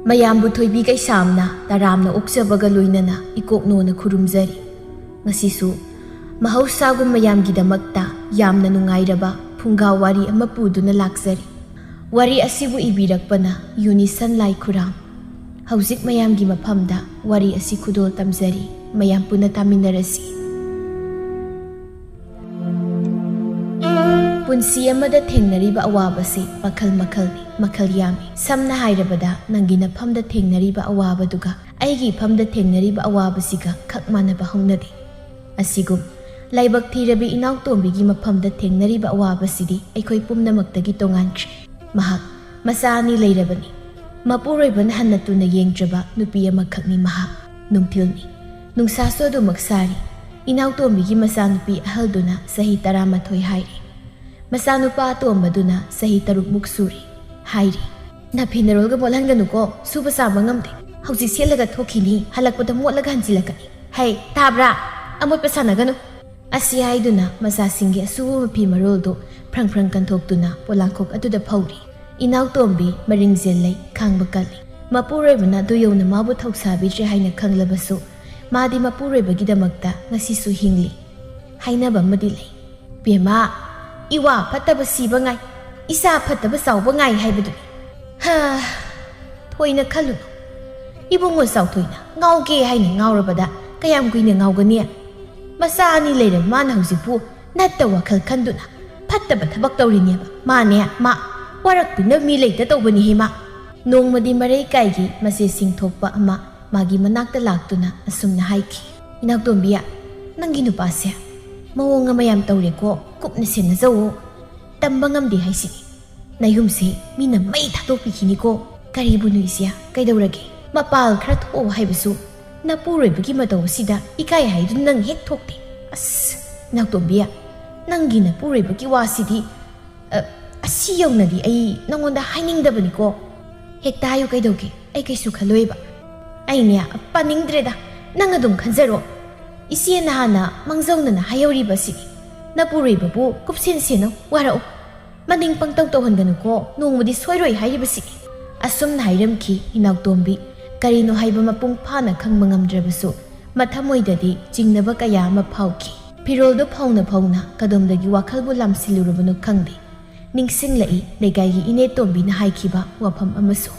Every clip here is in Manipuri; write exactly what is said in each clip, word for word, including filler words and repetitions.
ꯃꯌꯥꯝꯕꯨ ꯊꯣꯏꯕꯤ ꯀꯩꯁꯥꯝꯅ ꯇꯔꯥꯝꯅ ꯑꯣꯛꯆꯕꯒ ꯂꯣꯏꯅꯅ ꯏꯀꯣꯛꯅꯣꯅ ꯈꯨꯔꯨꯝꯖꯔꯤ꯫ ꯉꯁꯤꯁꯨ ꯃꯍꯧꯁꯥꯒꯨꯝ ꯃꯌꯥꯝꯒꯤꯗꯃꯛꯇ ꯌꯥꯝꯅ ꯅꯨꯡꯉꯥꯏꯔꯕ ꯐꯨꯡꯒꯥ ꯋꯥꯔꯤ ꯑꯃ ꯄꯨꯗꯨꯅ ꯂꯥꯛꯆꯔꯤ꯫ ꯋꯥꯔꯤ ꯑꯁꯤꯕꯨ ꯏꯕꯤꯔꯛꯄꯅ ꯌꯨꯅꯤꯁꯟ ꯂꯥꯏꯈꯨꯔꯥꯝ꯫ ꯍꯧꯖꯤꯛ ꯃꯌꯥꯝꯒꯤ ꯃꯐꯝꯗ ꯋꯥꯔꯤ ꯑꯁꯤ ꯈꯨꯗꯣꯜ ꯇꯝꯖꯔꯤ꯫ ꯃꯌꯥꯝ ꯄꯨꯟꯅ ꯇꯥꯃꯤꯟꯅꯔꯁꯤ꯫ ꯄꯨꯟꯁꯤ ꯑꯃꯗ ꯊꯦꯡꯅꯔꯤꯕ ꯑꯋꯥꯕꯁꯤ ꯃꯈꯜ ꯃꯈꯜꯅꯤ, ꯃꯈꯜ ꯌꯥꯝꯃꯤ꯫ ꯁꯝꯅ ꯍꯥꯏꯔꯕꯗ, ꯅꯪꯒꯤ ꯅꯐꯝꯗ ꯊꯦꯡꯅꯔꯤꯕ ꯑꯋꯥꯕꯗꯨꯒ ꯑꯩꯒꯤ ꯏꯐꯝꯗ ꯊꯦꯡꯅꯔꯤꯕ ꯑꯋꯥꯕꯁꯤꯒ ꯈꯛ ꯃꯥꯟꯅꯕ ꯍꯧꯅꯗꯦ꯫ ꯑꯁꯤꯒꯨꯝ ꯂꯥꯏꯕꯛ ꯊꯤꯔꯕꯤ ꯏꯅꯥꯎꯇꯣꯝꯕꯤꯒꯤ ꯃꯐꯝꯗ ꯊꯦꯡꯅꯔꯤꯕ ꯑꯋꯥꯕꯁꯤꯗꯤ ꯑꯩꯈꯣꯏ ꯄꯨꯝꯅꯃꯛꯇꯒꯤ ꯇꯣꯉꯥꯟꯈ꯭ꯔꯦ꯫ ꯃꯍꯥꯛ ꯃꯆꯥ ꯑꯅꯤ ꯂꯩꯔꯕꯅꯤ꯫ ꯃꯄꯨꯔꯣꯏꯕꯅ ꯍꯟꯅ ꯇꯨꯅ ꯌꯦꯡꯗ꯭ꯔꯕ ꯅꯨꯄꯤ ꯑꯃꯈꯛꯅꯤ ꯃꯍꯥꯛ꯫ ꯅꯨꯡꯊꯤꯜꯅꯤ꯫ ꯅꯨꯡꯁꯥꯁꯨ ꯑꯗꯨꯃꯛ ꯁꯥꯔꯤ꯫ ꯏꯅꯥꯎꯇꯣꯝꯕꯤꯒꯤ ꯃꯆꯥꯅꯨꯄꯤ ꯑꯍꯜꯗꯨꯅ ꯆꯍꯤ ꯇꯔꯥꯃꯥꯊꯣꯏ ꯍꯥꯏꯔꯤ꯫ ꯃꯆꯥꯅꯨꯄꯥ ꯑꯇꯣꯝꯕꯗꯨꯅ ꯆꯍꯤ ꯇꯔꯨꯛꯃꯨꯛ ꯁꯨꯔꯤ꯫ ꯍꯥꯏꯔꯤ, "ꯅꯐꯤ ꯅꯔꯣꯜꯒ ꯃꯣꯠꯍꯟꯒꯅꯨꯀꯣ, ꯁꯨꯕ ꯆꯥꯕ ꯉꯝꯗꯦ꯫ ꯍꯧꯖꯤꯛ ꯁꯦꯠꯂꯒ ꯊꯣꯛꯈꯤꯅꯤ, ꯍꯜꯂꯛꯄꯗ ꯃꯣꯠꯂꯒ ꯍꯟꯖꯤꯜꯂꯛꯀꯅꯤ꯫ ꯍꯩ, ꯇꯥꯕ꯭ꯔꯥ? ꯑꯃꯣꯠꯄ ꯁꯥꯟꯅꯒꯅꯨ!" ꯑꯁꯤ ꯍꯥꯏꯗꯨꯅ ꯃꯆꯥꯁꯤꯡꯒꯤ ꯑꯁꯨꯕ ꯃꯐꯤ ꯃꯔꯣꯜꯗꯨ ꯐ꯭ꯔꯪ ꯐ꯭ꯔꯪ ꯀꯟꯊꯣꯛꯇꯨꯅ ꯄꯣꯂꯥꯡꯈꯣꯛ ꯑꯗꯨꯗ ꯐꯧꯔꯤ꯫ ꯏꯅꯥꯎꯇꯣꯝꯕꯤ ꯃꯔꯤꯡ ꯖꯦꯜꯂꯩ, ꯈꯥꯡꯕ ꯀꯜꯂꯤ꯫ ꯃꯄꯨꯔꯣꯏꯕꯅ ꯑꯗꯨ ꯌꯧꯅ ꯃꯥꯕꯨ ꯊꯧꯁꯥꯕꯤꯗ꯭ꯔꯦ ꯍꯥꯏꯅ ꯈꯪꯂꯕꯁꯨ, ꯃꯥꯗꯤ ꯃꯄꯨꯔꯣꯏꯕꯒꯤꯗꯃꯛꯇ ꯉꯁꯤꯁꯨ ꯍꯤꯡꯂꯤ꯫ ꯍꯥꯏꯅꯕ ꯑꯃꯗꯤ ꯂꯩ, "ꯕꯦꯝꯃ, ꯏꯋꯥ ꯐꯠꯇꯕ ꯁꯤꯕ ꯉꯥꯏ, ꯏꯆꯥ ꯐꯠꯇꯕ ꯆꯥꯎꯕ ꯉꯥꯏ" ꯍꯥꯏꯕꯗꯨꯅꯤ꯫ ꯍꯥ, ꯊꯣꯏꯅ ꯈꯜꯂꯨꯅꯨ꯫ ꯏꯕꯨꯡꯉꯣ ꯆꯥꯎꯊꯣꯏꯅ ꯉꯥꯎꯒꯦ ꯍꯥꯏꯅ ꯉꯥꯎꯔꯕꯗ ꯀꯌꯥꯝ ꯀꯨꯏꯅ ꯉꯥꯎꯒꯅꯤ? ꯃꯆꯥ ꯑꯅꯤ ꯂꯩꯔꯕ ꯃꯥꯅ ꯍꯧꯖꯤꯛꯄꯨ ꯅꯠꯇ ꯋꯥꯈꯜ ꯈꯟꯗꯨꯅ ꯐꯠꯇꯕ ꯊꯕꯛ ꯇꯧꯔꯤꯅꯦꯕ꯫ ꯃꯥꯅꯦ, ꯃꯥ ꯋꯥꯔꯛꯄꯤꯅꯕ ꯃꯤ ꯂꯩꯇ ꯇꯧꯕꯅꯤꯍꯦ ꯃꯥ꯫ ꯅꯣꯡꯃꯗꯤ ꯃꯔꯩꯀꯥꯏꯒꯤ ꯃꯆꯦꯁꯤꯡ ꯊꯣꯛꯄ ꯑꯃ ꯃꯥꯒꯤ ꯃꯅꯥꯛꯇ ꯂꯥꯛꯇꯨꯅ ꯑꯁꯨꯝꯅ ꯍꯥꯏꯈꯤ, "ꯏꯅꯥꯎꯇꯣꯝꯕꯤ, ꯅꯪꯒꯤ ꯅꯨꯄꯥꯁꯦ ꯃꯑꯣꯡ ꯑꯃ ꯌꯥꯝ ꯇꯧꯔꯦꯀꯣ, ꯀꯨꯞꯅ ꯁꯦꯟꯅꯖꯧꯑꯣ꯫ ꯇꯝꯕ ꯉꯝꯗꯦ ꯍꯥꯏꯁꯤꯅꯤ꯫ ꯅꯌꯨꯝꯁꯦ ꯃꯤꯅ ꯃꯩ ꯊꯥꯗꯣꯛꯄꯤꯈꯤꯅꯤꯀꯣ꯫ ꯀꯔꯤꯕꯨ ꯅꯨꯏꯁꯤꯌꯥ, ꯀꯩꯗꯧꯔꯒꯦ? ꯃꯄꯥꯜ ꯈꯔ ꯊꯣꯛꯑꯣ ꯍꯥꯏꯕꯁꯨ ꯅꯄꯨꯔꯣꯏꯕꯒꯤ ꯃꯇꯧ ꯑꯁꯤꯗ ꯏꯀꯥꯏ ꯍꯥꯏꯗꯨꯅ ꯅꯪ ꯍꯦꯛ ꯊꯣꯛꯇꯦ꯫ ꯑꯁ, ꯏꯅꯥꯎꯇꯣꯝꯕꯤ, ꯅꯪꯒꯤ ꯅꯄꯨꯔꯣꯏꯕꯒꯤ ꯋꯥꯁꯤꯗꯤ, ꯑ, ꯑꯁꯤ ꯌꯧꯅꯗꯤ ꯑꯩ ꯅꯉꯣꯟꯗ ꯍꯥꯏꯅꯤꯡꯗꯕꯅꯤꯀꯣ꯫ ꯍꯦꯛꯇ ꯍꯥꯏꯌꯨ ꯀꯩꯗꯧꯒꯦ? ꯑꯩ ꯀꯩꯁꯨ ꯈꯜꯂꯣꯏꯕ꯫ ꯑꯩꯅꯦ, ꯄꯥꯅꯤꯡꯗ꯭ꯔꯦꯗ, ꯅꯪ ꯑꯗꯨꯝ ꯈꯟꯖꯔꯣ꯫ ꯏꯆꯦꯅ ꯍꯥꯟꯅ ꯃꯥꯡꯖꯧꯅꯅ ꯍꯥꯏꯍꯧꯔꯤꯕꯁꯤꯅꯤ꯫ ꯅꯄꯨꯔꯣꯏꯕꯕꯨ ꯀꯨꯞꯁꯦꯟ ꯁꯦꯟꯅꯧ, ꯋꯥꯔꯛꯎ꯫ ꯃꯅꯤꯡ ꯄꯪꯇꯧ ꯇꯧꯍꯟꯒꯅꯨꯀꯣ, ꯅꯣꯡꯃꯗꯤ ꯁꯣꯏꯔꯣꯏ ꯍꯥꯏꯔꯤꯕꯁꯤꯅꯤ꯫ ꯑꯁꯨꯝꯅ ꯍꯥꯏꯔꯝꯈꯤ ꯏꯅꯥꯎꯇꯣꯝꯕꯤ꯫ ꯀꯔꯤꯅꯣ ꯍꯥꯏꯕ ꯃꯄꯨꯡ ꯐꯥꯅ ꯈꯪꯕ ꯉꯝꯗ꯭ꯔꯕꯁꯨ ꯃꯊꯃꯣꯏꯗꯗꯤ ꯆꯤꯡꯅꯕ ꯀꯌꯥ ꯑꯃ ꯐꯥꯎꯈꯤ꯫ ꯐꯤꯔꯣꯜꯗꯣ ꯐꯧꯅ ꯐꯧꯅ ꯀꯗꯣꯝꯗꯒꯤ ꯋꯥꯈꯜꯕꯨ ꯂꯥꯝꯁꯤꯜꯂꯨꯔꯕꯅꯣ ꯈꯪꯗꯦ꯫ ꯅꯤꯡꯁꯤꯡꯂꯛꯏ ꯂꯩꯀꯥꯏꯒꯤ ꯏꯅꯦ ꯇꯣꯝꯕꯤꯅ ꯍꯥꯏꯈꯤꯕ ꯋꯥꯐꯝ ꯑꯃꯁꯨ꯫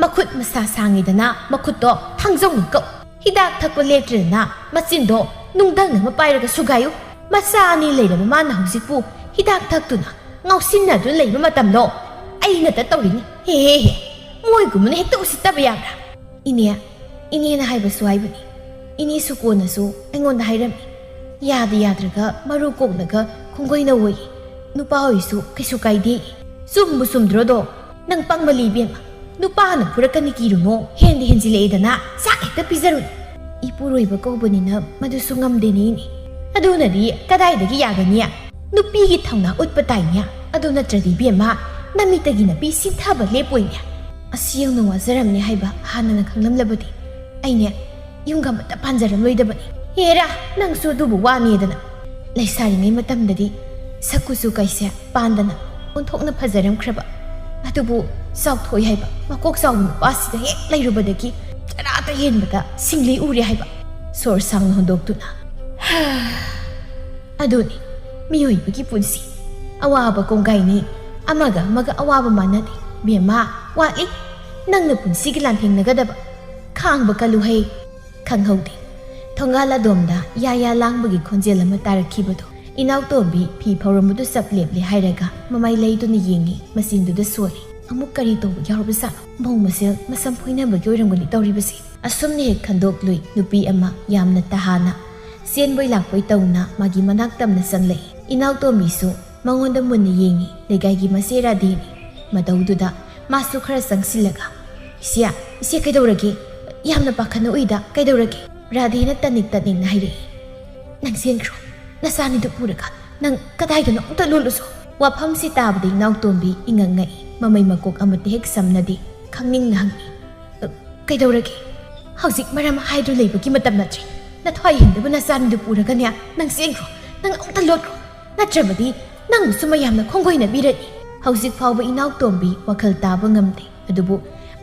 "ꯃꯈꯨꯠ ꯃꯁꯥ ꯁꯥꯡꯉꯤꯗꯅ ꯃꯈꯨꯠꯇꯣ ꯊꯥꯡꯖꯧꯅ ꯀꯛꯎ꯫ ꯍꯤꯗꯥꯛ ꯊꯛꯄ ꯂꯦꯞꯇ꯭ꯔꯦꯗꯅ ꯃꯆꯤꯟꯗꯣ ꯅꯨꯡꯗꯪ ꯑꯃ ꯄꯥꯏꯔꯒ ꯁꯨꯒꯥꯏꯌꯨ꯫ ꯃꯆꯥ ꯑꯅꯤ ꯂꯩꯔꯕ ꯃꯥꯅ ꯍꯧꯖꯤꯛꯄꯨ ꯍꯤꯗꯥꯛ ꯊꯛꯇꯨꯅ ꯉꯥꯎꯁꯤꯟꯅꯗꯨꯅ ꯂꯩꯕ ꯃꯇꯝꯂꯣ? ꯑꯩ ꯉꯇ ꯇꯧꯔꯤꯅꯤ꯫ ꯍꯦ ꯍꯦ ꯍꯦ, ꯃꯣꯏꯒꯨꯝꯕꯅ ꯍꯦꯛꯇ ꯎꯁꯤꯠꯇꯕ ꯌꯥꯕ꯭ꯔꯥ?" "ꯏꯅꯦ, ꯏꯅꯦꯅ ꯍꯥꯏꯕꯁꯨ ꯍꯥꯏꯕꯅꯤ꯫ ꯏꯅꯦꯁꯨ ꯀꯣꯟꯅꯁꯨ ꯑꯩꯉꯣꯟꯗ ꯍꯥꯏꯔꯝꯃꯤ꯫ ꯌꯥꯗ ꯌꯥꯗ꯭ꯔꯒ ꯃꯔꯨ ꯀꯣꯛꯂꯒ ꯈꯣꯡꯒꯣꯏꯅ ꯑꯣꯏ꯫ ꯅꯨꯄꯥ ꯑꯣꯏꯁꯨ ꯀꯩꯁꯨ ꯀꯥꯏꯗꯦ꯫ ꯆꯨꯝꯕꯨ ꯆꯨꯝꯗ꯭ꯔꯣꯗꯣ? ꯅꯪ ꯄꯪꯕ ꯂꯤꯕꯦꯝꯃ꯫ ꯅꯨꯄꯥꯅ ꯐꯨꯔꯛꯀꯅꯤ ꯀꯤꯔꯨꯅꯣ, ꯍꯦꯟꯗꯤ ꯍꯦꯟꯖꯤꯜꯂꯛꯑꯦꯗꯅ ꯆꯥꯛ ꯍꯦꯛꯇ ꯄꯤꯖꯔꯨꯅꯤ꯫ ꯏꯄꯨꯔꯣꯏꯕ ꯀꯧꯕꯅꯤꯅ ꯃꯗꯨꯁꯨ ꯉꯝꯗꯦꯅꯦ ꯏꯅꯦ꯫ ꯑꯗꯨꯅꯗꯤ ꯀꯗꯥꯏꯗꯒꯤ ꯌꯥꯒꯅꯤ? ꯅꯨꯄꯤꯒꯤ ꯊꯧꯅꯥ ꯎꯠꯄ ꯇꯥꯏꯅꯦ꯫ ꯑꯗꯨ ꯅꯠꯇ꯭ꯔꯗꯤ ꯏꯕꯦꯝꯃ, ꯅꯃꯤꯠꯇꯒꯤ ꯅꯥꯄꯤ ꯁꯤꯟꯊꯕ ꯂꯦꯞꯄꯣꯏꯅꯦ꯫ ꯑꯁꯤ ꯌꯧꯅ ꯋꯥꯖꯔꯝꯅꯤ ꯍꯥꯏꯕ ꯍꯥꯟꯅꯅ ꯈꯪꯂꯝꯂꯕꯗꯤ ꯑꯩꯅꯦ ꯌꯨꯝꯒ ꯑꯃꯠꯇ ꯄꯥꯟꯖꯔꯝꯂꯣꯏꯗꯕꯅꯤ꯫ ꯍꯦꯔꯥ, ꯅꯪꯁꯨ ꯑꯗꯨꯕꯨ ꯋꯥꯅꯦꯗꯅ꯫ ꯂꯩꯁꯥꯔꯤꯉꯩ ꯃꯇꯝꯗꯗꯤ ꯁꯛ ꯀꯨꯆꯨ ꯀꯩꯁꯦ ꯄꯥꯟꯗꯅ ꯑꯣꯟꯊꯣꯛꯅ ꯐꯖꯔꯝꯈ꯭ꯔꯕ꯫ ꯑꯗꯨꯕꯨ ꯆꯥꯎꯊꯣꯛꯏ ꯍꯥꯏꯕ ꯃꯀꯣꯛ ꯆꯥꯎꯕ ꯅꯨꯄꯥꯁꯤꯗ ꯍꯦꯛ ꯂꯩꯔꯨꯕꯗꯒꯤ ꯆꯔꯥꯇ ꯍꯦꯟꯕꯗ ꯁꯤꯡꯂꯤ ꯎꯔꯦ ꯍꯥꯏꯕ꯫ ꯁꯣꯔ ꯁꯥꯡꯅ ꯍꯣꯟꯗꯣꯛꯇꯨꯅ, ꯑꯗꯨꯅꯤ ꯃꯤꯑꯣꯏꯕꯒꯤ ꯄꯨꯟꯁꯤ꯫ ꯑꯋꯥꯕ ꯀꯣꯡꯒꯥꯏꯅꯤ꯫ ꯑꯃꯒ ꯑꯃꯒ ꯑꯋꯥꯕ ꯃꯥꯟꯅꯗꯦ꯫ ꯕꯦꯝꯃ, ꯋꯥꯠꯂꯤ ꯅꯪꯅ ꯄꯨꯟꯁꯤꯒꯤ ꯂꯥꯟꯊꯦꯡꯅꯒꯗꯕ꯫ ꯈꯥꯡꯕ ꯀꯜꯂꯨ ꯍꯩ꯫ ꯈꯪꯍꯧꯗꯦ꯫ ꯊꯣꯡꯒꯥꯜ ꯑꯗꯣꯝꯗ ꯌꯥ ꯌꯥ ꯂꯥꯡꯕꯒꯤ ꯈꯣꯟꯖꯦꯜ ꯑꯃ ꯇꯥꯔꯛꯈꯤꯕꯗꯣ꯫ ꯏꯅꯥꯎꯇꯣꯝꯕꯤ ꯐꯤ ꯐꯧꯔꯝꯕꯗꯨ ꯆꯞ ꯂꯦꯞꯂꯦ ꯍꯥꯏꯔꯒ ꯃꯃꯥꯏ ꯂꯩꯗꯨꯅ ꯌꯦꯡꯉꯤ꯫ ꯃꯆꯤꯟꯗꯨꯗ ꯁꯣꯜꯂꯤ꯫ ꯑꯃꯨꯛ ꯀꯔꯤ ꯇꯧꯕ ꯌꯥꯎꯔꯕꯖꯥꯠꯅꯣ? ꯃꯧ ꯃꯁꯦꯜ ꯃꯁꯝ ꯐꯣꯏꯅꯕꯒꯤ ꯑꯣꯏꯔꯝꯒꯅꯤ ꯇꯧꯔꯤꯕꯁꯦ꯫ ꯑꯁꯨꯝꯅ ꯍꯦꯛ ꯈꯟꯗꯣꯛꯂꯨꯏ ꯅꯨꯄꯤ ꯑꯃ ꯌꯥꯝꯅ ꯇꯍꯥꯅ ꯆꯦꯟꯕꯣꯏ ꯂꯥꯛꯄꯣꯏ ꯇꯧꯅ ꯃꯥꯒꯤ ꯃꯅꯥꯛ ꯇꯝꯅ ꯆꯪꯂꯛꯏ꯫ ꯏꯅꯥꯎꯇꯣꯝꯕꯤꯁꯨ ꯃꯉꯣꯟꯗ ꯃꯨꯟꯅ ꯌꯦꯡꯉꯤ꯫ ꯂꯩꯀꯥꯏꯒꯤ ꯃꯆꯦ ꯔꯥꯙꯦꯅꯤ꯫ ꯃꯇꯧꯗꯨꯗ ꯃꯥꯁꯨ ꯈꯔ ꯆꯪꯁꯤꯜꯂꯒ, "ꯏꯆꯦ, ꯏꯆꯦ ꯀꯩꯗꯧꯔꯒꯦ? ꯌꯥꯝꯅ ꯄꯥꯈꯠꯅ ꯎꯏꯗ, ꯀꯩꯗꯧꯔꯒꯦ?" ꯔꯥꯙꯦꯅ ꯇꯅꯤꯛ ꯇꯅꯤꯛꯅ ꯍꯥꯏꯔꯛꯏ꯫ "ꯅꯪ ꯆꯦꯟꯈ꯭ꯔꯣ, ꯅꯆꯥꯅꯤꯗꯨ ꯄꯨꯔꯒ ꯅꯪ ꯀꯗꯥꯏꯗꯅꯣ ꯑꯝꯇ ꯂꯣꯠꯂꯨꯁꯣ꯫" ꯋꯥꯐꯝꯁꯤ ꯇꯥꯕꯗ ꯏꯅꯥꯎꯇꯣꯝꯕꯤ ꯏꯉꯛ ꯉꯛꯏ꯫ ꯃꯃꯩ ꯃꯀꯣꯛ ꯑꯃꯠꯇ ꯍꯦꯛ ꯁꯝꯅꯗꯦ꯫ ꯈꯪꯅꯤꯡꯅ ꯍꯪꯉꯤ, "ꯑ, ꯀꯩꯗꯧꯔꯒꯦ? ꯍꯧꯖꯤꯛ ꯃꯔꯝ ꯍꯥꯏꯗꯨ ꯂꯩꯕꯒꯤ ꯃꯇꯝ ꯅꯠꯇ꯭ꯔꯦ꯫ ꯅꯊ꯭ꯋꯥꯏ ꯍꯤꯡꯗꯕ ꯅꯆꯥꯅꯤꯗꯨ ꯄꯨꯔꯒꯅꯦ ꯅꯪ ꯆꯦꯟꯈ꯭ꯔꯣ, ꯅꯪ ꯑꯃꯨꯛꯇ ꯂꯣꯠꯈ꯭ꯔꯣ꯫ ꯅꯠꯇ꯭ꯔꯕꯗꯤ ꯅꯪꯕꯨꯁꯨ ꯃꯌꯥꯝꯅ ꯈꯣꯡꯒꯣꯏꯅꯕꯤꯔꯅꯤ꯫" ꯍꯧꯖꯤꯛ ꯐꯥꯎꯕ ꯏꯅꯥꯎꯇꯣꯝꯕꯤ ꯋꯥꯈꯜ ꯇꯥꯕ ꯉꯝꯗꯦ꯫ ꯑꯗꯨꯕꯨ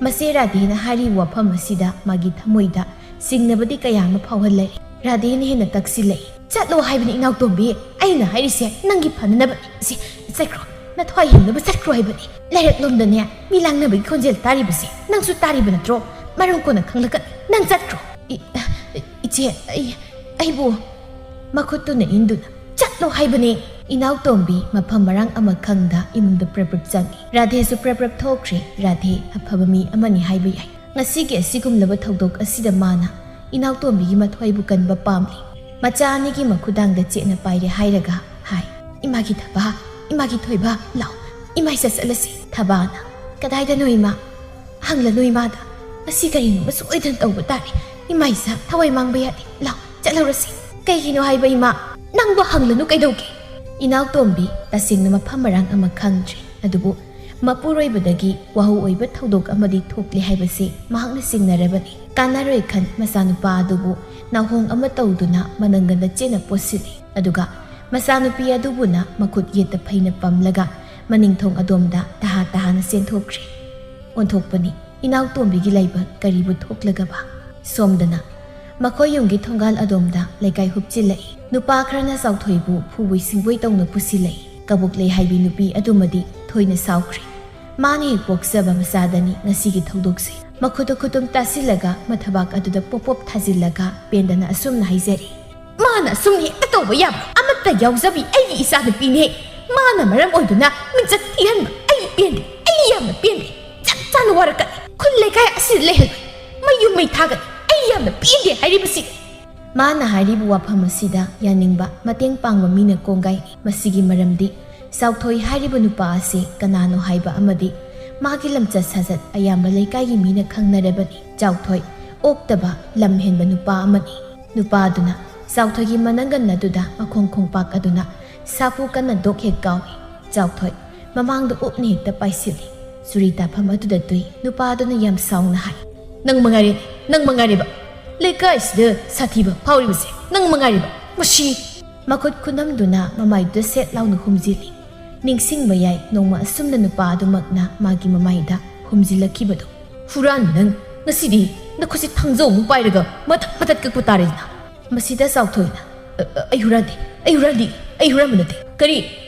ꯃꯆꯦ ꯔꯥꯙꯦꯅ ꯍꯥꯏꯔꯤꯕ ꯋꯥꯐꯝ ꯑꯁꯤꯗ ꯃꯥꯒꯤ ꯊꯃꯣꯏꯗ ꯆꯤꯡꯅꯕꯗꯤ ꯀꯌꯥ ꯑꯃ ꯐꯥꯎꯍꯜꯂꯛꯏ꯫ ꯔꯥꯙꯦꯅ ꯍꯦꯟꯅ ꯇꯛꯁꯤꯜꯂꯛꯏ꯫ "ꯆꯠꯂꯣ ꯍꯥꯏꯕꯅꯤ ꯏꯅꯥꯎꯇꯣꯝꯕꯤ, ꯑꯩꯅ ꯍꯥꯏꯔꯤꯁꯦ ꯅꯪꯒꯤ ꯐꯅꯅꯕꯅꯤ꯫ ꯁꯤ, ꯆꯠꯈ꯭ꯔꯣ, ꯅꯊ꯭ꯋꯥꯏ ꯍꯤꯡꯅꯕ ꯆꯠꯈ꯭ꯔꯣ ꯍꯥꯏꯕꯅꯤ꯫ ꯂꯩꯔꯛꯂꯣꯝꯗꯅꯦ ꯃꯤ ꯂꯥꯡꯅꯕꯒꯤ ꯈꯣꯟꯖꯦꯜ ꯇꯥꯔꯤꯕꯁꯦ ꯅꯪꯁꯨ ꯇꯥꯔꯤꯕ ꯅꯠꯇ꯭ꯔꯣ? ꯃꯔꯝ ꯀꯣꯟꯅ ꯈꯪꯂꯛꯀꯅꯤ꯫ ꯅꯪ ꯆꯠꯈ꯭ꯔꯣ꯫" "ꯏ-, ꯏꯆꯦ, ꯑꯩ, ꯑꯩꯕꯨ" ꯃꯈꯨꯠꯇꯨꯅ ꯏꯟꯗꯨꯅ, "ꯆꯠꯂꯣ ꯍꯥꯏꯕꯅꯦ!" ꯏꯅꯥꯎꯇꯣꯝꯕꯤ ꯃꯐꯝ ꯃꯔꯥꯡ ꯑꯃ ꯈꯪꯗ ꯏꯃꯨꯡꯗ ꯄ꯭ꯔꯞ ꯄ꯭ꯔꯞ ꯆꯪꯉꯤ꯫ ꯔꯥꯙꯦꯁꯨ ꯄ꯭ꯔꯞ ꯄ꯭ꯔꯞ ꯊꯣꯛꯈ꯭ꯔꯦ꯫ ꯔꯥꯙꯦ ꯑꯐꯕ ꯃꯤ ꯑꯃꯅꯤ ꯍꯥꯏꯕ ꯌꯥꯏ꯫ ꯉꯁꯤꯒꯤ ꯑꯁꯤꯒꯨꯝꯂꯕ ꯊꯧꯗꯣꯛ ꯑꯁꯤꯗ ꯃꯥꯅ ꯏꯅꯥꯎꯇꯣꯝꯕꯤꯒꯤ ꯃꯊ꯭ꯋꯥꯏꯕꯨ ꯀꯟꯕ ꯄꯥꯝꯂꯤ꯫ ꯃꯆꯥ ꯑꯅꯤꯒꯤ ꯃꯈꯨꯗꯥꯡꯗ ꯆꯦꯠꯅ ꯄꯥꯏꯔꯦ ꯍꯥꯏꯔꯒ ꯍꯥꯏ, "ꯏꯃꯥꯒꯤ ꯊꯕꯥ, ꯏꯃꯥꯒꯤ ꯊꯣꯏꯕ, ꯂꯥꯎ, ꯏꯃꯥ ꯏꯆꯥ ꯆꯠꯂꯁꯤ꯫" ꯊꯕꯥꯅ, "ꯀꯗꯥꯏꯗꯅꯣ ꯏꯃꯥ? ꯍꯪꯂꯅꯨ ꯏꯃꯥꯗ꯫ ꯃꯁꯤ ꯀꯔꯤꯅꯣꯃ ꯁꯣꯏꯗꯅ ꯇꯧꯕ ꯇꯥꯔꯦ꯫ ꯏꯃꯥ ꯏꯆꯥ ꯊꯋꯥꯏ ꯃꯥꯡꯕ ꯌꯥꯗꯦ꯫ ꯂꯥꯎ, ꯆꯠꯍꯧꯔꯁꯤ꯫" "ꯀꯩꯒꯤꯅꯣ ꯍꯥꯏꯕ ꯏꯃꯥ? ꯅꯪꯕꯨ ꯍꯪꯂꯅꯨ ꯀꯩꯗꯧꯒꯦ?" ꯏꯅꯥꯎꯇꯣꯝꯕꯤ ꯇꯁꯦꯡꯅ ꯃꯐꯝ ꯃꯔꯥꯡ ꯑꯃ ꯈꯪꯗ꯭ꯔꯦ꯫ ꯑꯗꯨꯕꯨ ꯃꯄꯨꯔꯣꯏꯕꯗꯒꯤ ꯋꯥꯍꯧ ꯑꯣꯏꯕ ꯊꯧꯗꯣꯛ ꯑꯃꯗꯤ ꯊꯣꯛꯂꯦ ꯍꯥꯏꯕꯁꯤ ꯃꯍꯥꯛꯅ ꯆꯤꯡꯅꯔꯕꯅꯤ꯫ ꯀꯥꯟꯅꯔꯣꯏ ꯈꯟ ꯃꯆꯥꯅꯨꯄꯥ ꯑꯗꯨꯕꯨ ꯅꯥꯎꯍꯣꯡ ꯑꯃ ꯇꯧꯗꯨꯅ ꯃꯅꯪꯒꯟꯗ ꯆꯦꯠꯅ ꯄꯣꯠꯁꯤꯜꯂꯤ꯫ ꯑꯗꯨꯒ ꯃꯆꯥꯅꯨꯄꯤ ꯑꯗꯨꯕꯨꯅ ꯃꯈꯨꯠ ꯌꯦꯠꯇ ꯐꯩꯅ ꯄꯝꯂꯒ ꯃꯅꯤꯡꯊꯣꯡ ꯑꯗꯣꯝꯗ ꯇꯍꯥ ꯇꯍꯥꯅ ꯆꯦꯟꯊꯣꯛꯈ꯭ꯔꯦ꯫ ꯑꯣꯟꯊꯣꯛꯄꯅꯤ, ꯏꯅꯥꯎꯇꯣꯝꯕꯤꯒꯤ ꯂꯥꯏꯕꯛ ꯀꯔꯤꯕꯨ ꯊꯣꯛꯂꯒꯕ? ꯁꯣꯝꯗꯅ ꯃꯈꯣꯏ ꯌꯨꯝꯒꯤ ꯊꯣꯡꯒꯥꯜ ꯑꯗꯣꯝꯗ ꯂꯩꯀꯥꯏ ꯍꯨꯞꯆꯤꯜꯂꯛꯏ꯫ ꯅꯨꯄꯥ ꯈꯔꯅ ꯆꯥꯎꯊꯣꯏꯕꯨ ꯐꯨꯕꯣꯏ ꯁꯤꯡꯕꯣꯏ ꯇꯧꯅ ꯄꯨꯁꯤꯜꯂꯛꯏ꯫ ꯀꯕꯣꯛꯂꯩ ꯍꯥꯏꯕꯤ ꯅꯨꯄꯤ ꯑꯗꯨꯃꯗꯤ ꯊꯣꯏꯅ ꯁꯥꯎꯈ꯭ꯔꯦ꯫ ꯃꯥꯅ ꯍꯦꯛ ꯄꯣꯛꯆꯕ ꯃꯆꯥꯗꯅꯤ ꯉꯁꯤꯒꯤ ꯊꯧꯗꯣꯛꯁꯦ꯫ ꯃꯈꯨꯠꯇ ꯈꯨꯇꯨꯝ ꯇꯥꯁꯤꯜꯂꯒ ꯃꯊꯕꯥꯛ ꯑꯗꯨꯗ ꯄꯣꯞ ꯄꯣꯞ ꯊꯥꯖꯤꯜꯂꯒ ꯄꯦꯟꯗꯅ ꯑꯁꯨꯝꯅ ꯍꯥꯏꯖꯔꯤ꯫ "ꯃꯥꯅ ꯑꯁꯨꯝꯅ ꯍꯦꯛꯇ ꯇꯧꯕ ꯌꯥꯕ꯭ꯔꯥ? ꯑꯃꯠꯇ ꯌꯥꯎꯖꯕꯤ ꯑꯩꯒꯤ ꯏꯆꯥꯅꯨꯄꯤꯅꯦ꯫ ꯃꯥꯅ ꯃꯔꯝ ꯑꯣꯏꯗꯨꯅ ꯃꯤꯡꯆꯠ ꯊꯤꯍꯟꯕ ꯑꯩ ꯄꯦꯟꯗꯦ꯫ ꯑꯩ ꯌꯥꯝꯅ ꯄꯦꯟꯗꯦ꯫ ꯆꯞ ꯆꯥꯅ ꯋꯥꯔꯛꯀꯅꯤ꯫ ꯈꯨꯜ ꯂꯩꯀꯥꯏ ꯑꯁꯤꯗ ꯂꯩꯍꯜꯂꯣꯏ꯫ ꯃꯌꯨꯝ ꯃꯩ ꯊꯥꯒꯅꯤ꯫ ꯑꯩ ꯌꯥꯝꯅ ꯄꯦꯟꯗꯦ ꯍꯥꯏꯔꯤꯕꯁꯤ꯫" ꯃꯥꯅ ꯍꯥꯏꯔꯤꯕ ꯋꯥꯐꯝ ꯑꯁꯤꯗ ꯌꯥꯅꯤꯡꯕ, ꯃꯇꯦꯡ ꯄꯥꯡꯕ ꯃꯤꯅ ꯀꯣꯡꯒꯥꯏ꯫ ꯃꯁꯤꯒꯤ ꯃꯔꯝꯗꯤ ꯆꯥꯎꯊꯣꯏ ꯍꯥꯏꯔꯤꯕ ꯅꯨꯄꯥ ꯑꯁꯤ ꯀꯅꯥꯅꯣ ꯍꯥꯏꯕ ꯑꯃꯗꯤ ꯃꯥꯒꯤ ꯂꯝꯆꯠ ꯁꯥꯖꯠ ꯑꯌꯥꯝꯕ ꯂꯩꯀꯥꯏꯒꯤ ꯃꯤꯅ ꯈꯪꯅꯔꯕꯅꯤ꯫ ꯆꯥꯎꯊꯣꯏ ꯑꯣꯛꯇꯕ, ꯂꯝ ꯍꯦꯟꯕ ꯅꯨꯄꯥ ꯑꯃꯅꯤ꯫ ꯅꯨꯄꯥ ꯑꯗꯨꯅ ꯆꯥꯎꯊꯣꯏꯒꯤ ꯃꯅꯪꯒꯟ ꯑꯗꯨꯗ ꯃꯈꯣꯡ ꯈꯣꯡꯄꯥꯛ ꯑꯗꯨꯅ ꯁꯥꯐꯨ ꯀꯟꯅ ꯗꯣꯛ ꯍꯦꯛ ꯀꯥꯎꯏ꯫ ꯆꯥꯎꯊꯣꯏ ꯃꯃꯥꯡꯗ ꯎꯞꯅ ꯍꯦꯛꯇ ꯄꯥꯏꯁꯤꯜꯂꯤ꯫ ꯆꯨꯔꯤ ꯇꯥꯐꯝ ꯑꯗꯨꯗ ꯇꯨꯏ꯫ ꯅꯨꯄꯥ ꯑꯗꯨꯅ ꯌꯥꯝ ꯁꯥꯎꯅ ꯍꯥꯏ, "ꯅꯪ ꯃꯉꯥꯏꯔꯦ, ꯅꯪ ꯃꯉꯥꯏꯔꯦꯕ ꯂꯩꯀꯥꯏꯁꯤꯗ ꯁꯥꯊꯤꯕ ꯐꯥꯎꯔꯤꯕꯁꯦ꯫ ꯅꯪ ꯃꯉꯥꯏꯔꯦꯕ꯫ ꯃꯁꯤ!" ꯃꯈꯨꯠ ꯈꯨꯅꯝꯗꯨꯅ ꯃꯃꯥꯏꯗꯨꯗ ꯁꯦꯠ ꯂꯥꯎꯅ ꯍꯨꯝꯖꯤꯜꯂꯤ꯫ ꯅꯤꯡꯁꯤꯡꯕ ꯌꯥꯏ, ꯅꯣꯡꯃ ꯑꯁꯨꯝꯅ ꯅꯨꯄꯥ ꯑꯗꯨꯃꯛꯅ ꯃꯥꯒꯤ ꯃꯃꯥꯏꯗ ꯈꯨꯝꯖꯤꯜꯂꯛꯈꯤꯕꯗꯣ꯫ "ꯍꯨꯔꯥꯟꯕ ꯅꯪ, ꯉꯁꯤꯗꯤ ꯅꯈꯨꯠꯁꯤ ꯊꯥꯡꯖꯧ ꯑꯃꯨꯛ ꯄꯥꯏꯔꯒ ꯃꯇꯠ ꯃꯇꯠ ꯀꯛꯄ ꯇꯥꯔꯦꯗꯅ!" ꯃꯁꯤꯗ ꯆꯥꯎꯊꯣꯏꯅ, "ꯑ, ꯑ, ꯑꯩ ꯍꯨꯔꯥꯟꯗꯦ, ꯑꯩ ꯍꯨꯔꯥꯟꯗꯦ, ꯑꯩ ꯍꯨꯔꯥꯟꯕ ꯅꯠꯇꯦ꯫" "ꯀꯔꯤ?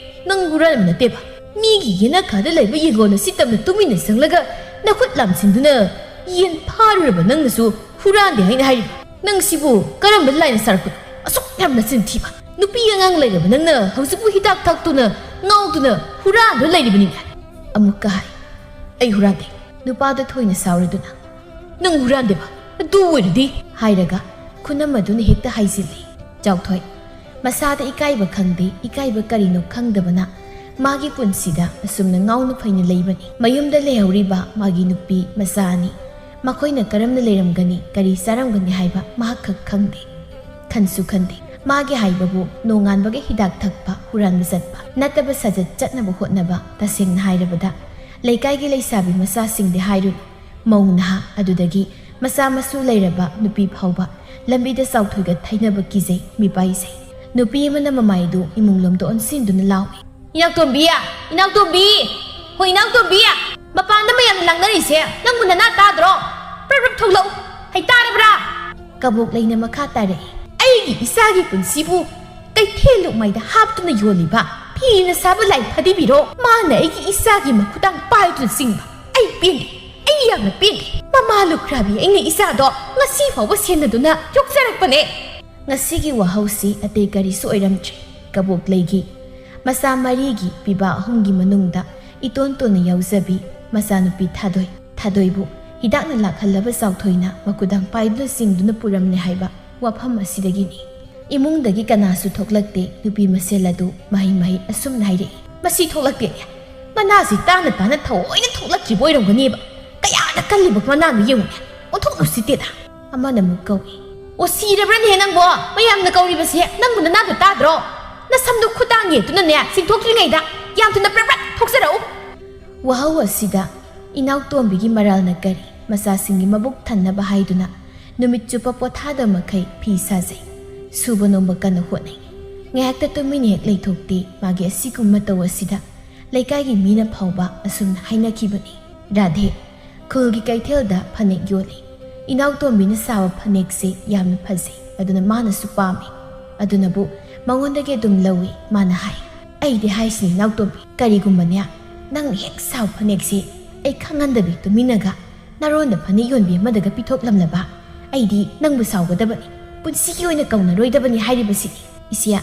ꯅꯪ ꯍꯨꯔꯥꯟꯕ ꯅꯠꯇꯦꯕ? ꯃꯤꯒꯤ ꯌꯦꯅꯈꯥꯗ ꯂꯩꯕ ꯌꯦꯡꯒꯣꯟ ꯑꯁꯤ ꯇꯝꯅ ꯇꯨꯃꯤꯟꯅ ꯆꯪꯂꯒ ꯅꯈꯨꯠ ꯂꯥꯝꯁꯤꯟꯗꯨꯅ ꯌꯦꯟ ꯐꯥꯔꯨꯔꯕ ꯅꯪꯅꯁꯨ ꯍꯨꯔꯥꯟꯗꯦ ꯍꯥꯏꯅ ꯍꯥꯏꯔꯤꯕ? ꯅꯪ ꯁꯤꯕꯨ ꯀꯔꯝꯕ ꯂꯥꯏꯅ ꯁꯥꯔꯛꯄꯅꯣ? ꯑꯁꯨꯛ ꯌꯥꯝꯅ ꯆꯤꯟꯊꯤꯕ! ꯅꯨꯄꯤ ꯑꯉꯥꯡ ꯂꯩꯔꯕ ꯅꯪꯅ ꯍꯧꯖꯤꯛꯄꯨ ꯍꯤꯗꯥꯛ ꯊꯛꯇꯨꯅ ꯉꯥꯎꯗꯨꯅ ꯍꯨꯔꯥꯟꯗꯨꯅ ꯂꯩꯔꯤꯕꯅꯤꯅꯦ!" ꯑꯃꯨꯛꯀ ꯍꯥꯏ, "ꯑꯩ ꯍꯨꯔꯥꯟꯗꯦ꯫" ꯅꯨꯄꯥꯗ ꯊꯣꯏꯅ ꯁꯥꯎꯔꯗꯨꯅ, "ꯅꯪ ꯍꯨꯔꯥꯟꯗꯦꯕ? ꯑꯗꯨ ꯑꯣꯏꯔꯗꯤ!" ꯍꯥꯏꯔꯒ ꯈꯨꯅꯝ ꯑꯗꯨꯅ ꯍꯦꯛꯇ ꯍꯥꯏꯖꯤꯜꯂꯤ꯫ ꯆꯥꯎꯊꯣꯏ ꯃꯁꯥꯗ ꯏꯀꯥꯏꯕ ꯈꯪꯗꯦ, ꯏꯀꯥꯏꯕ ꯀꯔꯤꯅꯣ ꯈꯪꯗꯕꯅ ꯃꯥꯒꯤ ꯄꯨꯟꯁꯤꯗ ꯑꯁꯨꯝꯅ ꯉꯥꯎꯅ ꯐꯩꯅ ꯂꯩꯕꯅꯤ꯫ ꯃꯌꯨꯝꯗ ꯂꯩꯍꯧꯔꯤꯕ ꯃꯥꯒꯤ ꯅꯨꯄꯤ ꯃꯆꯥ ꯑꯅꯤ, ꯃꯈꯣꯏꯅ ꯀꯔꯝꯅ ꯂꯩꯔꯝꯒꯅꯤ, ꯀꯔꯤ ꯆꯥꯔꯝꯒꯅꯤ ꯍꯥꯏꯕ ꯃꯍꯥꯛꯈꯛ ꯈꯪꯗꯦ꯫ ꯈꯟꯁꯨ ꯈꯟꯗꯦ꯫ ꯃꯥꯒꯤ ꯍꯥꯏꯕꯕꯨ ꯅꯣꯡꯉꯥꯟꯕꯒ ꯍꯤꯗꯥꯛ ꯊꯛꯄ, ꯍꯨꯔꯥꯟꯕ ꯆꯠꯄ ꯅꯠꯇꯕ ꯁꯥꯖꯠ ꯆꯠꯅꯕ ꯍꯣꯠꯅꯕ, ꯇꯁꯦꯡꯅ ꯍꯥꯏꯔꯕꯗ ꯂꯩꯀꯥꯏꯒꯤ ꯂꯩꯁꯥꯕꯤ ꯃꯆꯥꯁꯤꯡꯗꯤ ꯍꯥꯏꯔꯨꯅꯨ꯫ ꯃꯧ ꯅꯍꯥ, ꯑꯗꯨꯗꯒꯤ ꯃꯆꯥ ꯃꯁꯨ ꯂꯩꯔꯕ ꯅꯨꯄꯤ ꯐꯥꯎꯕ ꯂꯝꯕꯤꯗ ꯆꯥꯎꯊꯣꯏꯒ ꯊꯩꯅꯕ ꯀꯤꯖꯩ, ꯃꯤꯄꯥꯏꯖꯩ꯫ ꯅꯨꯄꯤ ꯑꯃꯅ ꯃꯃꯥꯏꯗꯨ ꯏꯃꯨꯡꯂꯣꯝꯗ ꯑꯣꯟꯁꯤꯟꯗꯨꯅ ꯂꯥꯎꯏ, "ꯏꯅꯥꯎꯇꯣꯝꯕꯤ! ꯏꯅꯥꯎꯇꯣꯝꯕꯤ! ꯍꯣ, ꯏꯅꯥꯎꯇꯣꯝꯕꯤ! ꯃꯄꯥꯟꯗ ꯃꯌꯥꯝꯅ ꯂꯥꯡꯅꯔꯤꯁꯦ ꯅꯪꯕꯨ ꯅꯅꯥ ꯇꯥꯗ꯭ꯔꯣ? ꯄ꯭ꯔꯞ ꯄ꯭ꯔꯞ ꯊꯣꯛꯂꯛꯎ! ꯍꯩ, ꯇꯥꯔꯕ꯭ꯔꯥ?" ꯀꯕꯣꯛꯂꯩꯅ ꯃꯈꯥ ꯇꯥꯔꯛꯏ, "ꯑꯩꯒꯤ ꯏꯆꯥꯒꯤ ꯄꯨꯟꯁꯤꯕꯨ ꯀꯩꯊꯦꯜ ꯂꯨꯛꯃꯥꯏꯗ ꯍꯥꯞꯇꯨꯅ ꯌꯣꯜꯂꯤꯕ ꯐꯤꯅ ꯁꯥꯕ ꯂꯥꯏ ꯐꯗꯤꯕꯤꯔꯣ? ꯃꯥꯅ ꯑꯩꯒꯤ ꯏꯆꯥꯒꯤ ꯃꯈꯨꯗꯥꯡ ꯄꯥꯏꯗꯨꯅ ꯆꯤꯡꯕ꯫ ꯑꯩ ꯄꯦꯟꯗꯦ, ꯑꯩ ꯌꯥꯝꯅ ꯄꯦꯟꯗꯦ꯫ ꯃꯃꯥ ꯂꯨꯈ꯭ꯔꯥꯕꯤ ꯑꯩꯅ ꯏꯆꯥꯗꯣ ꯉꯁꯤ ꯐꯥꯎꯕ ꯁꯦꯟꯅꯗꯨꯅ ꯌꯣꯛꯆꯔꯛꯄꯅꯦ꯫" ꯉꯁꯤꯒꯤ ꯋꯥꯍꯧꯁꯤ ꯑꯇꯩ ꯀꯔꯤꯁꯨ ꯑꯣꯏꯔꯝꯗ꯭ꯔꯦ꯫ ꯀꯕꯣꯛꯂꯩꯒꯤ ꯃꯆꯥ ꯃꯔꯤꯒꯤ ꯄꯤꯕꯥ ꯑꯍꯨꯝꯒꯤ ꯃꯅꯨꯡꯗ ꯏꯇꯣꯟ ꯇꯣꯟꯅ ꯌꯥꯎꯖꯕꯤ ꯃꯆꯥꯅꯨꯄꯤ ꯊꯥꯗꯣꯏ꯫ ꯊꯥꯗꯣꯏꯕꯨ ꯍꯤꯗꯥꯛꯅ ꯂꯥꯛꯍꯜꯂꯕ ꯆꯥꯎꯊꯣꯏꯅ ꯃꯈꯨꯗꯥꯡ ꯄꯥꯏꯗꯨꯅ ꯆꯤꯡꯗꯨꯅ ꯄꯨꯔꯝꯂꯦ ꯍꯥꯏꯕ ꯋꯥꯐꯝ ꯑꯁꯤꯗꯒꯤꯅꯤ꯫ ꯏꯃꯨꯡꯗꯒꯤ ꯀꯅꯥꯁꯨ ꯊꯣꯛꯂꯛꯇꯦ꯫ ꯅꯨꯄꯤ ꯃꯁꯦꯜ ꯑꯗꯨ ꯃꯍꯩ ꯃꯍꯩ ꯑꯁꯨꯝꯅ ꯍꯥꯏꯔꯛꯏ, "ꯃꯁꯤ ꯊꯣꯛꯂꯛꯇꯦꯅꯦ꯫ ꯃꯅꯥꯁꯤ ꯇꯥꯅ ꯇꯥꯅ ꯊꯑꯣꯏꯅ ꯊꯣꯛꯂꯛꯈꯤꯕ ꯑꯣꯏꯔꯝꯒꯅꯦꯕ꯫ ꯀꯌꯥꯗ ꯀꯜꯂꯤꯕ ꯃꯅꯥꯅꯣ ꯌꯦꯡꯉꯨꯅꯦ꯫ ꯑꯣꯟꯊꯣꯛ ꯅꯨꯡꯁꯤꯠꯇꯦꯗ!" ꯑꯃꯅ ꯑꯃꯨꯛ ꯀꯧꯏ, "ꯑꯣ, ꯁꯤꯔꯕ꯭ꯔꯅꯦ ꯅꯪꯕꯣ? ꯃꯌꯥꯝꯅ ꯀꯧꯔꯤꯕꯁꯦ ꯅꯪꯕꯨ ꯅꯅꯥꯗꯣ ꯇꯥꯗ꯭ꯔꯣ? ꯅꯁꯝꯗꯨ ꯈꯨꯠꯇꯥꯡ ꯌꯦꯠꯇꯨꯅꯅꯦ ꯆꯤꯡꯊꯣꯛꯇ꯭ꯔꯤꯉꯩꯗ ꯌꯥꯝ ꯊꯨꯅ ꯄ꯭ꯔꯞ ꯄ꯭ꯔꯞ ꯊꯣꯛꯆꯔꯛꯎ!" ꯋꯥꯍꯧ ꯑꯁꯤꯗ ꯏꯅꯥꯎꯇꯣꯝꯕꯤꯒꯤ ꯃꯔꯥꯜꯅ ꯀꯔꯤ? ꯃꯆꯥꯁꯤꯡꯒꯤ ꯃꯕꯨꯛ ꯊꯟꯅꯕ ꯍꯥꯏꯗꯨꯅ ꯅꯨꯃꯤꯠ ꯆꯨꯞꯄ ꯄꯣꯊꯥꯗꯕ ꯃꯈꯩ ꯐꯤ ꯁꯥꯖꯩ, ꯁꯨꯕ ꯅꯣꯝꯕ ꯀꯟꯅ ꯍꯣꯠꯅꯩ꯫ ꯉꯥꯏꯍꯥꯛꯇ ꯇꯨꯃꯤꯟꯅ ꯍꯦꯛ ꯂꯩꯊꯣꯛꯇꯦ꯫ ꯃꯥꯒꯤ ꯑꯁꯤꯒꯨꯝꯕ ꯃꯇꯧ ꯑꯁꯤꯗ ꯂꯩꯀꯥꯏꯒꯤ ꯃꯤꯅ ꯐꯥꯎꯕ ꯑꯁꯨꯝꯅ ꯍꯥꯏꯅꯈꯤꯕꯅꯤ꯫ ꯔꯥꯙꯦ, ꯈꯨꯜꯒꯤ ꯀꯩꯊꯦꯜꯗ ꯐꯅꯦꯛ ꯌꯣꯜꯂꯤ꯫ ꯏꯅꯥꯎꯇꯣꯝꯕꯤꯅ ꯁꯥꯕ ꯐꯅꯦꯛꯁꯦ ꯌꯥꯝꯅ ꯐꯖꯩ, ꯑꯗꯨꯅ ꯃꯥꯅꯁꯨ ꯄꯥꯝꯃꯤ꯫ ꯑꯗꯨꯅꯕꯨ ꯃꯉꯣꯟꯗꯒꯤ ꯑꯗꯨꯝ ꯂꯧꯏ꯫ ꯃꯥꯅ ꯍꯥꯏ, "ꯑꯩꯗꯤ ꯍꯥꯏꯁꯤꯅꯤ ꯏꯅꯥꯎꯇꯣꯝꯕꯤ, ꯀꯔꯤꯒꯨꯝꯕꯅꯦ ꯅꯪꯅ ꯍꯦꯛ ꯁꯥꯕ ꯐꯅꯦꯛꯁꯦ ꯑꯩ ꯈꯪꯍꯟꯗꯕꯤ ꯇꯨꯃꯤꯟꯅꯒ ꯅꯔꯣꯟꯗ ꯐꯅꯦꯛ ꯌꯣꯟꯕꯤ ꯑꯃꯗꯒ ꯄꯤꯊꯣꯛꯂꯝꯂꯕ, ꯑꯩꯗꯤ ꯅꯪꯕꯨ ꯁꯥꯎꯒꯗꯕꯅꯤ, ꯄꯨꯟꯁꯤꯒꯤ ꯑꯣꯏꯅ ꯀꯧꯅꯔꯣꯏꯗꯕꯅꯤ ꯍꯥꯏꯔꯤꯕꯁꯤꯅꯤ꯫ ꯏꯆꯦ,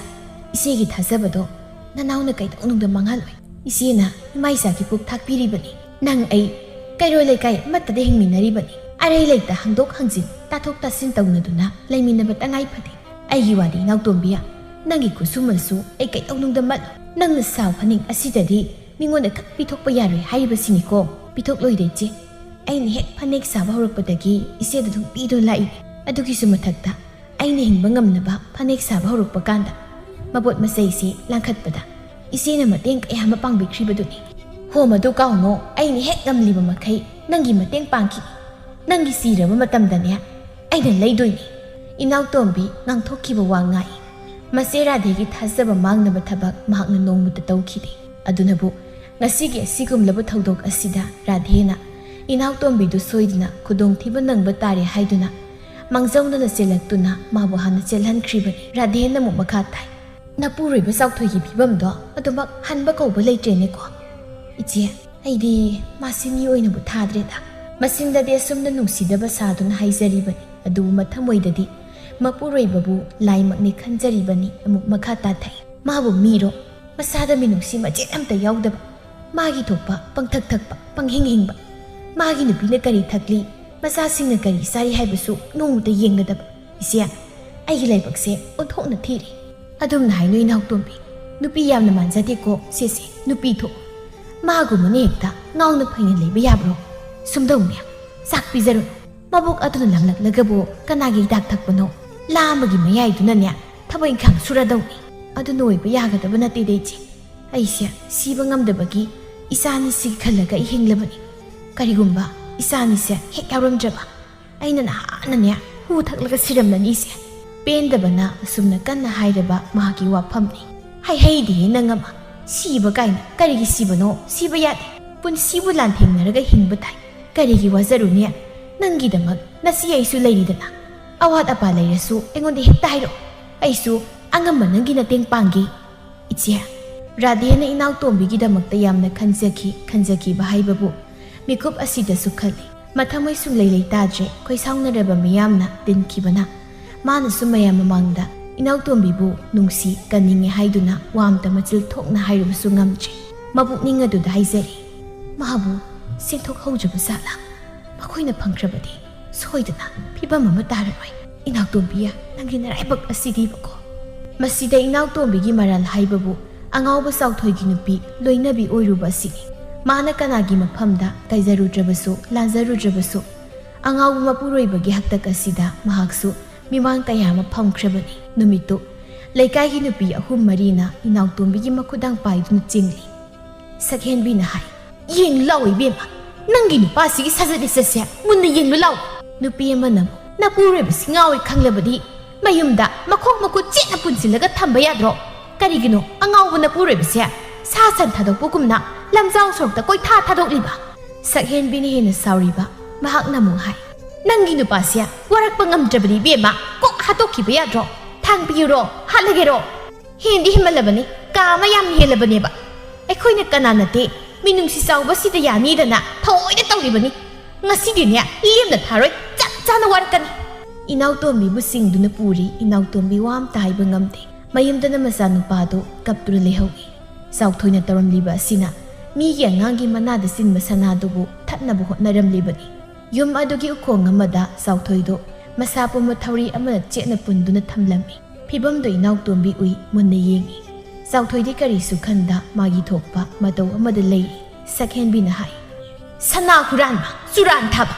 ꯏꯆꯦꯒꯤ ꯊꯥꯖꯕꯗꯣ ꯅꯅꯥꯎꯅ ꯀꯩꯗꯧꯅꯨꯡꯗ ꯃꯥꯡꯍꯜꯂꯣꯏ꯫ ꯏꯆꯦꯅ ꯏꯃꯥ ꯏꯆꯥꯒꯤ ꯄꯨꯛ ꯊꯥꯛꯄꯤꯔꯤꯕꯅꯤ꯫ ꯅꯪ ꯑꯩ ꯀꯩꯔꯣꯏ ꯂꯩꯀꯥꯏ ꯑꯃꯠꯇꯗ ꯍꯤꯡꯃꯤꯟꯅꯔꯤꯕꯅꯤ꯫ ꯑꯔꯩ ꯂꯩꯇ ꯍꯪꯗꯣꯛ ꯍꯪꯖꯤꯟ, ꯇꯥꯊꯣꯛ ꯇꯥꯁꯤꯟ ꯇꯧꯅꯗꯨꯅ ꯂꯩꯃꯤꯟꯅꯕ ꯇꯉꯥꯏ ꯐꯗꯦ꯫ ꯑꯩꯒꯤ ꯋꯥꯗꯤ ꯏꯅꯥꯎꯇꯣꯝꯕꯤ, ꯅꯪꯒꯤ ꯈꯨꯠꯁꯨꯃꯟꯁꯨ ꯑꯩ ꯀꯩꯗꯧꯅꯨꯡꯗ ꯃꯠꯂꯣꯏ꯫ ꯅꯪꯅ ꯁꯥꯕ ꯐꯅꯦꯛ ꯑꯁꯤꯗꯗꯤ ꯃꯤꯉꯣꯟꯗ ꯈꯛ ꯄꯤꯊꯣꯛꯄ ꯌꯥꯔꯣꯏ ꯍꯥꯏꯔꯤꯕꯁꯤꯅꯤꯀꯣ?" "ꯄꯤꯊꯣꯛꯂꯣꯏꯗ ꯏꯆꯦ꯫ ꯑꯩꯅ ꯍꯦꯛ ꯐꯅꯦꯛ ꯁꯥꯕ ꯍꯧꯔꯛꯄꯗꯒꯤ ꯏꯆꯦꯗ ꯑꯗꯨꯝ ꯄꯤꯗꯨꯅ ꯂꯥꯛꯏ꯫ ꯑꯗꯨꯒꯤꯁꯨ ꯃꯊꯛꯇ ꯑꯩꯅ ꯍꯤꯡꯕ ꯉꯝꯅꯕ ꯐꯅꯦꯛ ꯁꯥꯕ ꯍꯧꯔꯛꯄ ꯀꯥꯟꯗ ꯃꯄꯣꯠ ꯃꯆꯩꯁꯤ ꯂꯥꯡꯈꯠꯄꯗ ꯏꯆꯦꯅ ꯃꯇꯦꯡ ꯀꯌꯥ ꯑꯃ ꯄꯥꯡꯕꯤꯈ꯭ꯔꯤꯕꯗꯨꯅꯤ꯫ ꯍꯣ, ꯃꯗꯨ ꯀꯥꯎꯅꯣ, ꯑꯩꯅ ꯍꯦꯛ ꯉꯝꯂꯤꯕ ꯃꯈꯩ ꯅꯪꯒꯤ ꯃꯇꯦꯡ ꯄꯥꯡꯈꯤ꯫ ꯅꯪꯒꯤ ꯁꯤꯔꯕ ꯃꯇꯝꯗꯅꯦ ꯑꯩꯅ ꯂꯩꯗꯣꯏꯅꯤ꯫" ꯏꯅꯥꯎꯇꯣꯝꯕꯤ ꯉꯥꯡꯊꯣꯛꯈꯤꯕ ꯋꯥ ꯉꯥꯛꯏ꯫ ꯃꯆꯦ ꯔꯥꯙꯦꯒꯤ ꯊꯥꯖꯕ ꯃꯥꯡꯅꯕ ꯊꯕꯛ ꯃꯍꯥꯛꯅ ꯅꯣꯡꯃꯇ ꯇꯧꯈꯤꯗꯦ꯫ ꯑꯗꯨꯅꯕꯨ ꯉꯁꯤꯒꯤ ꯑꯁꯤꯒꯨꯝꯂꯕ ꯊꯧꯗꯣꯛ ꯑꯁꯤꯗ ꯔꯥꯙꯦꯅ ꯏꯅꯥꯎꯇꯣꯝꯕꯤꯗꯨ ꯁꯣꯏꯗꯅ ꯈꯨꯗꯣꯡꯊꯤꯕ ꯅꯪꯕ ꯇꯥꯔꯦ ꯍꯥꯏꯗꯨꯅ ꯃꯥꯡꯖꯧꯅꯅ ꯆꯦꯜꯂꯛꯇꯨꯅ ꯃꯥꯕꯨ ꯍꯥꯟꯅ ꯆꯦꯜꯍꯟꯈ꯭ꯔꯤꯕꯅꯤ꯫ ꯔꯥꯙꯦꯅ ꯑꯃꯨꯛ ꯃꯈꯥ ꯇꯥꯏ, "ꯅꯄꯨꯔꯣꯏꯕ ꯆꯥꯎꯊꯣꯏꯒꯤ ꯐꯤꯕꯝꯗꯣ ꯑꯗꯨꯃꯛ ꯍꯟꯕ ꯀꯧꯕ ꯂꯩꯇ꯭ꯔꯦꯅꯦꯀꯣ ꯏꯆꯦ꯫ ꯑꯩꯗꯤ ꯃꯥꯁꯤ ꯃꯤ ꯑꯣꯏꯅꯕꯨ ꯊꯥꯗ꯭ꯔꯦꯗ꯫ ꯃꯆꯤꯟꯗꯗꯤ ꯑꯁꯨꯝꯅ ꯅꯨꯡꯁꯤꯗꯕ ꯁꯥꯗꯨꯅ ꯍꯥꯏꯖꯔꯤꯕꯅꯤ, ꯑꯗꯨꯕꯨ ꯃꯊꯃꯣꯏꯗꯗꯤ ꯃꯄꯨꯔꯣꯏꯕꯕꯨ ꯂꯥꯏꯃꯛꯅꯤ ꯈꯟꯖꯔꯤꯕꯅꯤ꯫" ꯑꯃꯨꯛ ꯃꯈꯥ ꯇꯥꯊꯩ, "ꯃꯥꯕꯨ ꯃꯤꯔꯣ? ꯃꯁꯥꯗ ꯃꯤꯅꯨꯡꯁꯤ ꯃꯆꯦꯠ ꯑꯝꯇ ꯌꯥꯎꯗꯕ, ꯃꯥꯒꯤ ꯊꯣꯛꯄ ꯄꯪꯊꯛ ꯊꯛꯄ, ꯄꯪꯍꯤꯡ ꯍꯤꯡꯕ, ꯃꯥꯒꯤ ꯅꯨꯄꯤꯅ ꯀꯔꯤ ꯊꯛꯂꯤ, ꯃꯆꯥꯁꯤꯡꯅ ꯀꯔꯤ ꯆꯥꯔꯤ ꯍꯥꯏꯕꯁꯨ ꯅꯣꯡꯃꯇ ꯌꯦꯡꯅꯗꯕ꯫ ꯏꯆꯦ, ꯑꯩꯒꯤ ꯂꯥꯏꯕꯛꯁꯦ ꯑꯣꯟꯊꯣꯛꯅ ꯊꯤꯔꯦ꯫" "ꯑꯗꯨꯝꯅ ꯍꯥꯏꯅꯨ ꯏꯅꯥꯎꯇꯣꯝꯕꯤ, ꯅꯨꯄꯤ ꯌꯥꯝꯅ ꯃꯥꯟꯖꯗꯦꯀꯣ ꯁꯤꯁꯦ, ꯅꯨꯄꯤ ꯊꯣꯛ꯫ ꯃꯥꯒꯨꯝꯕꯅ ꯍꯦꯛꯇ ꯉꯥꯎꯅ ꯐꯩꯅ ꯂꯩꯕ ꯌꯥꯕ꯭ꯔꯣ? ꯁꯨꯝꯗꯧꯅꯦ, ꯆꯥꯛ ꯄꯤꯖꯔꯨꯅꯨ꯫ ꯃꯕꯨꯛ ꯑꯗꯨꯅ ꯂꯥꯝꯂꯛꯂꯒꯕꯨ ꯀꯅꯥꯒꯤ ꯍꯤꯗꯥꯛ ꯊꯛꯄꯅꯣ? ꯂꯥꯝꯕꯒꯤ ꯃꯌꯥꯏꯗꯨꯅꯅꯦ ꯊꯕꯛ ꯏꯪꯈꯥꯡ ꯁꯨꯔꯗꯧꯅꯤ꯫ ꯑꯗꯨꯅ ꯑꯣꯏꯕ ꯌꯥꯒꯗꯕ ꯅꯠꯇꯦꯗ ꯏꯆꯦ꯫ ꯑꯩꯁꯦ ꯁꯤꯕ ꯉꯝꯗꯕꯒꯤ ꯏꯆꯥꯅꯤꯁꯤꯒꯤ ꯈꯜꯂꯒ ꯑꯩ ꯍꯤꯡꯂꯕꯅꯤ꯫ ꯀꯔꯤꯒꯨꯝꯕ ꯏꯆꯥꯅꯤꯁꯦ ꯍꯦꯛ ꯌꯥꯎꯔꯝꯗ꯭ꯔꯕ ꯑꯩꯅ ꯅꯍꯥꯟꯅꯅꯦ ꯍꯨ ꯊꯛꯂꯒ ꯁꯤꯔꯝꯂꯅꯤꯁꯦ꯫" ꯄꯦꯟꯗꯕꯅ ꯑꯁꯨꯝꯅ ꯀꯟꯅ ꯍꯥꯏꯔꯕ ꯃꯍꯥꯛꯀꯤ ꯋꯥꯐꯝꯅꯤ꯫ "ꯍꯩꯍꯩꯗꯦꯍꯦ ꯅꯪ ꯑꯃ꯫ ꯁꯤꯕ ꯀꯥꯏꯅ ꯀꯔꯤꯒꯤ ꯁꯤꯕꯅꯣ? ꯁꯤꯕ ꯌꯥꯗꯦ꯫ ꯄꯨꯟꯁꯤꯕꯨ ꯂꯥꯟꯊꯦꯡꯅꯔꯒ ꯍꯤꯡꯕ ꯇꯥꯏ꯫ ꯀꯔꯤꯒꯤ ꯋꯥꯖꯔꯨꯅꯤ? ꯅꯪꯒꯤꯗꯃꯛ ꯅꯆꯦ ꯑꯩꯁꯨ ꯂꯩꯔꯤꯗꯅ꯫ ꯑꯋꯥꯠ ꯑꯄꯥ ꯂꯩꯔꯁꯨ ꯑꯩꯉꯣꯟꯗ ꯍꯦꯛꯇ ꯍꯥꯏꯔꯛꯑꯣ꯫ ꯑꯩꯁꯨ ꯑꯉꯝꯕ ꯅꯪꯒꯤ ꯃꯇꯦꯡ ꯄꯥꯡꯒꯦ꯫ ꯏꯆꯦ, ꯔꯥꯙꯦꯅ ꯏꯅꯥꯎꯇꯣꯝꯕꯤꯒꯤꯗꯃꯛꯇ ꯌꯥꯝꯅ ꯈꯟꯖꯈꯤ꯫ ꯈꯟꯖꯈꯤꯕ ꯍꯥꯏꯕꯕꯨ ꯃꯤꯀꯨꯞ ꯑꯁꯤꯗꯁꯨ ꯈꯜꯂꯤ꯫ ꯃꯊꯃꯣꯏ ꯁꯨꯡꯂꯩ ꯂꯩꯇꯥꯗ꯭ꯔꯦ꯫ ꯈꯣꯏꯁꯥꯎꯅꯔꯕ ꯃꯤꯌꯥꯝꯅ ꯇꯤꯟꯈꯤꯕꯅ ꯃꯥꯅꯁꯨ ꯃꯌꯥꯝ ꯃꯃꯥꯡꯗ ꯏꯅꯥꯎꯇꯣꯝꯕꯤꯕꯨ ꯅꯨꯡꯁꯤ, ꯀꯟꯅꯤꯡꯉꯦ ꯍꯥꯏꯗꯨꯅ ꯋꯥ ꯑꯝꯇ ꯃꯆꯤꯜ ꯊꯣꯛꯅ ꯍꯥꯏꯔꯨꯕꯁꯨ ꯉꯝꯗ꯭ꯔꯦ꯫ ꯃꯄꯨꯛꯅꯤꯡ ꯑꯗꯨꯗ ꯍꯥꯏꯖꯔꯤ, ꯃꯥꯕꯨ ꯁꯦꯡꯊꯣꯛꯍꯧꯗ꯭ꯔꯕ ꯖꯥꯠꯂꯥ? ꯃꯈꯣꯏꯅ ꯐꯪꯈ꯭ꯔꯕꯗꯤ ꯁꯣꯏꯗꯅ ꯐꯤꯕꯝ ꯑꯃ ꯇꯥꯔꯔꯣꯏ꯫ ꯏꯅꯥꯎꯇꯣꯝꯕꯤ, ꯅꯪꯒꯤ ꯅꯔꯥꯏꯕꯛ ꯑꯁꯤꯗꯤꯕꯀꯣ꯫ ꯃꯁꯤꯗ ꯏꯅꯥꯎꯇꯣꯝꯕꯤꯒꯤ ꯃꯔꯥꯜ ꯍꯥꯏꯕꯕꯨ ꯑꯉꯥꯎꯕ ꯆꯥꯎꯊꯣꯏꯒꯤ ꯅꯨꯄꯤ ꯂꯣꯏꯅꯕꯤ ꯑꯣꯏꯔꯨꯕ ꯑꯁꯤꯅꯤ꯫ ꯃꯥꯅ ꯀꯅꯥꯒꯤ ꯃꯐꯝꯗ ꯀꯥꯏꯖꯔꯨꯗ꯭ꯔꯕꯁꯨ, ꯂꯥꯟꯖꯔꯨꯗ꯭ꯔꯕꯁꯨ, ꯑꯉꯥꯎꯕ ꯃꯄꯨꯔꯣꯏꯕꯒꯤ ꯍꯥꯛꯇꯛ ꯑꯁꯤꯗ ꯃꯍꯥꯛꯁꯨ ꯃꯤꯃꯥꯡ ꯀꯌꯥ ꯑꯃ ꯐꯝꯈ꯭ꯔꯕꯅꯤ꯫ ꯅꯨꯃꯤꯠꯇꯨ ꯂꯩꯀꯥꯏꯒꯤ ꯅꯨꯄꯤ ꯑꯍꯨꯝ ꯃꯔꯤꯅ ꯏꯅꯥꯎꯇꯣꯝꯕꯤꯒꯤ ꯃꯈꯨꯗꯥꯡ ꯄꯥꯏꯗꯨꯅ ꯆꯦꯡꯂꯤ꯫ ꯁꯛꯍꯦꯟꯕꯤꯅ ꯍꯥꯏ, "ꯌꯦꯡꯂꯨ ꯂꯥꯎ ꯏꯕꯦꯝꯃ, ꯅꯪꯒꯤ ꯅꯨꯄꯥꯁꯤꯒꯤ ꯁꯥꯖꯠ ꯂꯤꯆꯠꯁꯦ ꯃꯨꯟꯅ ꯌꯦꯡꯂꯨ ꯂꯥꯎ"꯫ ꯅꯨꯄꯤ ꯑꯃꯅ ꯑꯃꯨꯛ, "ꯅꯄꯨꯔꯣꯏꯕꯁꯤ ꯉꯥꯎꯏ ꯈꯪꯂꯕꯗꯤ ꯃꯌꯨꯝꯗ ꯃꯈꯣꯡ ꯃꯈꯨꯠ ꯆꯦꯠꯅ ꯄꯨꯟꯁꯤꯜꯂꯒ ꯊꯝꯕ ꯌꯥꯗ꯭ꯔꯣ? ꯀꯔꯤꯒꯤꯅꯣ ꯑꯉꯥꯎꯕ ꯅꯄꯨꯔꯣꯏꯕꯁꯦ ꯁꯥ ꯁꯟ ꯊꯥꯗꯣꯛꯄꯒꯨꯝꯅ ꯂꯝꯖꯥꯎ ꯁꯣꯔꯣꯛꯇ ꯀꯣꯏꯊꯥ ꯊꯥꯗꯣꯛꯂꯤꯕ?" ꯁꯛꯍꯦꯟꯕꯤꯅ ꯍꯦꯟꯅ ꯁꯥꯎꯔꯤꯕ꯫ ꯃꯍꯥꯛꯅ ꯑꯃꯨꯛ ꯍꯥꯏ, "ꯅꯪꯒꯤ ꯅꯨꯄꯥꯁꯦ ꯋꯥꯔꯛꯄ ꯉꯝꯗ꯭ꯔꯕꯅꯤ ꯏꯕꯦꯝꯃ, ꯀꯣꯛ ꯍꯥꯠꯇꯣꯛꯈꯤꯕ ꯌꯥꯗ꯭ꯔꯣ? ꯊꯥꯡꯕꯤꯌꯨꯔꯣ? ꯍꯥꯠꯂꯒꯦꯔꯣ? ꯍꯦꯟꯗꯤ ꯍꯦꯟꯃꯜꯂꯕꯅꯤ, ꯀꯥ ꯑꯃ ꯌꯥꯝ ꯍꯦꯜꯂꯕꯅꯦꯕ꯫ ꯑꯩꯈꯣꯏꯅ ꯀꯅꯥ ꯅꯠꯇꯦ, ꯃꯤꯅꯨꯡꯁꯤ ꯆꯥꯎꯕꯁꯤꯗ ꯌꯥꯅꯤꯗꯅ ꯊꯑꯣꯏꯅ ꯇꯧꯔꯤꯕꯅꯤ꯫ ꯉꯁꯤꯗꯤꯅꯦ, ꯂꯦꯝꯅ ꯊꯥꯔꯣꯏ, ꯆꯞ ꯆꯥꯅ ꯋꯥꯔꯛꯀꯅꯤ"꯫ ꯏꯅꯥꯎꯇꯣꯝꯕꯤꯕꯨ ꯆꯤꯡꯗꯨꯅ ꯄꯨꯔꯤ꯫ ꯏꯅꯥꯎꯇꯣꯝꯕꯤ ꯋꯥ ꯑꯝꯇ ꯍꯥꯏꯕ ꯉꯝꯗꯦ꯫ ꯃꯌꯨꯝꯗꯅ ꯃꯆꯥꯅꯨꯄꯥꯗꯨ ꯀꯞꯇꯨꯅ ꯂꯩꯍꯧꯏ꯫ ꯆꯥꯎꯊꯣꯏꯅ ꯇꯧꯔꯝꯂꯤꯕ ꯑꯁꯤꯅ ꯃꯤꯒꯤ ꯑꯉꯥꯡꯒꯤ ꯃꯅꯥꯗ ꯆꯤꯟꯕ ꯁꯅꯥꯗꯨꯕꯨ ꯊꯠꯅꯕ ꯍꯣꯠꯅꯔꯝꯂꯤꯕꯅꯤ꯫ ꯌꯨꯝ ꯑꯗꯨꯒꯤ ꯎꯈꯣꯡ ꯑꯃꯗ ꯆꯥꯎꯊꯣꯏꯗꯨ ꯃꯁꯥ ꯄꯨꯝꯕ ꯊꯧꯔꯤ ꯑꯃꯅ ꯆꯦꯠꯅ ꯄꯨꯟꯗꯨꯅ ꯊꯝꯂꯝꯃꯤ꯫ ꯐꯤꯕꯝꯗꯨ ꯏꯅꯥꯎꯇꯣꯝꯕꯤ ꯎꯏ, ꯃꯨꯟꯅ ꯌꯦꯡꯏ꯫ ꯆꯥꯎꯊꯣꯏꯗꯤ ꯀꯔꯤꯁꯨ ꯈꯟꯗ ꯃꯥꯒꯤ ꯊꯣꯛꯄ ꯃꯇꯧ ꯑꯃꯗ ꯂꯩꯔꯤ꯫ ꯁꯛꯍꯦꯟꯕꯤꯅ ꯍꯥꯏ, "ꯁꯅꯥ ꯍꯨꯔꯥꯟꯕ, ꯆꯨꯔꯥꯟ ꯊꯥꯕ!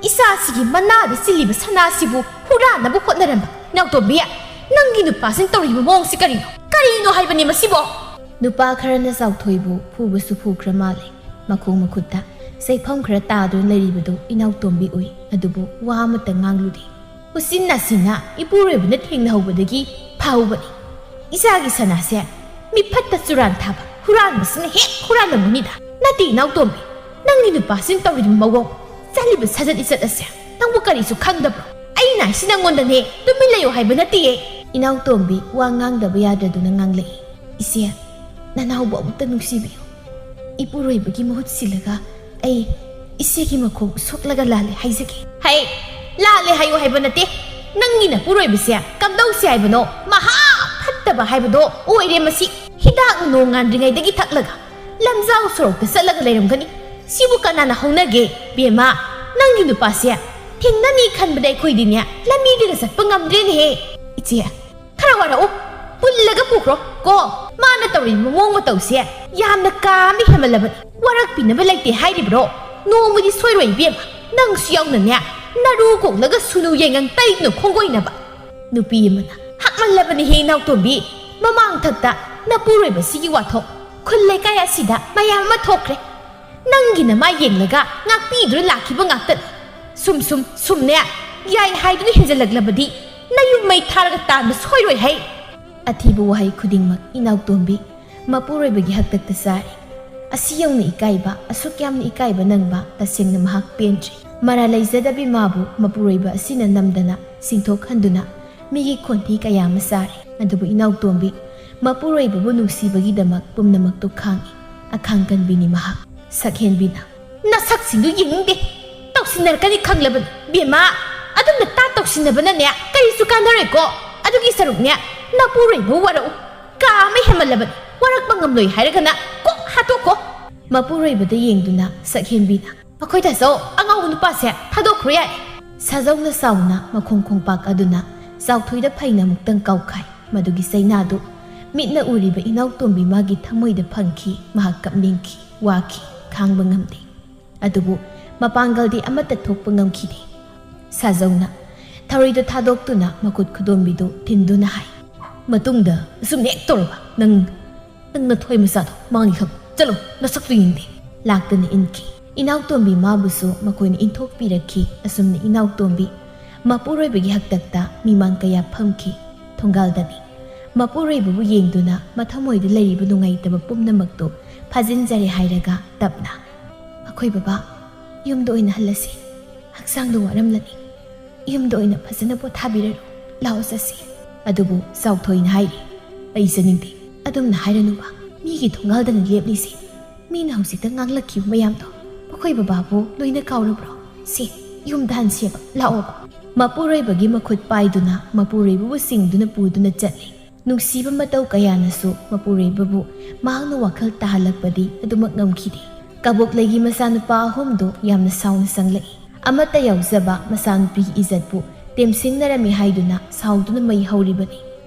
ꯏꯆꯥꯁꯤꯒꯤ ꯃꯅꯥꯗ ꯆꯤꯜꯂꯤꯕ ꯁꯅꯥꯁꯤꯕꯨ ꯍꯨꯔꯥꯟꯅꯕ ꯍꯣꯠꯅꯔꯝꯕ ꯏꯅꯥꯎꯇꯣꯝꯕꯤ! ꯅꯪꯒꯤ ꯅꯨꯄꯥꯁꯤꯅ ꯇꯧꯔꯤꯕ ꯃꯑꯣꯡꯁꯤ ꯀꯔꯤꯅꯣ? ꯀꯔꯤꯅꯣ ꯍꯥꯏꯕꯅꯤ ꯃꯁꯤꯕꯣ?" ꯅꯨꯄꯥ ꯈꯔꯅ ꯆꯥꯎꯊꯣꯏꯕꯨ ꯐꯨꯕꯁꯨ ꯐꯨꯈ꯭ꯔ ꯃꯥꯜꯂꯦ꯫ ꯃꯈꯣꯡ ꯃꯈꯨꯠꯇ ꯆꯩꯐꯝ ꯈꯔ ꯇꯥꯗꯨꯅ ꯂꯩꯔꯤꯕꯗꯨ ꯏꯅꯥꯎꯇꯣꯝꯕꯤ ꯎꯏ, ꯑꯗꯨꯕꯨ ꯋꯥ ꯑꯃꯠꯇ ꯉꯥꯡꯂꯨꯗꯦ꯫ ꯎꯆꯤꯟ ꯅꯥꯆꯤꯟꯅ ꯏꯄꯨꯔꯣꯏꯕꯅ ꯊꯦꯡꯅꯍꯧꯕꯗꯒꯤ ꯐꯍꯧꯕꯅꯤ꯫ ꯏꯆꯥꯒꯤ ꯁꯅꯥꯁꯦ ꯃꯤꯐꯠꯇ ꯆꯨꯔꯥꯟ ꯊꯥꯕ ꯍꯨꯔꯥꯟꯕꯁꯤꯅ ꯍꯦꯛ ꯍꯨꯔꯥꯟꯂꯝꯒꯅꯤꯗ꯫ ꯅꯠꯇꯦ ꯏꯅꯥꯎꯇꯣꯝꯕꯤ, ꯅꯪꯒꯤ ꯅꯨꯄꯥꯁꯤꯅ ꯇꯧꯔꯤꯕ ꯃꯑꯣꯡ, ꯆꯠꯂꯤꯕ ꯁꯥꯖꯠ ꯂꯤꯆꯠ ꯑꯁꯦ ꯅꯪꯕꯨ ꯀꯔꯤꯁꯨ ꯈꯪꯗꯕ꯭ꯔꯣ? ꯑꯩꯅ ꯍꯥꯏꯁꯤ ꯅꯪꯉꯣꯟꯗꯅꯦ, ꯇꯨꯃꯤꯟ ꯂꯩꯌꯨ ꯍꯥꯏꯕ ꯅꯠꯇꯦꯌꯦ꯫ ꯏꯅꯥꯎꯇꯣꯝꯕꯤ ꯋꯥ ꯉꯥꯡꯗꯕ ꯌꯥꯗ꯭ꯔꯗꯨꯅ ꯉꯥꯡꯂꯛꯏ꯫ "ꯏꯆꯦ, ꯅꯅꯥꯎꯕꯨ ꯑꯃꯨꯛꯇ ꯅꯨꯡꯁꯤꯕꯤꯌꯨ꯫ ꯏꯄꯨꯔꯣꯏꯕꯒꯤ ꯃꯍꯨꯠ ꯁꯤꯜꯂꯒ ꯑꯩ ꯏꯆꯦꯒꯤ ꯃꯈꯣꯡ ꯁꯣꯛꯂꯒ ꯂꯥꯜꯂꯦ ꯍꯥꯏꯖꯒꯦ꯫" "ꯍꯩ, ꯂꯥꯜꯂꯦ ꯍꯥꯏꯌꯨ ꯍꯥꯏꯕ ꯅꯠꯇꯦ꯫ ꯅꯪꯒꯤ ꯅꯄꯨꯔꯣꯏꯕꯁꯦ ꯀꯝꯗꯧꯁꯤ ꯍꯥꯏꯕꯅꯣ? ꯃꯍꯥ ꯐꯠꯇꯕ ꯍꯥꯏꯕꯗꯣ ꯑꯣꯏꯔꯦ ꯃꯁꯤ꯫ ꯍꯤꯗꯥꯛ ꯅꯣꯡ ꯉꯥꯟꯗ꯭ꯔꯤꯉꯩꯗꯒꯤ ꯊꯛꯂꯒ, ꯂꯝꯖꯥꯎ ꯁꯣꯔꯣꯛꯇ ꯆꯠꯂꯒ ꯂꯩꯔꯝꯒꯅꯤ꯫ ꯁꯤꯕꯨ ꯀꯅꯥꯅ ꯍꯧꯅꯒꯦ? ꯕꯦꯝꯃ, ꯅꯪꯒꯤ ꯅꯨꯄꯥꯁꯦ ꯊꯦꯡꯅꯅꯤ ꯈꯟꯕꯗ ꯑꯩꯈꯣꯏꯗꯤꯅꯦ, ꯂꯝꯕꯤꯗꯒ ꯆꯠꯄ ꯉꯝꯗ꯭ꯔꯦꯅꯦꯍꯦ꯫" "ꯏꯆꯦ, ꯈꯔ ꯋꯥꯔꯛꯎ꯫ ꯄꯨꯜꯂꯒ ꯄꯨꯈ꯭ꯔꯣ ꯀꯣ꯫ ꯃꯥꯅ ꯇꯧꯔꯤꯕ ꯃꯑꯣꯡ ꯃꯇꯧꯁꯦ ꯌꯥꯝꯅ ꯀꯥ ꯑꯃ ꯍꯦꯟꯃꯜꯂꯕꯅꯤ꯫ ꯋꯥꯔꯛꯄꯤꯅꯕ ꯂꯩꯇꯦ ꯍꯥꯏꯔꯤꯕ꯭ꯔꯣ? ꯅꯣꯡꯃꯗꯤ ꯁꯣꯏꯔꯣꯏ ꯏꯕꯦꯝꯃ꯫ ꯅꯪꯁꯨ ꯌꯥꯎꯅꯅꯦ, ꯅꯔꯨ ꯀꯣꯛꯂꯒ ꯁꯨꯅꯨ ꯌꯥꯏꯉꯪ ꯇꯩꯗꯨꯅ ꯈꯣꯡꯒꯣꯏꯅꯕ꯫" ꯅꯨꯄꯤ ꯑꯃꯅ, "ꯍꯥꯛꯃꯜꯂꯕꯅꯤꯍꯦ ꯏꯅꯥꯎꯇꯣꯝꯕꯤ꯫ ꯃꯃꯥꯡꯊꯛꯇ ꯅꯄꯨꯔꯣꯏꯕꯁꯤꯒꯤ ꯋꯥꯊꯣꯛ ꯈꯨꯜ ꯂꯩꯀꯥꯏ ꯑꯁꯤꯗ ꯃꯌꯥꯝ ꯑꯃ ꯊꯣꯛꯈ꯭ꯔꯦ꯫ ꯅꯪꯒꯤ ꯅꯃꯥꯏ ꯌꯦꯡꯂꯒ ꯉꯥꯛꯄꯤꯗꯨꯅ ꯂꯥꯛꯈꯤꯕ ꯉꯥꯛꯇꯅꯤ꯫ ꯁꯨꯝ ꯁꯨꯝ ꯁꯨꯝꯅꯦ, ꯌꯥꯏ ꯍꯥꯏꯗꯨꯅ ꯍꯦꯟꯖꯜꯂꯛꯂꯕꯗꯤ ꯅꯌꯨꯝ ꯃꯩ ꯊꯥꯔꯒ ꯇꯥꯟꯕ ꯁꯣꯏꯔꯣꯏ ꯍꯩ꯫" ꯑꯊꯤꯕ ꯋꯥꯍꯩ ꯈꯨꯗꯤꯡꯃꯛ ꯏꯅꯥꯎꯇꯣꯝꯕꯤ ꯃꯄꯨꯔꯣꯏꯕꯒꯤ ꯍꯥꯛꯇꯛꯇ ꯆꯥꯔꯦ꯫ ꯑꯁꯤ ꯌꯧꯅ ꯏꯀꯥꯏꯕ, ꯑꯁꯨꯛ ꯌꯥꯝꯅ ꯏꯀꯥꯏꯕ ꯅꯪꯕ ꯇꯁꯦꯡꯅ ꯃꯍꯥꯛ ꯄꯦꯟꯗ꯭ꯔꯤ꯫ ꯃꯔꯥꯜ ꯂꯩꯖꯗꯕꯤ ꯃꯥꯕꯨ ꯃꯄꯨꯔꯣꯏꯕ ꯑꯁꯤꯅ ꯅꯝꯗꯅ ꯁꯤꯡꯊꯣꯛꯍꯟꯗꯨꯅ ꯃꯤꯒꯤ ꯈꯣꯟꯊꯤ ꯀꯌꯥ ꯑꯃ ꯆꯥꯔꯦ꯫ ꯑꯗꯨꯕꯨ ꯏꯅꯥꯎꯇꯣꯝꯕꯤ ꯃꯄꯨꯔꯣꯏꯕꯕꯨ ꯅꯨꯡꯁꯤꯕꯒꯤꯗꯃꯛ ꯄꯨꯝꯅꯃꯛꯇꯨ ꯈꯥꯡꯉꯤ꯫ ꯑꯈꯥꯡ ꯀꯟꯕꯤꯅꯤ ꯃꯍꯥꯛ꯫ ꯁꯛꯍꯦꯟꯕꯤꯅ, "ꯅꯁꯛꯁꯤꯡꯗꯨ ꯌꯦꯡꯅꯤꯡꯗꯦ꯫ ꯇꯧꯁꯤꯟꯅꯔꯛꯀꯅꯤ ꯈꯪꯂꯕꯅꯤ꯫ ꯕꯦꯝꯃ, ꯑꯗꯨꯝꯅ ꯇꯥ ꯇꯧꯁꯤꯟꯅꯕꯅꯅꯦ ꯀꯔꯤꯁꯨ ꯀꯥꯟꯅꯔꯣꯏꯀꯣ꯫ ꯑꯗꯨꯒꯤ ꯁꯔꯨꯛꯅꯦ, ꯅꯄꯨꯔꯣꯏꯕ ꯋꯥꯔꯛꯎ꯫ ꯀꯥ ꯑꯃ ꯍꯦꯟꯃꯜꯂꯕꯅꯤ꯫ ꯋꯥꯔꯛꯄ ꯉꯝꯂꯣꯏ ꯍꯥꯏꯔꯒꯅ ꯀꯣꯛ ꯍꯥꯠꯇꯣꯛꯈꯣ꯫" ꯃꯄꯨꯔꯣꯏꯕꯗ ꯌꯦꯡꯗꯨꯅ ꯁꯛꯍꯦꯟꯕꯤꯅ, "ꯑꯩꯈꯣꯏ ꯇꯥꯆꯧ, ꯑꯉꯥꯎꯕ ꯅꯨꯄꯥꯁꯦ ꯊꯥꯗꯣꯛꯈ꯭ꯔꯣ ꯌꯥꯔꯦ꯫" ꯁꯥꯖꯧꯅ ꯆꯥꯎꯅ ꯃꯈꯣꯡ ꯈꯣꯡꯄꯥꯛ ꯑꯗꯨꯅ ꯆꯥꯎꯊꯣꯏꯗ ꯐꯩꯅ ꯑꯃꯨꯛꯇꯪ ꯀꯥꯎꯈꯥꯏ꯫ ꯃꯗꯨꯒꯤ ꯆꯩꯅꯥꯗꯨ ꯃꯤꯠꯅ ꯎꯔꯤꯕ ꯏꯅꯥꯎꯇꯣꯝꯕꯤ ꯃꯥꯒꯤ ꯊꯃꯣꯏꯗ ꯐꯪꯈꯤ꯫ ꯃꯍꯥꯛ ꯀꯞꯅꯤꯡꯈꯤ, ꯋꯥꯈꯤ, ꯈꯥꯡꯕ ꯉꯝꯗꯦ꯫ ꯑꯗꯨꯕꯨ ꯃꯄꯥꯡꯒꯜꯗꯤ ꯑꯃꯠꯇ ꯊꯣꯛꯄ ꯉꯝꯈꯤꯗꯦ꯫ ꯁꯥꯖꯧꯅ ꯊꯔꯣꯏꯗꯨ ꯊꯥꯗꯣꯛꯇꯨꯅ ꯃꯈꯨꯠ ꯈꯨꯗꯣꯝꯕꯤꯗꯨ ꯊꯤꯟꯗꯨꯅ ꯍꯥꯏ, "ꯃꯇꯨꯡꯗ ꯑꯁꯨꯝ ꯍꯦꯛ ꯇꯧꯔꯕ ꯅꯪ, ꯅꯪ ꯅꯊꯣꯏ ꯃꯆꯥꯗꯣ ꯃꯥꯡꯉꯤ ꯈꯪ꯫ ꯆꯠꯂꯣ, ꯅꯁꯛꯇꯨ ꯌꯦꯡꯗꯦ꯫" ꯂꯥꯛꯇꯨꯅ ꯏꯟꯈꯤ꯫ ꯏꯅꯥꯎꯇꯣꯝꯕꯤ ꯃꯥꯕꯨꯁꯨ ꯃꯈꯣꯏꯅ ꯏꯟꯊꯣꯛꯄꯤꯔꯛꯈꯤ꯫ ꯑꯁꯨꯝꯅ ꯏꯅꯥꯎꯇꯣꯝꯕꯤ ꯃꯄꯨꯔꯣꯏꯕꯒꯤ ꯍꯥꯛꯇꯛꯇ ꯃꯤꯃꯥꯡ ꯀꯌꯥ ꯐꯝꯈꯤ꯫ ꯊꯣꯡꯒꯥꯜꯗꯅꯤ꯫ ꯃꯄꯨꯔꯣꯏꯕꯕꯨ ꯌꯦꯡꯗꯨꯅ ꯃꯊꯃꯣꯏꯗ ꯂꯩꯔꯤꯕ ꯅꯨꯡꯉꯥꯏꯇꯕ ꯄꯨꯝꯅꯃꯛꯇꯨ ꯐꯥꯖꯤꯟꯖꯔꯦ ꯍꯥꯏꯔꯒ ꯇꯞꯅ, "ꯑꯩꯈꯣꯏ ꯕꯕꯥ, ꯌꯨꯝꯗ ꯑꯣꯏꯅ ꯍꯜꯂꯁꯤ꯫ ꯍꯛꯆꯥꯡꯗꯣ ꯋꯥꯔꯝꯂꯅꯤ꯫ ꯌꯨꯝꯗ ꯑꯣꯏꯅ ꯐꯖꯅ ꯄꯣꯊꯥꯕꯤꯔꯔꯣ꯫ ꯂꯥꯛꯑꯣ ꯆꯠꯁꯤ꯫" ꯑꯗꯨꯕꯨ ꯆꯥꯎꯊꯣꯏꯅ ꯍꯥꯏꯔꯤ, "ꯑꯩ ꯆꯠꯅꯤꯡꯗꯦ꯫ ꯑꯗꯨꯝꯅ ꯍꯥꯏꯔꯅꯨꯕ꯫ ꯃꯤꯒꯤ ꯊꯣꯡꯒꯥꯜꯗꯅ ꯂꯦꯞꯂꯤꯁꯦ꯫ ꯃꯤꯅ ꯍꯧꯖꯤꯛꯇ ꯉꯥꯡꯂꯛꯈꯤꯕ ꯃꯌꯥꯝꯗꯣ ꯃꯈꯣꯏ ꯕꯕꯥꯕꯨ ꯂꯣꯏꯅ ꯀꯥꯎꯔꯕ꯭ꯔꯣ? ꯁꯦ, ꯌꯨꯝꯗ ꯍꯟꯁꯦꯕ꯫ ꯂꯥꯛꯑꯣꯕ꯫" ꯃꯄꯨꯔꯣꯏꯕꯒꯤ ꯃꯈꯨꯠ ꯄꯥꯏꯗꯨꯅ ꯃꯄꯨꯔꯣꯏꯕꯕꯨ ꯆꯤꯡꯗꯨꯅ ꯄꯨꯗꯨꯅ ꯆꯠꯂꯤ꯫ ꯅꯨꯡꯁꯤꯕ ꯃꯇꯧ ꯀꯌꯥꯅꯁꯨ ꯃꯄꯨꯔꯣꯏꯕꯕꯨ ꯃꯍꯥꯛꯅ ꯋꯥꯈꯜ ꯇꯥꯍꯜꯂꯛꯄꯗꯤ ꯑꯗꯨꯃꯛ ꯉꯝꯈꯤꯗꯦ꯫ ꯀꯕꯣꯛꯂꯩꯒꯤ ꯃꯆꯥꯅꯨꯄꯥ ꯑꯍꯨꯝꯗꯨ ꯌꯥꯝꯅ ꯁꯥꯎꯅ ꯆꯪꯂꯛꯏ꯫ ꯑꯃꯠꯇ ꯌꯥꯎꯖꯕ ꯃꯆꯥꯅꯨꯄꯤꯒꯤ ꯏꯖꯠꯄꯨ ꯇꯦꯝꯁꯤꯡꯅꯔꯝꯃꯤ ꯍꯥꯏꯗꯨꯅ ꯁꯥꯎꯗꯨꯅ ꯃꯩ ꯍꯧꯔꯤꯕꯅꯤ꯫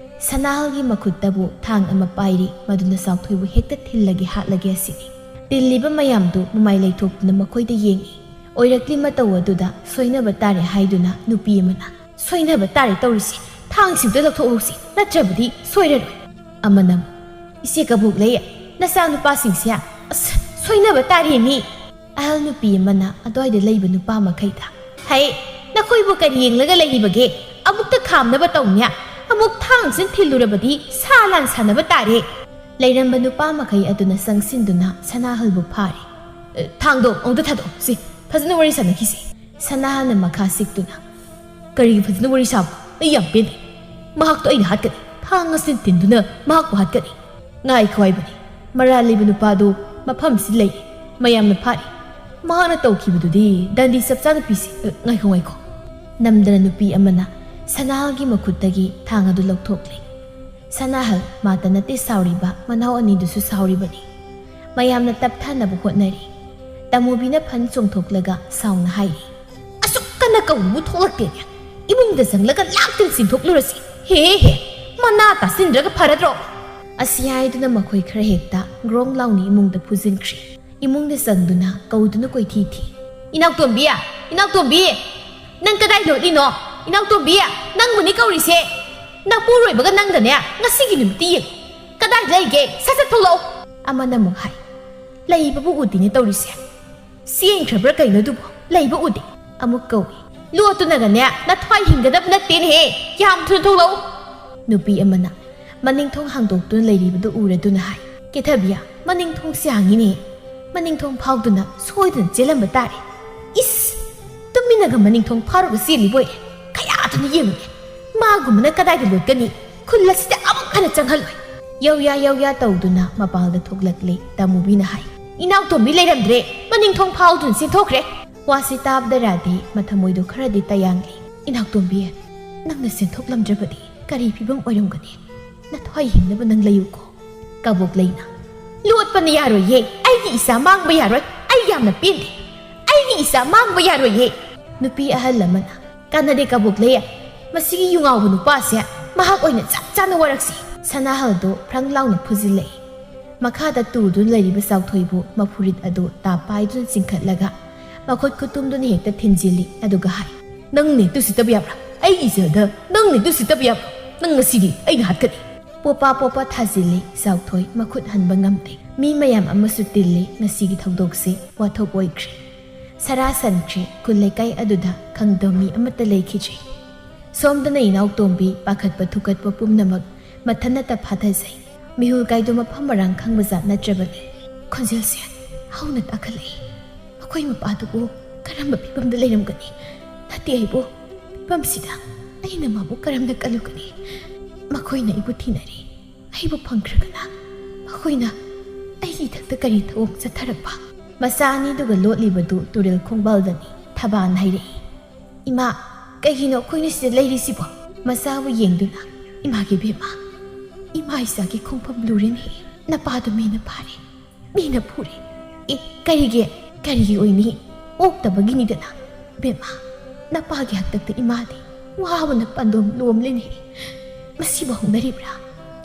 ꯁꯅꯥꯍꯜꯒꯤ ꯃꯈꯨꯠꯇꯕꯨ ꯊꯥꯡ ꯑꯃ ꯄꯥꯏꯔꯤ, ꯃꯗꯨꯅ ꯆꯥꯎꯊꯣꯏꯕꯨ ꯍꯦꯛꯇ ꯊꯤꯜꯂꯒꯦ ꯍꯥꯠꯂꯒꯦ ꯑꯁꯤꯅꯤ꯫ ꯇꯤꯜꯂꯤꯕ ꯃꯌꯥꯝꯗꯨ ꯃꯃꯥꯏ ꯂꯩꯊꯣꯛꯇꯨꯅ ꯃꯈꯣꯏꯗ ꯌꯦꯡꯏ꯫ ꯑꯣꯏꯔꯛꯂꯤ ꯃꯇꯧ ꯑꯗꯨꯗ ꯁꯣꯏꯅꯕ ꯇꯥꯔꯦ ꯍꯥꯏꯗꯨꯅ ꯅꯨꯄꯤ ꯑꯃꯅ, "ꯁꯣꯏꯅꯕ ꯇꯥꯔꯦ ꯇꯧꯔꯤꯁꯦ, ꯊꯥꯡꯁꯤꯡꯗꯨ ꯂꯧꯊꯣꯛꯍꯧꯁꯤ, ꯅꯠꯇ꯭ꯔꯕꯗꯤ ꯁꯣꯏꯔꯔꯣꯏ꯫" ꯑꯃꯅ ꯑꯃꯨꯛ, "ꯏꯆꯦ ꯀꯕꯣꯛꯂꯩ, ꯅꯆꯥꯅꯨꯄꯥꯁꯤꯡꯁꯦ, ꯑꯁ, ꯁꯣꯏꯅꯕ ꯇꯥꯔꯦ ꯃꯤ꯫" ꯑꯍꯜ ꯅꯨꯄꯤ ꯑꯃꯅ ꯑꯗ꯭ꯋꯥꯏꯗ ꯂꯩꯕ ꯅꯨꯄꯥ ꯃꯈꯩꯗ, "ꯍꯩ, ꯅꯈꯣꯏꯕꯨ ꯀꯔꯤ ꯌꯦꯡꯂꯒ ꯂꯩꯔꯤꯕꯒꯦ? ꯑꯃꯨꯛꯇ ꯈꯥꯝꯅꯕ ꯇꯧꯅꯦ, ꯑꯃꯨꯛ ꯊꯥꯡꯁꯤꯡ ꯊꯤꯜꯂꯨꯔꯕꯗꯤ ꯁꯥ ꯂꯥꯟ ꯁꯥꯟꯅꯕ ꯇꯥꯔꯦ꯫" ꯂꯩꯔꯝꯕ ꯅꯨꯄꯥ ꯃꯈꯩ ꯑꯗꯨꯅ ꯆꯪꯁꯤꯟꯗꯨꯅ ꯁꯅꯥꯍꯜꯕꯨ ꯐꯥꯔꯦ꯫ "ꯑꯦ, ꯊꯥꯡꯗꯣ ꯑꯃꯨꯛꯇ ꯊꯥꯗꯣꯛꯑꯣ, ꯁꯤ ꯐꯖꯅ ꯋꯥꯔꯤ ꯁꯥꯟꯅꯈꯤꯁꯤ꯫" ꯁꯅꯥꯍꯜꯅ ꯃꯈꯥ ꯁꯤꯛꯇꯨꯅ, "ꯀꯔꯤꯒꯤ ꯐꯖꯅ ꯋꯥꯔꯤ ꯁꯥꯕ? ꯑꯩ ꯌꯥꯝ ꯄꯦꯟꯗꯦ꯫ ꯃꯍꯥꯛꯇꯣ ꯑꯩꯅ ꯍꯥꯠꯀꯅꯤ꯫ ꯊꯥꯡ ꯑꯁꯤꯅ ꯊꯤꯟꯗꯨꯅ ꯃꯍꯥꯛꯄꯨ ꯍꯥꯠꯀꯅꯤ꯫ ꯉꯥꯏꯈꯣ ꯍꯥꯏꯕꯅꯤ꯫ ꯃꯔꯥꯜ ꯂꯩꯕ ꯅꯨꯄꯥꯗꯨ ꯃꯐꯝꯁꯤ ꯂꯩ꯫ ꯃꯌꯥꯝꯅ ꯐꯥꯔꯤ꯫ ꯃꯍꯥꯛꯅ ꯇꯧꯈꯤꯕꯗꯨꯗꯤ ꯗꯟꯗꯤ ꯆꯞ ꯆꯥꯅ ꯄꯤꯁꯤ꯫" "ꯑ, ꯉꯥꯏꯈꯣ, ꯉꯥꯏꯈꯣ꯫" ꯅꯝꯗꯅ ꯅꯨꯄꯤ ꯑꯃꯅ ꯁꯅꯥꯍꯜꯒꯤ ꯃꯈꯨꯠꯇꯒꯤ ꯊꯥꯡ ꯑꯗꯨ ꯂꯧꯊꯣꯛꯂꯦ꯫ ꯁꯅꯥꯍꯜ ꯃꯥꯇ ꯅꯠꯇꯦ ꯁꯥꯎꯔꯤꯕ, ꯃꯅꯥꯎ ꯑꯅꯤꯗꯨꯁꯨ ꯁꯥꯎꯔꯤꯕꯅꯤ꯫ ꯃꯌꯥꯝꯅ ꯇꯞꯊꯥꯅꯕ ꯍꯣꯠꯅꯔꯤ꯫ ꯇꯃꯨꯕꯤꯅ ꯐꯟ ꯆꯣꯡꯊꯣꯛꯂꯒ ꯁꯥꯎꯅ ꯍꯥꯏꯔꯤ, "ꯑꯁꯨꯛ ꯀꯟꯅ ꯀꯧꯕꯕꯨ ꯊꯣꯛꯂꯛꯇꯦꯅꯦ꯫ ꯏꯃꯨꯡꯗ ꯆꯪꯂꯒ ꯂꯥꯛꯇꯅ ꯆꯤꯡꯊꯣꯛꯂꯨꯔꯁꯤ꯫ ꯍꯦ ꯍꯦ, ꯃꯅꯥ ꯇꯥꯁꯤꯟꯗ꯭ꯔꯒ ꯐꯔꯗ꯭ꯔꯣ?" ꯑꯁꯤ ꯍꯥꯏꯗꯨꯅ ꯃꯈꯣꯏ ꯈꯔ ꯍꯦꯛꯇ ꯒ꯭ꯔꯣꯡ ꯂꯥꯎꯅ ꯏꯃꯨꯡꯗ ꯐꯨꯖꯤꯟꯈ꯭ꯔꯦ꯫ ꯏꯃꯨꯡꯗ ꯆꯪꯗꯨꯅ ꯀꯧꯗꯨꯅ ꯀꯣꯏꯊꯤ ꯊꯤ꯫ "ꯏꯅꯥꯎꯇꯣꯝꯕꯤ! ꯏꯅꯥꯎꯇꯣꯝꯕꯤ! ꯅꯪ ꯀꯗꯥꯏ ꯂꯣꯠꯂꯤꯅꯣ? ꯏꯅꯥꯎꯇꯣꯝꯕꯤ! ꯅꯪꯕꯨꯅꯤ ꯀꯧꯔꯤꯁꯦ! ꯅꯄꯨꯔꯣꯏꯕꯒ ꯅꯪꯒꯅꯦ ꯉꯁꯤꯒꯤ ꯅꯨꯃꯤꯠꯇꯤ ꯌꯦꯡꯉꯨ꯫ ꯀꯗꯥꯏ ꯂꯩꯒꯦ? ꯁꯠ ꯁꯠ ꯊꯣꯛꯂꯛꯑꯣ!" ꯑꯃꯅ ꯑꯃꯨꯛ ꯍꯥꯏ, "ꯂꯩꯕꯕꯨ ꯎꯗꯦꯅꯦ ꯇꯧꯔꯤꯁꯦ꯫ ꯆꯦꯟꯈ꯭ꯔꯕ꯭ꯔꯥ ꯀꯩꯅꯣ ꯑꯗꯨꯕꯨ? ꯂꯩꯕ ꯎꯗꯦ꯫" ꯑꯃꯨꯛ ꯀꯧꯏ, "ꯂꯣꯠꯇꯨꯅꯒꯅꯦ ꯅꯊ꯭ꯋꯥꯏ ꯍꯤꯡꯒꯗꯕ ꯅꯠꯇꯦꯅꯦꯍꯦ! ꯌꯥꯝ ꯊꯨꯅ ꯊꯣꯛꯂꯛꯎ!" ꯅꯨꯄꯤ ꯑꯃꯅ ꯃꯅꯤꯡ ꯊꯣꯡ ꯍꯥꯡꯗꯣꯛꯇꯨꯅ ꯂꯩꯔꯤꯕꯗꯨ ꯎꯔꯗꯨꯅ ꯍꯥꯏ, "ꯀꯦꯊꯕꯤ, "ꯃꯅꯤꯡ ꯊꯣꯡꯁꯦ ꯍꯥꯡꯉꯤꯅꯦ꯫ ꯃꯅꯤꯡ ꯊꯣꯡ ꯐꯥꯎꯗꯨꯅ ꯁꯣꯏꯗꯅ ꯆꯦꯜꯂꯝꯕ ꯇꯥꯔꯦ꯫ ꯏꯁ! ꯇꯨꯃꯤꯟꯅꯒ ꯃꯅꯤꯡ ꯊꯣꯡ ꯐꯥꯎꯔꯒ ꯆꯦꯜꯂꯤꯕꯣꯏꯔꯦ꯫ ꯀꯌꯥꯗꯨꯅ ꯌꯦꯡꯉꯨꯅꯦ꯫ ꯃꯥꯒꯨꯝꯕꯅ ꯀꯗꯥꯏꯗ ꯂꯣꯠꯀꯅꯤ? ꯈꯨꯜ ꯑꯁꯤꯗ ꯑꯃꯨꯛ ꯍꯟꯅ ꯆꯪꯍꯜꯂꯣꯏ"꯫ ꯌꯧꯌꯥ ꯌꯧꯌꯥ ꯇꯧꯗꯨꯅ ꯃꯄꯥꯜꯗ ꯊꯣꯛꯂꯛꯂꯦ꯫ ꯇꯥꯃꯨꯕꯤꯅ ꯍꯥꯏ, "ꯏꯅꯥꯎꯇꯣꯝꯕꯤ ꯂꯩꯔꯝꯗ꯭ꯔꯦ꯫ ꯃꯅꯤꯡ ꯊꯣꯡ ꯐꯥꯎꯗꯨꯅ ꯆꯦꯟꯊꯣꯛꯈ꯭ꯔꯦ"꯫ ꯋꯥꯁꯤ ꯇꯥꯕꯗ ꯔꯥꯙꯦ ꯃꯊꯃꯣꯏꯗꯣ ꯈꯔꯗꯤ ꯇꯌꯥꯡꯂꯦ꯫ "ꯏꯅꯥꯎꯇꯣꯝꯕꯤ, ꯅꯪꯅ ꯆꯦꯟꯊꯣꯛꯂꯝꯗ꯭ꯔꯕꯗꯤ ꯀꯔꯤ ꯐꯤꯕꯝ ꯑꯣꯏꯔꯝꯒꯅꯤ? ꯅꯊ꯭ꯋꯥꯏ ꯍꯤꯡꯅꯕ ꯅꯪ ꯂꯩꯌꯨꯀꯣ"꯫ ꯀꯕꯣꯛꯂꯩꯅ, "ꯂꯣꯠꯄꯅ ꯌꯥꯔꯣꯏꯌꯦ꯫ ꯑꯩꯒꯤ ꯏꯆꯥ ꯃꯥꯡꯕ ꯌꯥꯔꯣꯏ꯫ ꯑꯩ ꯌꯥꯝꯅ ꯄꯦꯟꯗꯦ꯫ ꯑꯩꯒꯤ ꯏꯆꯥ ꯃꯥꯡꯕ ꯌꯥꯔꯣꯏꯌꯦ"꯫ ꯅꯨꯄꯤ ꯑꯍꯜ ꯑꯃꯅ, "ꯀꯥꯟꯅꯗꯦ ꯀꯕꯣꯛꯂꯩ꯫ ꯃꯁꯤꯒꯤ ꯌꯨꯉꯥꯎꯕ ꯅꯨꯄꯥꯁꯦ ꯃꯍꯥꯛ ꯑꯣꯏꯅ ꯆꯞ ꯆꯥꯅ ꯋꯥꯔꯛꯁꯤ"꯫ ꯁꯅꯥꯍꯜꯗꯣ ꯐ꯭ꯔꯪ ꯂꯥꯎꯅ ꯐꯨꯖꯤꯜꯂꯛꯏ꯫ ꯃꯈꯥꯗ ꯇꯨꯗꯨꯅ ꯂꯩꯔꯤꯕ ꯆꯥꯎꯊꯣꯏꯕꯨ ꯃꯐꯨꯔꯤꯠ ꯑꯗꯨ ꯇꯥꯞ ꯄꯥꯏꯗꯨꯅ ꯆꯤꯡꯈꯠꯂꯒ ꯃꯈꯨꯠ ꯈꯨꯇꯨꯝꯗꯨꯅ ꯍꯦꯛꯇ ꯊꯤꯟꯖꯤꯜꯂꯤ꯫ ꯑꯗꯨꯒ ꯍꯥꯏ, "ꯅꯪꯅꯦ ꯇꯨ ꯁꯤꯠꯇꯕ ꯌꯥꯕ꯭ꯔꯥ? ꯑꯩꯒꯤ ꯏꯆꯥꯗ ꯅꯪꯅꯦ ꯇꯨ ꯁꯤꯠꯇꯕ ꯌꯥꯕ꯭ꯔꯥ? ꯅꯪ ꯉꯁꯤꯗꯤ ꯑꯩꯅ ꯍꯥꯠꯀꯅꯤ"꯫ ꯄꯣꯄꯥ ꯄꯣꯄꯥ ꯊꯥꯖꯤꯜꯂꯤ ꯆꯥꯎꯊꯣꯏ, ꯃꯈꯨꯠ ꯍꯟꯕ ꯉꯝꯗꯦ꯫ ꯃꯤ ꯃꯌꯥꯝ ꯑꯃꯁꯨ ꯇꯤꯜꯂꯤ꯫ ꯉꯁꯤꯒꯤ ꯊꯧꯗꯣꯛꯁꯦ ꯋꯥꯊꯣꯛ ꯑꯣꯏꯈ꯭ꯔꯦ꯫ ꯁꯔꯥ ꯁꯟꯈ꯭ꯔꯦ꯫ ꯈꯨꯜ ꯂꯩꯀꯥꯏ ꯑꯗꯨꯗ ꯈꯪꯗꯕ ꯃꯤ ꯑꯃꯠꯇ ꯂꯩꯈꯤꯗ꯭ꯔꯦ꯫ ꯁꯣꯝꯗꯅ ꯏꯅꯥꯎꯇꯣꯝꯕꯤ ꯄꯥꯈꯠꯄ ꯊꯨꯀꯠꯄ ꯄꯨꯝꯅꯃꯛ ꯃꯊꯟꯅꯇ ꯐꯥꯊꯖꯩ꯫ ꯃꯤꯍꯨꯜ ꯀꯥꯏꯗꯣ ꯃꯐꯝ ꯃꯔꯥꯡ ꯈꯪꯕ ꯖꯥꯠ ꯅꯠꯇ꯭ꯔꯕꯅꯤ꯫ ꯈꯣꯟꯖꯦꯜꯁꯦ ꯍꯧꯅ ꯇꯥꯈꯠꯂꯛꯏ꯫ ꯃꯈꯣꯏ ꯃꯄꯥꯗꯨꯕꯨ ꯀꯔꯝꯕ ꯐꯤꯕꯝꯗ ꯂꯩꯔꯝꯒꯅꯤ? ꯅꯠꯇꯦ ꯑꯩꯕꯨ꯫ ꯐꯤꯕꯝꯁꯤꯗ ꯑꯩꯅ ꯃꯥꯕꯨ ꯀꯔꯝꯅ ꯀꯜꯂꯨꯒꯅꯤ? ꯃꯈꯣꯏꯅ ꯑꯩꯕꯨ ꯊꯤꯅꯔꯤ꯫ ꯑꯩꯕꯨ ꯐꯪꯈ꯭ꯔꯒꯅ ꯃꯈꯣꯏꯅ ꯑꯩꯒꯤ ꯏꯊꯛꯇ ꯀꯔꯤ ꯊꯧꯑꯣꯡ ꯆꯠꯊꯔꯛꯄ? ꯃꯆꯥ ꯑꯅꯤꯗꯨꯒ ꯂꯣꯠꯂꯤꯕꯗꯨ ꯇꯨꯔꯦꯜ ꯈꯣꯡꯕꯥꯜꯗꯅꯤ꯫ ꯊꯕꯥꯅ ꯍꯥꯏꯔꯛꯏ, "ꯏꯃꯥ, ꯀꯩꯒꯤꯅꯣ ꯑꯩꯈꯣꯏꯅ ꯁꯤꯗ ꯂꯩꯔꯤꯁꯤꯕꯣ?" ꯃꯆꯥꯕꯨ ꯌꯦꯡꯗꯨꯅ, "ꯏꯃꯥꯒꯤ ꯕꯦꯝꯃ, ꯏꯃꯥ ꯏꯆꯥꯒꯤ ꯈꯣꯡꯐꯝ ꯂꯨꯔꯦꯅꯦ꯫ ꯅꯄꯥꯗꯨ ꯃꯤꯅ ꯐꯥꯔꯦ, ꯃꯤꯅ ꯐꯨꯔꯦ꯫ ꯑꯦ, ꯀꯔꯤꯒꯤ? ꯀꯔꯤꯒꯤ ꯑꯣꯏꯅꯤ? ꯑꯣꯛꯇꯕꯒꯤꯅꯤꯗꯅ꯫ ꯕꯦꯝꯃ, ꯅꯄꯥꯒꯤ ꯍꯥꯛꯇꯛꯇ ꯏꯃꯥꯗꯤ ꯋꯥꯕꯅ ꯄꯥꯟꯗꯣꯝ ꯂꯣꯝꯂꯦꯅꯦ꯫ ꯃꯁꯤꯕꯨ ꯍꯧꯅꯔꯤꯕ꯭ꯔꯥ?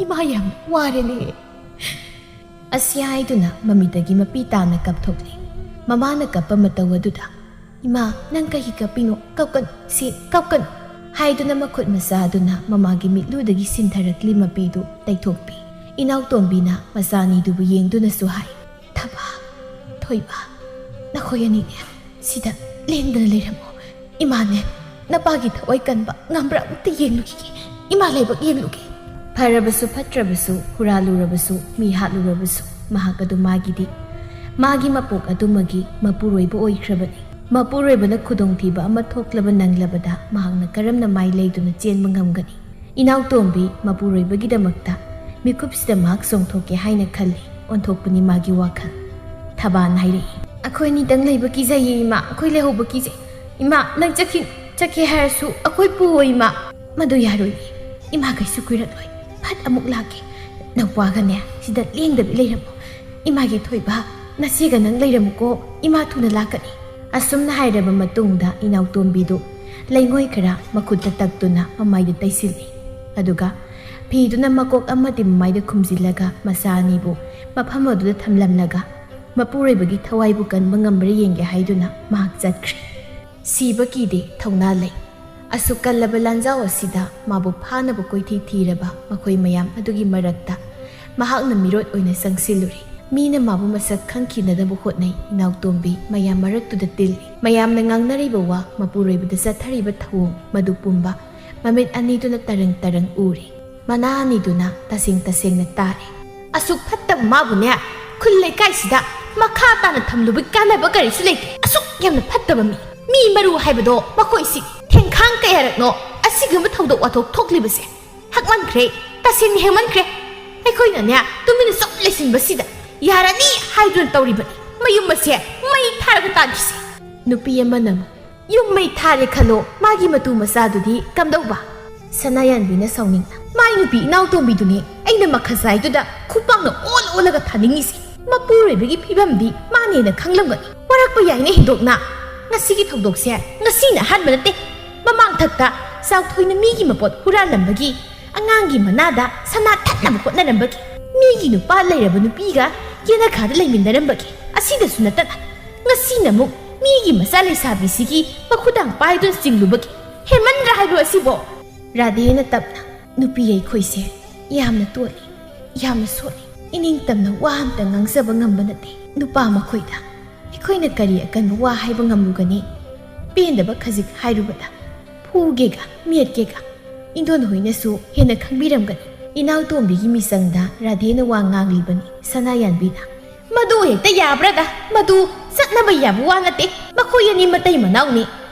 ꯏꯃꯥ ꯌꯥꯝ ꯋꯥꯔꯦꯅꯦ"꯫ ꯑꯁꯤ ꯍꯥꯏꯗꯨꯅ ꯃꯃꯤꯗꯒꯤ ꯃꯄꯤ ꯇꯥꯅ ꯀꯞꯊꯣꯛꯂꯤ꯫ ꯃꯃꯥꯅ ꯀꯞꯄ ꯃꯇꯧ ꯑꯗꯨꯗ, "ꯏꯃꯥ, ꯅꯪ ꯀꯩꯒꯤ ꯀꯞꯄꯤꯅꯣ? ꯀꯞꯀꯅꯨ, ꯁꯤ ꯀꯞꯀꯅꯨ" ꯍꯥꯏꯗꯨꯅ ꯃꯈꯨꯠ ꯃꯆꯥ ꯑꯗꯨꯅ ꯃꯃꯥꯒꯤ ꯃꯤꯠꯂꯨꯗꯒꯤ ꯁꯤꯟꯊꯔꯛꯂꯤ ꯃꯄꯤꯗꯨ ꯇꯩꯊꯣꯛꯄꯤ꯫ ꯏꯅꯥꯎꯇꯣꯝꯕꯤꯅ ꯃꯆꯥ ꯑꯅꯤꯗꯨꯕꯨ ꯌꯦꯡꯗꯨꯅꯁꯨ ꯍꯥꯏ, "ꯊꯕꯥ, ꯊꯣꯏꯕ, ꯅꯈꯣꯏ ꯑꯅꯤꯅꯦ ꯁꯤꯗ ꯂꯦꯡꯗꯅ ꯂꯩꯔꯝꯃꯣ꯫ ꯏꯃꯥꯅꯦ, ꯅꯄꯥꯒꯤ ꯊꯋꯥꯏ ꯀꯟꯕ ꯉꯝꯕ꯭ꯔꯥ ꯑꯃꯨꯛꯇ ꯌꯦꯡꯂꯨꯈꯤꯒꯦ꯫ ꯏꯃꯥ ꯂꯥꯏꯕꯛ ꯌꯦꯡꯂꯨꯒꯦ"꯫ ꯐꯔꯕꯁꯨ ꯐꯠꯇ꯭ꯔꯕꯁꯨ, ꯍꯨꯔꯥꯜꯂꯨꯔꯕꯁꯨ, ꯃꯤ ꯍꯥꯠꯂꯨꯔꯕꯁꯨ, ꯃꯍꯥꯛ ꯑꯗꯨ ꯃꯥꯒꯤꯗꯤ ꯃꯥꯒꯤ ꯃꯄꯣꯛ ꯑꯗꯨꯃꯒꯤ ꯃꯄꯨꯔꯣꯏꯕ ꯑꯣꯏꯈ꯭ꯔꯕꯅꯤ꯫ ꯃꯄꯨꯔꯣꯏꯕꯅ ꯈꯨꯗꯣꯡꯊꯤꯕ ꯑꯃ ꯊꯣꯛꯂꯕ ꯅꯪꯂꯕꯗ ꯃꯍꯥꯛꯅ ꯀꯔꯝꯅ ꯃꯥꯏ ꯂꯩꯗꯨꯅ ꯆꯦꯟꯕ ꯉꯝꯒꯅꯤ? ꯏꯅꯥꯎꯇꯣꯝꯕꯤ ꯃꯄꯨꯔꯣꯏꯕꯒꯤꯗꯃꯛꯇ ꯃꯤꯀꯨꯞꯁꯤꯗ ꯃꯍꯥꯛ ꯆꯣꯡꯊꯣꯛꯀꯦ ꯍꯥꯏꯅ ꯈꯜꯂꯤ꯫ ꯑꯣꯟꯊꯣꯛꯄꯅꯤ ꯃꯥꯒꯤ ꯋꯥꯈꯜ꯫ ꯊꯕꯥꯅ ꯍꯥꯏꯔꯛꯏ, "ꯑꯩꯈꯣꯏ ꯑꯅꯤꯗꯪ ꯂꯩꯕ ꯀꯤꯖꯩꯌꯦ ꯏꯃꯥ, ꯑꯩꯈꯣꯏ ꯂꯩꯍꯧꯕ ꯀꯤꯖꯩ꯫ ꯏꯃꯥ, ꯅꯪ ꯆꯠꯈꯤ, ꯆꯠꯀꯦ ꯍꯥꯏꯔꯁꯨ ꯑꯩꯈꯣꯏ ꯄꯨꯑꯣ ꯏꯃꯥ꯫ ꯃꯗꯨ ꯌꯥꯔꯣꯏꯌꯦ, ꯏꯃꯥ ꯀꯩꯁꯨ ꯀꯨꯏꯔꯛꯂꯣꯏ, ꯐꯠ ꯑꯃꯨꯛ ꯂꯥꯛꯀꯦ꯫ ꯅꯧꯄꯥꯒꯅꯦ ꯁꯤꯗ ꯂꯦꯡꯗꯕꯤ ꯂꯩꯔꯝꯃꯣ꯫ ꯏꯃꯥꯒꯤ ꯊꯣꯏꯕ, ꯅꯆꯦꯒ ꯅꯪ ꯂꯩꯔꯝꯃꯨꯀꯣ, ꯏꯃꯥ ꯊꯨꯅ ꯂꯥꯛꯀꯅꯤ"꯫ ꯑꯁꯨꯝꯅ ꯍꯥꯏꯔꯕ ꯃꯇꯨꯡꯗ ꯏꯅꯥꯎꯇꯣꯝꯕꯤꯗꯨ ꯂꯩꯉꯣꯏ ꯈꯔ ꯃꯈꯨꯠꯇ ꯇꯛꯇꯨꯅ ꯃꯃꯥꯏꯗ ꯇꯩꯁꯤꯜꯂꯤ꯫ ꯑꯗꯨꯒ ꯐꯤꯗꯨꯅ ꯃꯀꯣꯛ ꯑꯃꯗꯤ ꯃꯃꯥꯏꯗ ꯈꯨꯝꯖꯤꯜꯂꯒ ꯃꯆꯥ ꯑꯅꯤꯕꯨ ꯃꯐꯝ ꯑꯗꯨꯗ ꯊꯝꯂꯝꯂꯒ ꯃꯄꯨꯔꯣꯏꯕꯒꯤ ꯊꯋꯥꯏꯕꯨ ꯀꯟꯕ ꯉꯝꯕ꯭ꯔꯥ ꯌꯦꯡꯒꯦ ꯍꯥꯏꯗꯨꯅ ꯃꯍꯥꯛ ꯆꯠꯈ꯭ꯔꯦ꯫ ꯁꯤꯕ ꯀꯤꯗꯦ, ꯊꯧꯅꯥ ꯂꯩ꯫ ꯑꯁꯨꯛ ꯀꯜꯂꯕ ꯂꯥꯟꯖꯥꯎ ꯑꯁꯤꯗ ꯃꯥꯕꯨ ꯐꯥꯅꯕ ꯀꯣꯏꯊꯤ ꯊꯤꯔꯕ ꯃꯈꯣꯏ ꯃꯌꯥꯝ ꯑꯗꯨꯒꯤ ꯃꯔꯛꯇ ꯃꯍꯥꯛꯅ ꯃꯤꯔꯣꯠ ꯑꯣꯏꯅ ꯆꯪꯁꯤꯜꯂꯨꯔꯦ꯫ ꯃꯤꯅ ꯃꯥꯕꯨ ꯃꯁꯛ ꯈꯪꯈꯤꯅꯅꯕ ꯍꯣꯠꯅꯩ꯫ ꯏꯅꯥꯎꯇꯣꯝꯕꯤ ꯃꯌꯥꯝ ꯃꯔꯛꯇꯨꯗ ꯇꯤꯜꯂꯤ꯫ ꯃꯌꯥꯝꯅ ꯉꯥꯡꯅꯔꯤꯕ ꯋꯥ, ꯃꯄꯨꯔꯣꯏꯕꯗ ꯆꯠꯊꯔꯤꯕ ꯊꯧꯑꯣꯡ, ꯃꯗꯨ ꯄꯨꯝꯕ ꯃꯃꯤꯠ ꯑꯅꯤꯗꯨꯅ ꯇꯔꯪ ꯇꯔꯪ ꯎꯔꯦ꯫ ꯃꯅꯥ ꯑꯅꯤꯗꯨꯅ ꯇꯁꯦꯡ ꯇꯁꯦꯡꯅ ꯇꯥꯔꯦ꯫ ꯑꯁꯨꯛ ꯐꯠꯇꯕ ꯃꯥꯕꯨꯅꯦ, ꯈꯨꯜ ꯂꯩꯀꯥꯏꯁꯤꯗ ꯃꯈꯥ ꯇꯥꯅ ꯊꯝꯂꯨꯕꯒꯤ ꯀꯥꯟꯅꯕ ꯀꯔꯤꯁꯨ ꯂꯩꯇꯦ꯫ ꯑꯁꯨꯛ ꯌꯥꯝꯅ ꯐꯠꯇꯕ ꯃꯤ, ꯃꯤ ꯃꯔꯨ ꯍꯥꯏꯕꯗꯣ ꯃꯈꯣꯏꯁꯤ꯫ ꯊꯦꯡꯈꯥꯡ ꯀꯌꯥꯔꯛꯅꯣ ꯑꯁꯤꯒꯨꯝꯕ ꯊꯧꯗꯣꯛ ꯋꯥꯊꯣꯛ ꯊꯣꯛꯂꯤꯕꯁꯦ? ꯍꯛꯃꯟꯈ꯭ꯔꯦ, ꯇꯁꯦꯡꯅ ꯍꯦꯟꯃꯟꯈ꯭ꯔꯦ꯫ ꯑꯩꯈꯣꯏꯅꯅꯦ ꯇꯨꯃꯤꯟꯅ ꯁꯨꯝ ꯂꯩꯁꯤꯟꯕꯁꯤꯗ ꯌꯥꯔꯅꯤ ꯍꯥꯏꯗꯨꯅ ꯇꯧꯔꯤꯕꯅꯤ꯫ ꯃꯌꯨꯝ ꯑꯁꯦ ꯃꯩ ꯊꯥꯔꯒ ꯇꯥꯟꯈꯤꯁꯦ꯫ ꯅꯨꯄꯤ ꯑꯃꯅ ꯑꯃꯨꯛ, "ꯌꯨꯝ ꯃꯩ ꯊꯥꯔꯦ ꯈꯜꯂꯣ, ꯃꯥꯒꯤ ꯃꯇꯨ ꯃꯆꯥꯗꯨꯗꯤ ꯀꯝꯗꯧꯕ?" ꯁꯅꯥꯌꯥꯟꯕꯤꯅ ꯁꯥꯎꯅꯤꯡꯅ, "ꯃꯥꯏ ꯅꯨꯄꯤ ꯏꯅꯥꯎꯇꯣꯝꯕꯤꯗꯨꯅꯤ ꯑꯩꯅ ꯃꯈꯖꯥꯏꯗꯨꯗ ꯈꯨꯄꯥꯛꯅ ꯑꯣꯜ ꯑꯣꯜꯂꯒ ꯊꯥꯅꯤꯡꯉꯤꯁꯦ꯫ ꯃꯄꯨꯔꯣꯏꯕꯒꯤ ꯐꯤꯕꯝꯗꯤ ꯃꯥꯅ ꯍꯦꯟꯅ ꯈꯪꯂꯝꯒꯅꯤ꯫ ꯋꯥꯔꯛꯄ ꯌꯥꯏꯅꯦ ꯍꯦꯟꯗꯣꯛꯅ꯫ ꯉꯁꯤꯒꯤ ꯊꯧꯗꯣꯛꯁꯦ ꯉꯁꯤꯅ ꯑꯍꯥꯟꯕ ꯅꯠꯇꯦ꯫ ꯃꯃꯥꯡ ꯊꯛꯇ ꯆꯥꯎꯊꯣꯏꯅ ꯃꯤꯒꯤ ꯃꯄꯣꯠ ꯍꯨꯔꯥꯜꯂꯝꯕꯒꯤ, ꯑꯉꯥꯡꯒꯤ ꯃꯅꯥꯗ ꯁꯅꯥ ꯊꯠꯅꯕ ꯍꯣꯠꯅꯔꯝꯕꯒꯤ, ꯃꯤꯒꯤ ꯅꯨꯄꯥ ꯂꯩꯔꯕ ꯅꯨꯄꯤꯒ ꯌꯦꯅꯈꯥꯗ ꯂꯩꯃꯤꯟꯅꯔꯝꯕꯒꯤ, ꯑꯁꯤꯗꯁꯨ ꯅꯠꯇꯅ ꯉꯁꯤꯅ ꯑꯃꯨꯛ ꯃꯤꯒꯤ ꯃꯆꯥ ꯂꯩꯁꯥꯕꯤꯁꯤꯒꯤ ꯃꯈꯨꯗꯥꯡ ꯄꯥꯏꯗꯨꯅ ꯆꯤꯡꯂꯨꯕꯒꯤ꯫ ꯍꯦꯟꯃꯟꯗ꯭ꯔꯥ ꯍꯥꯏꯕ ꯑꯁꯤꯕꯣ?" ꯔꯥꯙꯦꯅ ꯇꯞꯅ, "ꯅꯨꯄꯤ ꯑꯩꯈꯣꯏꯁꯦ ꯌꯥꯝꯅ ꯇꯣꯜꯂꯤ, ꯌꯥꯝꯅ ꯁꯣꯠꯂꯤ꯫ ꯏꯅꯤꯡꯇꯝꯅ ꯋꯥ ꯑꯝꯇ ꯉꯥꯡꯖꯕ ꯉꯝꯕ ꯅꯠꯇꯦ꯫ ꯅꯨꯄꯥ ꯃꯈꯣꯏꯗ ꯑꯩꯈꯣꯏꯅ ꯀꯔꯤ ꯑꯀꯟꯕ ꯋꯥ ꯍꯥꯏꯕ ꯉꯝꯂꯨꯒꯅꯤ? ꯄꯦꯟꯗꯕ ꯈꯖꯤꯛ ꯍꯥꯏꯔꯨꯕꯗ ꯐꯨꯒꯦꯒ ꯃꯦꯠꯀꯦꯒ꯫ ꯏꯟꯗꯣꯟ ꯍꯣꯏꯅꯁꯨ ꯍꯦꯟꯅ ꯈꯪꯕꯤꯔꯝꯒꯅꯤ꯫ ꯏꯅꯥꯎꯇꯣꯝꯕꯤꯒꯤ ꯃꯤꯆꯪꯗ ꯔꯥꯙꯦꯅ ꯋꯥ ꯉꯥꯡꯂꯤꯕꯅꯤ꯫ ꯁꯅꯥꯌꯥꯟꯕꯤꯅ, "ꯃꯗꯨ ꯍꯦꯛꯇ ꯌꯥꯕ꯭ꯔꯥꯗ? ꯃꯗꯨ ꯆꯠꯅꯕ ꯌꯥꯕ ꯋꯥ ꯅꯠꯇꯦ꯫ ꯃꯈꯣꯏ ꯑꯅꯤ ꯃꯇꯩ ꯃꯅꯥꯎꯅꯤ꯫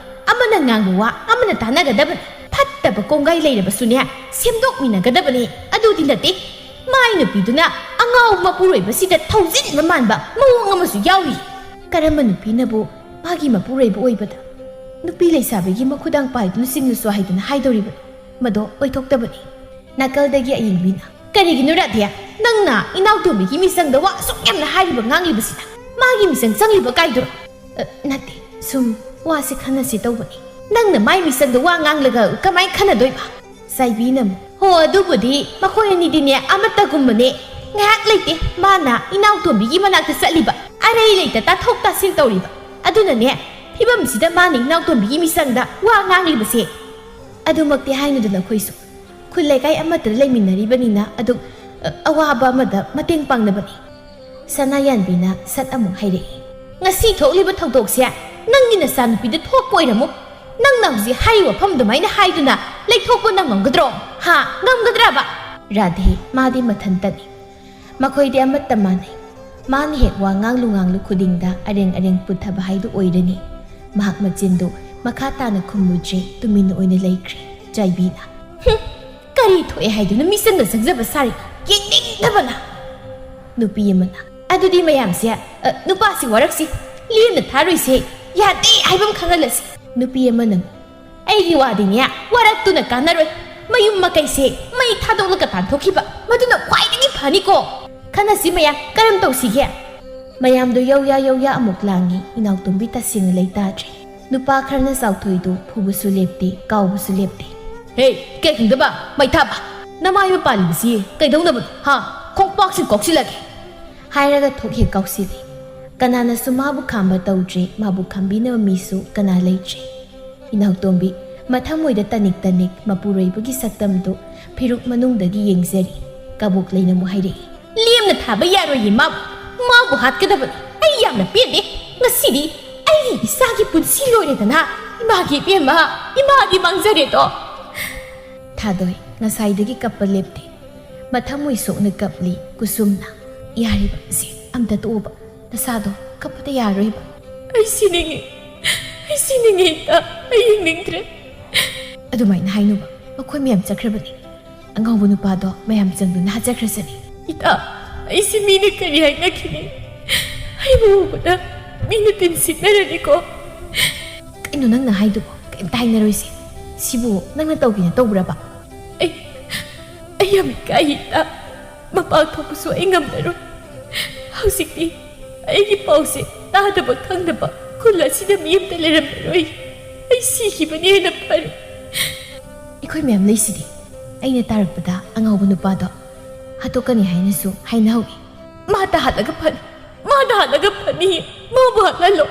ꯑꯃꯅ ꯉꯥꯡꯕ ꯋꯥ ꯑꯃꯅ ꯇꯥꯟꯅꯒꯗꯕꯅꯤ꯫ ꯐꯠꯇꯕ ꯀꯣꯡꯒꯥꯏ ꯂꯩꯔꯕꯁꯨꯅꯦ, ꯁꯦꯝꯗꯣꯛꯃꯤꯟꯅꯒꯗꯕꯅꯤ꯫ ꯑꯗꯨꯗꯤ ꯅꯠꯇꯦ, ꯃꯥꯏ ꯅꯨꯄꯤꯗꯨꯅ ꯑꯉꯥꯎ ꯃꯄꯨꯔꯣꯏꯕꯁꯤꯗ ꯊꯧꯖꯤꯟꯕ ꯃꯥꯟꯕ ꯃꯑꯣꯡ ꯑꯃꯁꯨ ꯌꯥꯎꯔꯤ꯫ ꯀꯔꯝꯕ ꯅꯨꯄꯤꯅꯕꯨ ꯃꯥꯒꯤ ꯃꯄꯨꯔꯣꯏꯕ ꯑꯣꯏꯕꯗ ꯅꯨꯄꯤ ꯂꯩꯁꯥꯕꯤꯒꯤ ꯃꯈꯨꯗꯥꯡ ꯄꯥꯏꯗꯨꯅ ꯆꯤꯡꯂꯨꯁꯨ ꯍꯥꯏꯗꯨꯅ ꯍꯥꯏꯗꯧꯔꯤꯕꯅꯣ? ꯃꯗꯣ ꯑꯣꯏꯊꯣꯛꯇꯕꯅꯤ꯫" ꯅꯥꯀꯜꯗꯒꯤ ꯑꯌꯤꯡꯕꯤꯅ, "ꯀꯔꯤꯒꯤꯅꯣ ꯔꯥꯙꯦ? ꯅꯪꯅ ꯏꯅꯥꯎꯇꯣꯝꯕꯤꯒꯤ ꯃꯤꯆꯪꯗ ꯋꯥ ꯑꯁꯨꯛ ꯌꯥꯝꯅ ꯍꯥꯏꯔꯤꯕ ꯉꯥꯡꯂꯤꯕꯁꯤꯅ? ꯃꯥꯒꯤ ꯃꯤꯆꯪ ꯆꯪꯂꯤꯕ ꯀꯥꯏꯗꯨꯔꯣ?" "ꯑ, ꯅꯠꯇꯦ, ꯁꯨꯝ ꯋꯥꯁꯦ ꯈꯟꯅꯁꯤ ꯇꯧꯕꯅꯤ꯫" "ꯅꯪꯅ ꯃꯥꯏ ꯃꯤꯆꯪꯗ ꯋꯥ ꯉꯥꯡꯂꯒ ꯀꯃꯥꯏ ꯈꯟꯅꯗꯣꯏꯕ?" ꯆꯥꯏꯕꯤꯅ ꯑꯃꯨꯛ, "ꯍꯣ, ꯑꯗꯨꯕꯨꯗꯤ ꯃꯈꯣꯏ ꯑꯅꯤꯗꯤꯅꯦ ꯑꯃꯠꯇꯒꯨꯝꯕꯅꯦ꯫ ꯉꯥꯏꯍꯥꯛ ꯂꯩꯇꯦ ꯃꯥꯅ ꯏꯅꯥꯎꯇꯣꯝꯕꯤꯒꯤ ꯃꯅꯥꯛꯇ ꯆꯠꯂꯤꯕ, ꯑꯔꯩ ꯂꯩꯇ ꯇꯥꯊꯣꯛ ꯇꯥꯁꯤꯟ ꯇꯧꯔꯤꯕ꯫ ꯑꯗꯨꯅꯅꯦ ꯐꯤꯕꯝꯁꯤꯗ ꯃꯥꯅ ꯏꯅꯥꯎꯇꯣꯝꯕꯤꯒꯤ ꯃꯤꯆꯪꯗ ꯋꯥ ꯉꯥꯡꯂꯤꯕꯁꯦ꯫" "ꯑꯗꯨꯃꯛꯇꯤ ꯍꯥꯏꯅꯨꯗ ꯅꯈꯣꯏꯁꯨ꯫ ꯈꯨꯜ ꯂꯩꯀꯥꯏ ꯑꯃꯠꯇꯗ ꯂꯩꯃꯤꯟꯅꯔꯤꯕꯅꯤꯅ ꯑꯗꯨꯝ, ꯑ, ꯑꯋꯥꯕ ꯑꯃꯗ ꯃꯇꯦꯡ ꯄꯥꯡꯅꯕꯅꯤ꯫" ꯁꯅꯥꯌꯥꯟꯕꯤꯅ ꯁꯠ ꯑꯃꯨꯛ ꯍꯥꯏꯔꯛꯏ, "ꯉꯁꯤ ꯊꯣꯛꯂꯤꯕ ꯊꯧꯗꯣꯛꯁꯦ ꯅꯪꯒꯤ ꯅꯆꯥꯅꯨꯄꯤꯗ ꯊꯣꯛꯄ ꯑꯣꯏꯔꯝꯃꯨ꯫ ꯅꯪꯅ ꯍꯧꯖꯤꯛ ꯍꯥꯏꯔꯤꯕ ꯋꯥꯐꯝ ꯑꯗꯨꯃꯥꯏꯅ ꯍꯥꯏꯗꯨꯅ ꯂꯩꯊꯣꯛꯄ ꯅꯪ ꯉꯝꯒꯗ꯭ꯔꯣ? ꯍꯥ? ꯉꯝꯒꯗ꯭ꯔꯕ?" ꯔꯥꯙꯦ, ꯃꯥꯗꯤ ꯃꯊꯟꯇꯅꯤ꯫ ꯃꯈꯣꯏꯗꯤ ꯑꯃꯠꯇ ꯃꯥꯟꯅꯩ꯫ ꯃꯥꯅ ꯍꯦꯛ ꯋꯥ ꯉꯥꯡꯂꯨ ꯉꯥꯡꯂꯨ ꯈꯨꯗꯤꯡꯗ ꯑꯔꯦꯡ ꯑꯔꯦꯡ ꯄꯨꯊꯕ ꯍꯥꯏꯗꯨ ꯑꯣꯏꯔꯅꯤ꯫ ꯃꯍꯥꯛ ꯃꯆꯤꯟꯗꯨ ꯃꯈꯥ ꯇꯥꯅ ꯈꯨꯝꯂꯨꯗ꯭ꯔꯦ, ꯇꯨꯃꯤꯟꯅ ꯑꯣꯏꯅ ꯂꯩꯈ꯭ꯔꯦ꯫ ꯆꯥꯏꯕꯤꯅ, "ꯍꯨꯝ, ꯀꯔꯤ ꯊꯣꯛꯑꯦ ꯍꯥꯏꯗꯨꯅ ꯃꯤꯆꯪꯗ ꯆꯪꯖꯕ ꯁꯥꯔꯤ? ꯌꯦꯡꯅꯤꯡꯗꯕꯅ!" ꯅꯨꯄꯤ ꯑꯃꯅ, "ꯑꯗꯨꯗꯤ ꯃꯌꯥꯝꯁꯦ, ꯑ, ꯅꯨꯄꯥꯁꯤ ꯋꯥꯔꯛꯁꯤ, ꯂꯦꯝꯅ ꯊꯥꯔꯣꯏꯁꯦ, ꯌꯥꯗꯦ ꯍꯥꯏꯕ ꯑꯃ ꯈꯪꯍꯜꯂꯁꯤ꯫" ꯅꯨꯄꯤ ꯑꯃꯅ, "ꯑꯩꯒꯤ ꯋꯥꯗꯤꯅꯦ, ꯋꯥꯔꯛꯇꯨꯅ ꯀꯥꯟꯅꯔꯣꯏ꯫ ꯃꯌꯨꯝ ꯃꯀꯩꯁꯦ ꯃꯩ ꯊꯥꯗꯣꯛꯂꯒ ꯇꯥꯟꯊꯣꯛꯈꯤꯕ, ꯃꯗꯨꯅ ꯈ꯭ꯋꯥꯏꯗꯒꯤ ꯐꯅꯤꯀꯣ꯫ ꯈꯟꯅꯁꯤ ꯃꯌꯥꯝ, ꯀꯔꯝ ꯇꯧꯁꯤꯒꯦ?" ꯃꯌꯥꯝꯗꯣ ꯌꯧꯌꯥ ꯌꯧꯌꯥ ꯑꯃꯨꯛ ꯂꯥꯡꯉꯤ꯫ ꯏꯅꯥꯎꯇꯣꯝꯕꯤ ꯇꯁꯦꯡꯅ ꯂꯩꯇꯥꯗ꯭ꯔꯦ꯫ ꯅꯨꯄꯥ ꯈꯔꯅ ꯆꯥꯎꯊꯣꯏꯗꯨ ꯐꯨꯕꯁꯨ ꯂꯦꯞꯇꯦ, ꯀꯥꯎꯕꯁꯨ ꯂꯦꯞꯇꯦ꯫ "ꯍꯦ, ꯀꯩ ꯈꯪꯗꯕ, ꯃꯩ ꯊꯥꯕ? ꯅꯃꯥꯏ ꯃꯄꯥꯜꯂꯤꯕꯁꯤ ꯀꯩꯗꯧꯅꯕꯅꯣ, ꯍꯥ? ꯈꯣꯡꯄꯥꯛꯁꯤ ꯀꯥꯎꯁꯤꯜꯂꯒꯦ!" ꯍꯥꯏꯔꯒ ꯊꯣꯛ ꯍꯦꯛ ꯀꯥꯎꯁꯤꯜꯂꯤ꯫ ꯀꯅꯥꯅꯁꯨ ꯃꯥꯕꯨ ꯈꯥꯝꯕ ꯇꯧꯗ꯭ꯔꯦ, ꯃꯥꯕꯨ ꯈꯥꯝꯕꯤꯅꯕ ꯃꯤꯁꯨ ꯀꯅꯥ ꯂꯩꯇ꯭ꯔꯦ꯫ ꯏꯅꯥꯎꯇꯣꯝꯕꯤ ꯃꯊꯃꯣꯏꯗ ꯇꯅꯤꯛ ꯇꯅꯤꯛ ꯃꯄꯨꯔꯣꯏꯕꯒꯤ ꯁꯛꯇꯝꯗꯨ ꯐꯤꯔꯨꯛ ꯃꯅꯨꯡꯗꯒꯤ ꯌꯦꯡꯖꯔꯤ꯫ ꯀꯕꯣꯛ ꯂꯩꯅ ꯑꯃꯨꯛ ꯍꯥꯏꯔꯛꯏ, "ꯂꯦꯝꯅ ꯊꯥꯕ ꯌꯥꯔꯣꯏꯌꯦ ꯃꯥꯕꯨ꯫ ꯃꯥꯕꯨ ꯍꯥꯠꯀꯗꯕꯅꯤ꯫ ꯑꯩ ꯌꯥꯝꯅ ꯄꯦꯟꯗꯦ꯫ ꯉꯁꯤꯗꯤ ꯑꯩꯒꯤ ꯏꯆꯥꯒꯤ ꯄꯨꯟꯁꯤ ꯂꯣꯏꯔꯦꯗꯅ꯫ ꯏꯃꯥꯒꯤ ꯏꯕꯦꯝꯃ, ꯏꯃꯥꯗꯤ ꯃꯥꯡꯖꯔꯦꯗꯣ꯫" ꯊꯥꯗꯣꯏ ꯉꯁꯥꯏꯗꯒꯤ ꯀꯞꯄ ꯂꯦꯞꯇꯦ꯫ ꯃꯊꯃꯣꯏ ꯁꯣꯛꯅ ꯀꯞꯂꯤ ꯀꯨꯁꯨꯝꯅ꯫ "ꯌꯥꯔꯤꯕ, ꯁꯦ ꯑꯝꯇ ꯇꯣꯛꯑꯣꯕ, ꯅꯁꯥꯗꯣ ꯀꯞꯄꯗ ꯌꯥꯔꯣꯏꯕ"꯫ "ꯑꯩ ꯁꯤꯅꯤꯡꯉꯤ, ꯑꯩ ꯁꯤꯅꯤꯡꯉꯤ ꯏꯇꯥ, ꯑꯩ ꯍꯤꯡꯅꯤꯡꯗ꯭ꯔꯦ"꯫ "ꯑꯗꯨꯃꯥꯏꯅ ꯍꯥꯏꯅꯨꯕ, ꯃꯈꯣꯏ ꯃꯌꯥꯝ ꯆꯠꯈ꯭ꯔꯕꯅꯤ꯫ ꯑꯉꯥꯎꯕ ꯅꯨꯄꯥꯗꯣ ꯃꯌꯥꯝ ꯆꯪꯗꯨꯅ ꯍꯥꯠꯆꯈ꯭ꯔꯁꯅꯤ"꯫ "ꯏꯇꯥ, ꯑꯩꯁꯤ ꯃꯤꯅ ꯀꯔꯤ ꯍꯥꯏꯅꯈꯤꯅꯤ? ꯑꯩꯕꯨ ꯎꯕꯗ ꯃꯤꯅ ꯇꯤꯟ ꯁꯤꯠꯅꯔꯅꯤꯀꯣ"꯫ "ꯀꯩꯅꯣ ꯅꯪꯅ ꯍꯥꯏꯗꯨꯕꯣ? ꯀꯩꯝꯇ ꯍꯥꯏꯅꯔꯣꯏꯁꯦ꯫ ꯁꯤꯕꯨ ꯅꯪꯅ ꯇꯧꯒꯦꯅ ꯇꯧꯕ꯭ꯔꯕ?" "ꯑꯩ, ꯑꯩ ꯌꯥꯝ ꯏꯀꯥꯏ ꯏꯇꯥ꯫ ꯃꯄꯥꯟ ꯊꯣꯛꯄꯁꯨ ꯑꯩ ꯉꯝꯂꯔꯣꯏ꯫ ꯍꯧꯖꯤꯛꯇꯤ ꯑꯩꯒꯤ ꯄꯥꯎꯁꯦ ꯇꯥꯗꯕ ꯈꯪꯗꯕ ꯈꯨꯜ ꯑꯁꯤꯗ ꯃꯤ ꯑꯃꯇ ꯂꯩꯔꯝꯂꯔꯣꯏ꯫ ꯑꯩ ꯁꯤꯈꯤꯕꯅ ꯍꯦꯟꯅ ꯐꯔꯦ"꯫ "ꯑꯩꯈꯣꯏ ꯃꯌꯥꯝ ꯂꯩꯁꯤꯗꯤ꯫ ꯑꯩꯅ ꯇꯥꯔꯛꯄꯗ ꯑꯉꯥꯎꯕ ꯅꯨꯄꯥꯗꯣ ꯍꯥꯠꯇꯣꯛꯀꯅꯤ ꯍꯥꯏꯅꯁꯨ ꯍꯥꯏꯅꯍꯧꯏ"꯫ "ꯃꯥ ꯇꯥꯍꯜꯂꯒ ꯐꯅꯤ, ꯃꯥ ꯇꯥꯍꯜꯂꯒ ꯐꯅꯤ, ꯃꯥꯕꯨ ꯍꯥꯠꯍꯜꯂꯣ"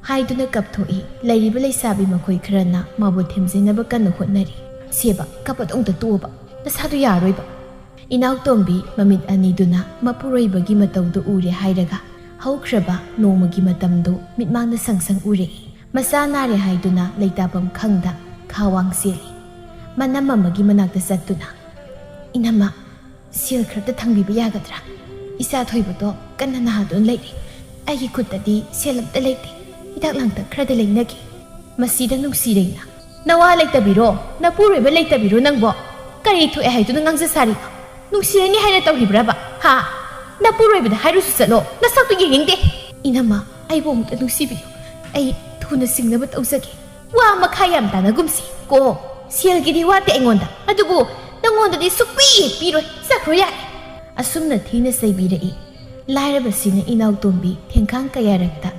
ꯍꯥꯏꯗꯨꯅ ꯀꯞꯊꯣꯛꯏ꯫ ꯂꯩꯔꯤꯕ ꯂꯩꯁꯥꯕꯤ ꯃꯈꯣꯏ ꯈꯔꯅ ꯃꯥꯕꯨ ꯊꯦꯝꯖꯤꯟꯅꯕ ꯀꯟꯅ ꯍꯣꯠꯅꯔꯤ꯫ "ꯁꯦꯕ, ꯀꯞꯄꯗꯣ ꯑꯝꯇ ꯇꯣꯛꯑꯣꯕ, ꯅꯁꯥꯗꯨ ꯌꯥꯔꯣꯏꯕ"꯫ ꯏꯅꯥꯎꯇꯣꯝꯕꯤ ꯃꯃꯤꯠ ꯑꯅꯤꯗꯨꯅ ꯃꯄꯨꯔꯣꯏꯕꯒꯤ ꯃꯇꯧꯗꯨ ꯎꯔꯦ ꯍꯥꯏꯔꯒ ꯍꯧꯈ꯭ꯔꯕ ꯅꯣꯡꯃꯒꯤ ꯃꯇꯝꯗꯨ ꯃꯤꯠꯃꯥꯡꯗ ꯁꯪ ꯁꯪ ꯎꯔꯛꯏ꯫ ꯃꯆꯥ ꯅꯥꯔꯦ ꯍꯥꯏꯗꯨꯅ ꯂꯩꯇꯥꯐꯝ ꯈꯪꯗ ꯈꯥꯋꯥꯡ ꯆꯦꯜꯂꯤ꯫ ꯃꯅꯝ ꯑꯃꯒꯤ ꯃꯅꯥꯛꯇ ꯆꯠꯇꯨꯅ, "ꯏꯅꯝꯃ, ꯁꯦꯜ ꯈꯔꯇ ꯊꯥꯡꯕꯤꯕ ꯌꯥꯒꯗ꯭ꯔꯥ? ꯏꯆꯥ ꯊꯣꯏꯕꯗꯣ ꯀꯟꯅ ꯅꯥꯗꯨꯅ ꯂꯩꯔꯦ꯫ ꯑꯩꯒꯤ ꯈꯨꯠꯇꯗꯤ ꯁꯦꯜ ꯑꯝꯇ ꯂꯩꯇꯦ꯫ ꯍꯤꯗꯥꯛ ꯂꯥꯡꯊꯛ ꯈꯔꯗ ꯂꯩꯅꯒꯦ"꯫ ꯃꯁꯤꯗ ꯅꯨꯡꯁꯤꯔꯩꯅ, "ꯅꯋꯥ ꯂꯩꯇꯕꯤꯔꯣ? ꯅꯄꯨꯔꯣꯏꯕ ꯂꯩꯇꯕꯤꯔꯣ ꯅꯪꯕꯣ? ꯀꯔꯤ ꯊꯣꯛꯑꯦ ꯍꯥꯏꯗꯨꯅ ꯉꯥꯡꯖ ꯁꯥꯔꯤꯅꯣ? ꯅꯨꯡꯁꯤꯔꯩꯅꯤ ꯍꯥꯏꯅ ꯇꯧꯔꯤꯕ꯭ꯔꯕ? ꯍꯥ? ꯅꯄꯨꯔꯣꯏꯕꯗ ꯍꯥꯏꯔꯨꯁꯨ ꯆꯠꯂꯣ, ꯅꯁꯛꯇꯨ ꯌꯦꯡꯅꯤꯡꯗꯦ"꯫ "ꯏꯅꯝꯃ, ꯑꯩꯕꯨ ꯑꯃꯨꯛꯇ ꯅꯨꯡꯁꯤꯕꯤꯌꯨ꯫ ꯑꯩ ꯊꯨꯅ ꯁꯤꯡꯅꯕ ꯇꯧꯖꯒꯦ"꯫ "ꯋꯥ ꯃꯈꯥ ꯌꯥꯝ ꯇꯥꯅꯒꯨꯝꯁꯤ ꯀꯣ꯫ ꯁꯦꯜꯒꯤꯗꯤ ꯋꯥꯠꯇꯦ ꯑꯩꯉꯣꯟꯗ, ꯑꯗꯨꯕꯨ ꯅꯪꯉꯣꯟꯗꯗꯤ ꯁꯨꯛꯄꯤ ꯍꯦꯛ ꯄꯤꯔꯣꯏ꯫ ꯆꯠꯈ꯭ꯔꯣ ꯌꯥꯔꯦ"꯫ ꯑꯁꯨꯝꯅ ꯊꯤꯅ ꯆꯩꯕꯤꯔꯛꯏ꯫ ꯂꯥꯏꯔꯕꯁꯤꯅ ꯏꯅꯥꯎꯇꯣꯝꯕꯤ ꯊꯦꯡꯈꯥꯡ ꯀꯌꯥꯔꯛꯇ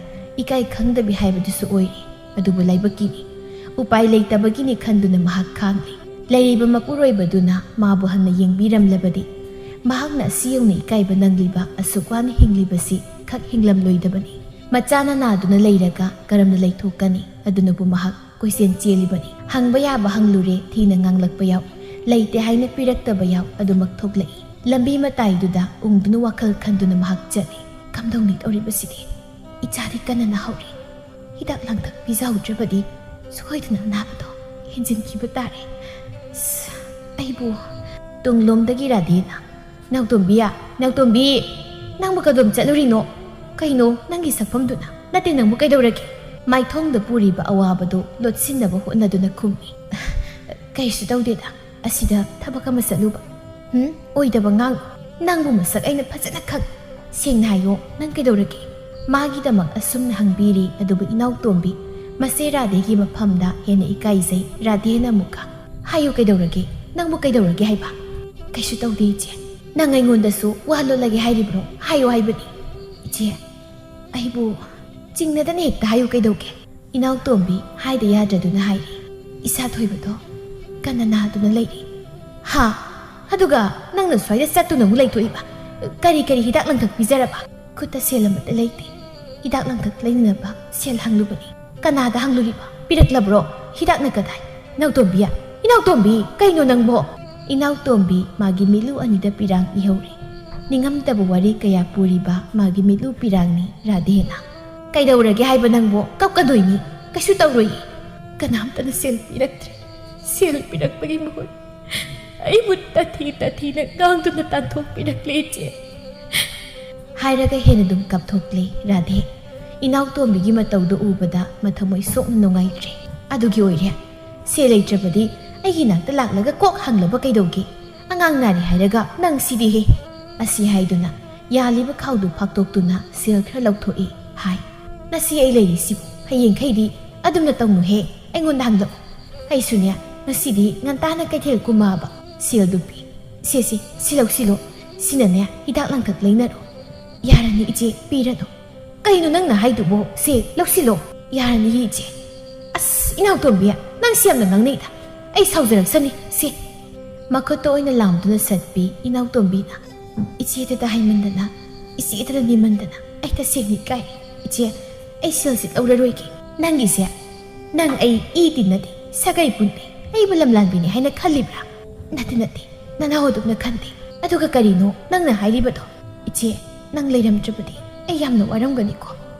ꯏꯀꯥꯏ ꯈꯪꯗꯕꯤ ꯍꯥꯏꯕꯗꯨꯁꯨ ꯑꯣꯏꯔꯤ꯫ ꯑꯗꯨꯕꯨ ꯂꯥꯏꯕꯛꯀꯤꯅꯤ꯫ ꯎꯄꯥꯏ ꯂꯩꯇꯕꯒꯤꯅꯤ ꯈꯟꯗꯨꯅ ꯃꯍꯥꯛ ꯈꯥꯡꯂꯤ꯫ ꯂꯩꯔꯤꯕ ꯃꯄꯨꯔꯣꯏꯕꯗꯨꯅ ꯃꯥꯕꯨ ꯍꯟꯅ ꯌꯦꯡꯕꯤꯔꯝꯂꯕꯗꯤ ꯃꯍꯥꯛꯅ ꯑꯁꯤ ꯌꯧꯅ ꯏꯀꯥꯏꯕ ꯅꯪꯂꯤꯕ, ꯑꯁꯨꯛ ꯋꯥꯅ ꯍꯤꯡꯂꯤꯕꯁꯤ ꯈꯛ ꯍꯤꯡꯂꯝꯂꯣꯏꯗꯕꯅꯤ꯫ ꯃꯆꯥꯅ ꯅꯥꯗꯨꯅ ꯂꯩꯔꯒ ꯀꯔꯝꯅ ꯂꯩꯊꯣꯛꯀꯅꯤ? ꯑꯗꯨꯅꯕꯨ ꯃꯍꯥꯛ ꯀꯣꯏꯆꯦꯟ ꯆꯦꯜꯂꯤꯕꯅꯤ꯫ ꯍꯪꯕ ꯌꯥꯕ ꯍꯪꯂꯨꯔꯦ, ꯊꯤꯅ ꯉꯥꯡꯂꯛꯄ ꯌꯥꯎ, ꯂꯩꯇꯦ ꯍꯥꯏꯅ ꯄꯤꯔꯛꯇꯕ ꯌꯥꯎ, ꯑꯗꯨꯃꯛ ꯊꯣꯛꯂꯛꯏ꯫ ꯂꯝꯕꯤ ꯃꯇꯥꯏꯗꯨꯗ ꯎꯪꯗꯨꯅ ꯋꯥꯈꯜ ꯈꯟꯗꯨꯅ ꯃꯍꯥꯛ ꯆꯠꯂꯤ꯫ "ꯀꯝꯗꯧꯅꯤ ꯇꯧꯔꯤꯕꯁꯤꯗꯤ? ꯏꯆꯥꯗꯤ ꯀꯟꯅ ꯅꯥꯍꯧꯔꯤ꯫ ꯍꯤꯗꯥꯛ ꯂꯥꯡꯊꯛ ꯄꯤꯖꯍꯧꯗ꯭ꯔꯕꯗꯤ ꯁꯣꯏꯗꯅ ꯑꯅꯥꯕꯗꯣ ꯍꯦꯟꯖꯤꯟꯈꯤꯕ ꯇꯥꯔꯦ꯫ ꯑꯁ, ꯑꯩꯕꯨ" ꯇꯨꯡꯂꯣꯝꯗꯒꯤ ꯔꯥꯙꯦꯅ, "ꯅꯥꯎꯇꯣꯝꯕꯤ, ꯅꯥꯎꯇꯣꯝꯕꯤ, ꯅꯪꯕꯨ ꯀꯗꯣꯝ ꯆꯠꯂꯨꯔꯤꯅꯣ? ꯀꯩꯅꯣ ꯅꯪꯒꯤ ꯁꯛꯐꯝꯗꯨꯅ? ꯅꯠꯇꯦ, ꯅꯪꯕꯨ ꯀꯩꯗꯧꯔꯒꯦ?" ꯃꯥꯏꯊꯣꯡꯗ ꯄꯨꯔꯤꯕ ꯑꯋꯥꯕꯗꯨ ꯂꯣꯠꯁꯤꯟꯅꯕ ꯍꯣꯠꯅꯗꯨꯅ ꯈꯨꯝꯃꯤ, "ꯀꯩꯁꯨ ꯇꯧꯗꯦꯗ, ꯑꯁꯤꯗ ꯊꯕꯛ ꯑꯃ ꯆꯠꯂꯨꯕ꯫" "ꯍꯨꯝ? ꯑꯣꯏꯗꯕ ꯉꯥꯡ꯫ ꯅꯪꯕꯨ ꯃꯁꯛ ꯑꯩꯅ ꯐꯖꯅ ꯈꯪ꯫ ꯁꯦꯡꯅ ꯍꯥꯏꯌꯣ, ꯅꯪ ꯀꯩꯗꯧꯔꯒꯦ?" ꯃꯥꯒꯤꯗꯃꯛ ꯑꯁꯨꯝꯅ ꯍꯪꯕꯤꯔꯤ, ꯑꯗꯨꯕꯨ ꯏꯅꯥꯎꯇꯣꯝꯕꯤ ꯃꯆꯦ ꯔꯥꯙꯦꯒꯤ ꯃꯐꯝꯗ ꯍꯦꯟꯅ ꯏꯀꯥꯏꯖꯩ꯫ ꯔꯥꯙꯦꯅ ꯑꯃꯨꯛꯀ, "ꯍꯥꯏꯌꯨ, ꯀꯩꯗꯧꯔꯒꯦ? ꯅꯪꯕꯨ ꯀꯩꯗꯧꯔꯒꯦ ꯍꯥꯏꯕ?" "ꯀꯩꯁꯨ ꯇꯧꯗꯦ, ꯏꯆꯦ꯫ ꯅꯪ ꯑꯩꯉꯣꯟꯗꯁꯨ ꯋꯥ ꯂꯣꯠꯂꯒꯦ ꯍꯥꯏꯔꯤꯕ꯭ꯔꯣ? ꯍꯥꯏꯌꯨ ꯍꯥꯏꯕꯅꯤ꯫" "ꯏꯆꯦ, ꯑꯩꯕꯨ ꯆꯤꯡꯅꯗꯅ ꯍꯦꯛꯇ ꯍꯥꯏꯌꯨ, ꯀꯩꯗꯧꯒꯦ?" ꯏꯅꯥꯎꯇꯣꯝꯕꯤ ꯍꯥꯏꯗ ꯌꯥꯗ꯭ꯔꯗꯨꯅ ꯍꯥꯏꯔꯤ, "ꯏꯁꯥ ꯊꯣꯏꯕꯗꯣ ꯀꯟꯅ ꯅꯥꯗꯨꯅ ꯂꯩꯔꯤ꯫" "ꯍꯥ? ꯑꯗꯨꯒ ꯅꯪꯅ ꯁ꯭ꯋꯥꯏꯗ ꯆꯠꯇꯨꯅ ꯑꯃꯨꯛ ꯂꯩꯊꯣꯛꯏꯕ? ꯀꯔꯤ ꯀꯔꯤ ꯍꯤꯗꯥꯛ ꯂꯥꯡꯊꯛ ꯄꯤꯖꯔꯕ?" "ꯈꯨꯠꯇ ꯁꯦꯜ ꯑꯃꯠꯇ ꯂꯩꯇꯦ꯫ ꯍꯤꯗꯥꯛ ꯂꯥꯡꯊꯛ ꯂꯩꯅꯅꯕ ꯁꯦꯜ ꯍꯪꯂꯨꯕꯅꯤ꯫" "ꯀꯅꯥꯗ ꯍꯪꯂꯨꯔꯤꯕ? ꯄꯤꯔꯛꯂꯕ꯭ꯔꯣ? ꯍꯤꯗꯥꯛꯅ ꯀꯗꯥꯏ?" "ꯏꯅꯥꯎꯇꯣꯝꯕꯤ, ꯏꯅꯥꯎꯇꯣꯝꯕꯤ, ꯀꯩꯅꯣ ꯅꯪꯕꯣ?" ꯏꯅꯥꯎꯇꯣꯝꯕꯤ ꯃꯥꯒꯤ ꯃꯤꯠꯂꯨ ꯑꯅꯤꯗ ꯄꯤꯔꯥꯡ ꯏꯍꯧꯔꯤ꯫ ꯅꯤꯡꯉꯝꯗꯕ ꯋꯥꯔꯤ ꯀꯌꯥ ꯄꯨꯔꯤꯕ ꯃꯥꯒꯤ ꯃꯤꯠꯂꯨ ꯄꯤꯔꯥꯡꯅꯤ ꯔꯥꯙꯦꯅ꯫ "ꯀꯩꯗꯧꯔꯒꯦ ꯍꯥꯏꯕ ꯅꯪꯕꯣ? ꯀꯞꯀꯗꯣꯏꯅꯤ꯫ ꯀꯩꯁꯨ ꯇꯧꯔꯣꯏꯌꯦ꯫ ꯀꯅꯥꯝꯇꯅ ꯁꯦꯜ ꯄꯤꯔꯛꯇ꯭ꯔꯦ꯫ ꯁꯦꯜ ꯄꯤꯔꯛꯄꯒꯤ ꯃꯍꯨꯠ ꯑꯩꯕꯨ ꯇꯊꯤ ꯇꯊꯤꯅ ꯉꯥꯡꯗꯨꯅ ꯇꯥꯟꯊꯣꯛꯄꯤꯔꯛꯂꯦ, ꯏꯆꯦ꯫" ꯍꯥꯏꯔꯒ ꯍꯦꯟꯅ ꯑꯗꯨꯝ ꯀꯞꯊꯣꯛꯂꯦ ꯔꯥꯙꯦ꯫ ꯏꯅꯥꯎꯇꯣꯝꯕꯤꯒꯤ ꯃꯇꯧꯗꯨ ꯎꯕꯗ ꯃꯊꯃꯣꯏ ꯁꯣꯛꯅ ꯅꯨꯡꯉꯥꯏꯇ꯭ꯔꯦ꯫ "ꯑꯗꯨꯒꯤ ꯑꯣꯏꯔꯦ, ꯁꯦꯜ ꯂꯩꯇ꯭ꯔꯕꯗꯤ ꯑꯩꯒꯤ ꯅꯥꯛꯇ ꯂꯥꯛꯂꯒ ꯀꯣꯛ ꯍꯪꯂꯕ ꯀꯩꯗꯧꯒꯦ? ꯑꯉꯥꯡ ꯅꯥꯔꯤ ꯍꯥꯏꯔꯒ ꯅꯪ ꯁꯤꯗꯤꯍꯦ!" ꯑꯁꯤ ꯍꯥꯏꯗꯨꯅ ꯌꯥꯜꯂꯤꯕ ꯈꯥꯎꯗꯨ ꯐꯥꯛꯇꯣꯛꯇꯨꯅ ꯁꯦꯜ ꯈꯔ ꯂꯧꯊꯣꯛꯏ ꯍꯥꯏ꯫ "ꯉꯁꯤ ꯑꯩ ꯂꯩꯔꯤꯁꯤꯕꯨ ꯍꯌꯦꯡꯈꯩꯗꯤ ꯑꯗꯨꯝꯅ ꯇꯧꯅꯨꯍꯦ, ꯑꯩꯉꯣꯟꯗ ꯍꯪꯂꯛꯎ꯫ ꯑꯩꯁꯨꯅꯦ, ꯉꯁꯤꯗꯤ ꯉꯟꯇꯥꯅ ꯀꯩꯊꯦꯜ ꯀꯨꯝꯃꯛꯑꯕ꯫ ꯁꯦꯜꯗꯨ ꯄꯤ꯫ ꯁꯦ, ꯁꯦ, ꯁꯤ ꯂꯧꯁꯤꯜꯂꯣ꯫ ꯁꯤꯅꯅꯦ ꯍꯤꯗꯥꯛ ꯂꯥꯡꯊꯛ ꯂꯩꯅꯔꯣ꯫" "ꯌꯥꯔꯅꯤ ꯏꯆꯦ, ꯄꯤꯔꯅꯨ꯫" "ꯀꯩꯅꯣ ꯅꯪꯅ ꯍꯥꯏꯗꯨꯕꯣ? ꯁꯦ, ꯂꯧꯁꯤꯜꯂꯣ꯫" "ꯌꯥꯔꯅꯤꯌꯦ ꯏꯆꯦ꯫" "ꯑꯁ, ꯏꯅꯥꯎꯇꯣꯝꯕꯤ, ꯅꯪꯁꯤ ꯌꯥꯝꯅ ꯉꯥꯡꯅꯩꯗ꯫ ꯑꯩ ꯁꯥꯎꯖꯔꯛꯁꯅꯤ꯫ ꯁꯦ꯫" ꯃꯈꯨꯠꯇ ꯑꯣꯏꯅ ꯂꯥꯝꯗꯨꯅ ꯁꯠꯄꯤ ꯏꯅꯥꯎꯇꯣꯝꯕꯤꯅ꯫ "ꯏꯆꯦꯗꯇ ꯍꯥꯏꯃꯟꯗꯅ, ꯏꯆꯦꯗꯇ ꯅꯤꯃꯟꯗꯅ ꯑꯩ ꯇꯁꯦꯡꯅ ꯏꯀꯥꯏ꯫ ꯏꯆꯦ, ꯑꯩ ꯁꯦꯜꯁꯤ ꯂꯧꯔꯔꯣꯏꯒꯦ꯫ ꯅꯪꯒꯤꯁꯦ, ꯅꯪ ꯑꯩ ꯏ ꯇꯤꯟꯅꯗꯦ, ꯁꯥꯒꯩ ꯄꯨꯟꯗꯦ, ꯑꯩꯕꯨ ꯂꯝꯂꯥꯟꯕꯤꯅꯤ ꯍꯥꯏꯅ ꯈꯜꯂꯤꯕ꯭ꯔꯥ? ꯅꯠꯇꯦ, ꯅꯠꯇꯦ, ꯅꯅꯥꯎ ꯑꯗꯨꯝꯅ ꯈꯟꯗꯦ꯫ ꯑꯗꯨꯒ ꯀꯔꯤꯅꯣ ꯅꯪꯅ ꯍꯥꯏꯔꯤꯕꯗꯣ? ꯏꯆꯦ, ꯅꯪ ꯂꯩꯔꯝꯗ꯭ꯔꯕꯗꯤ ꯑꯩ ꯌꯥꯝꯅ ꯋꯥꯔꯝꯒꯅꯤꯀꯣ꯫"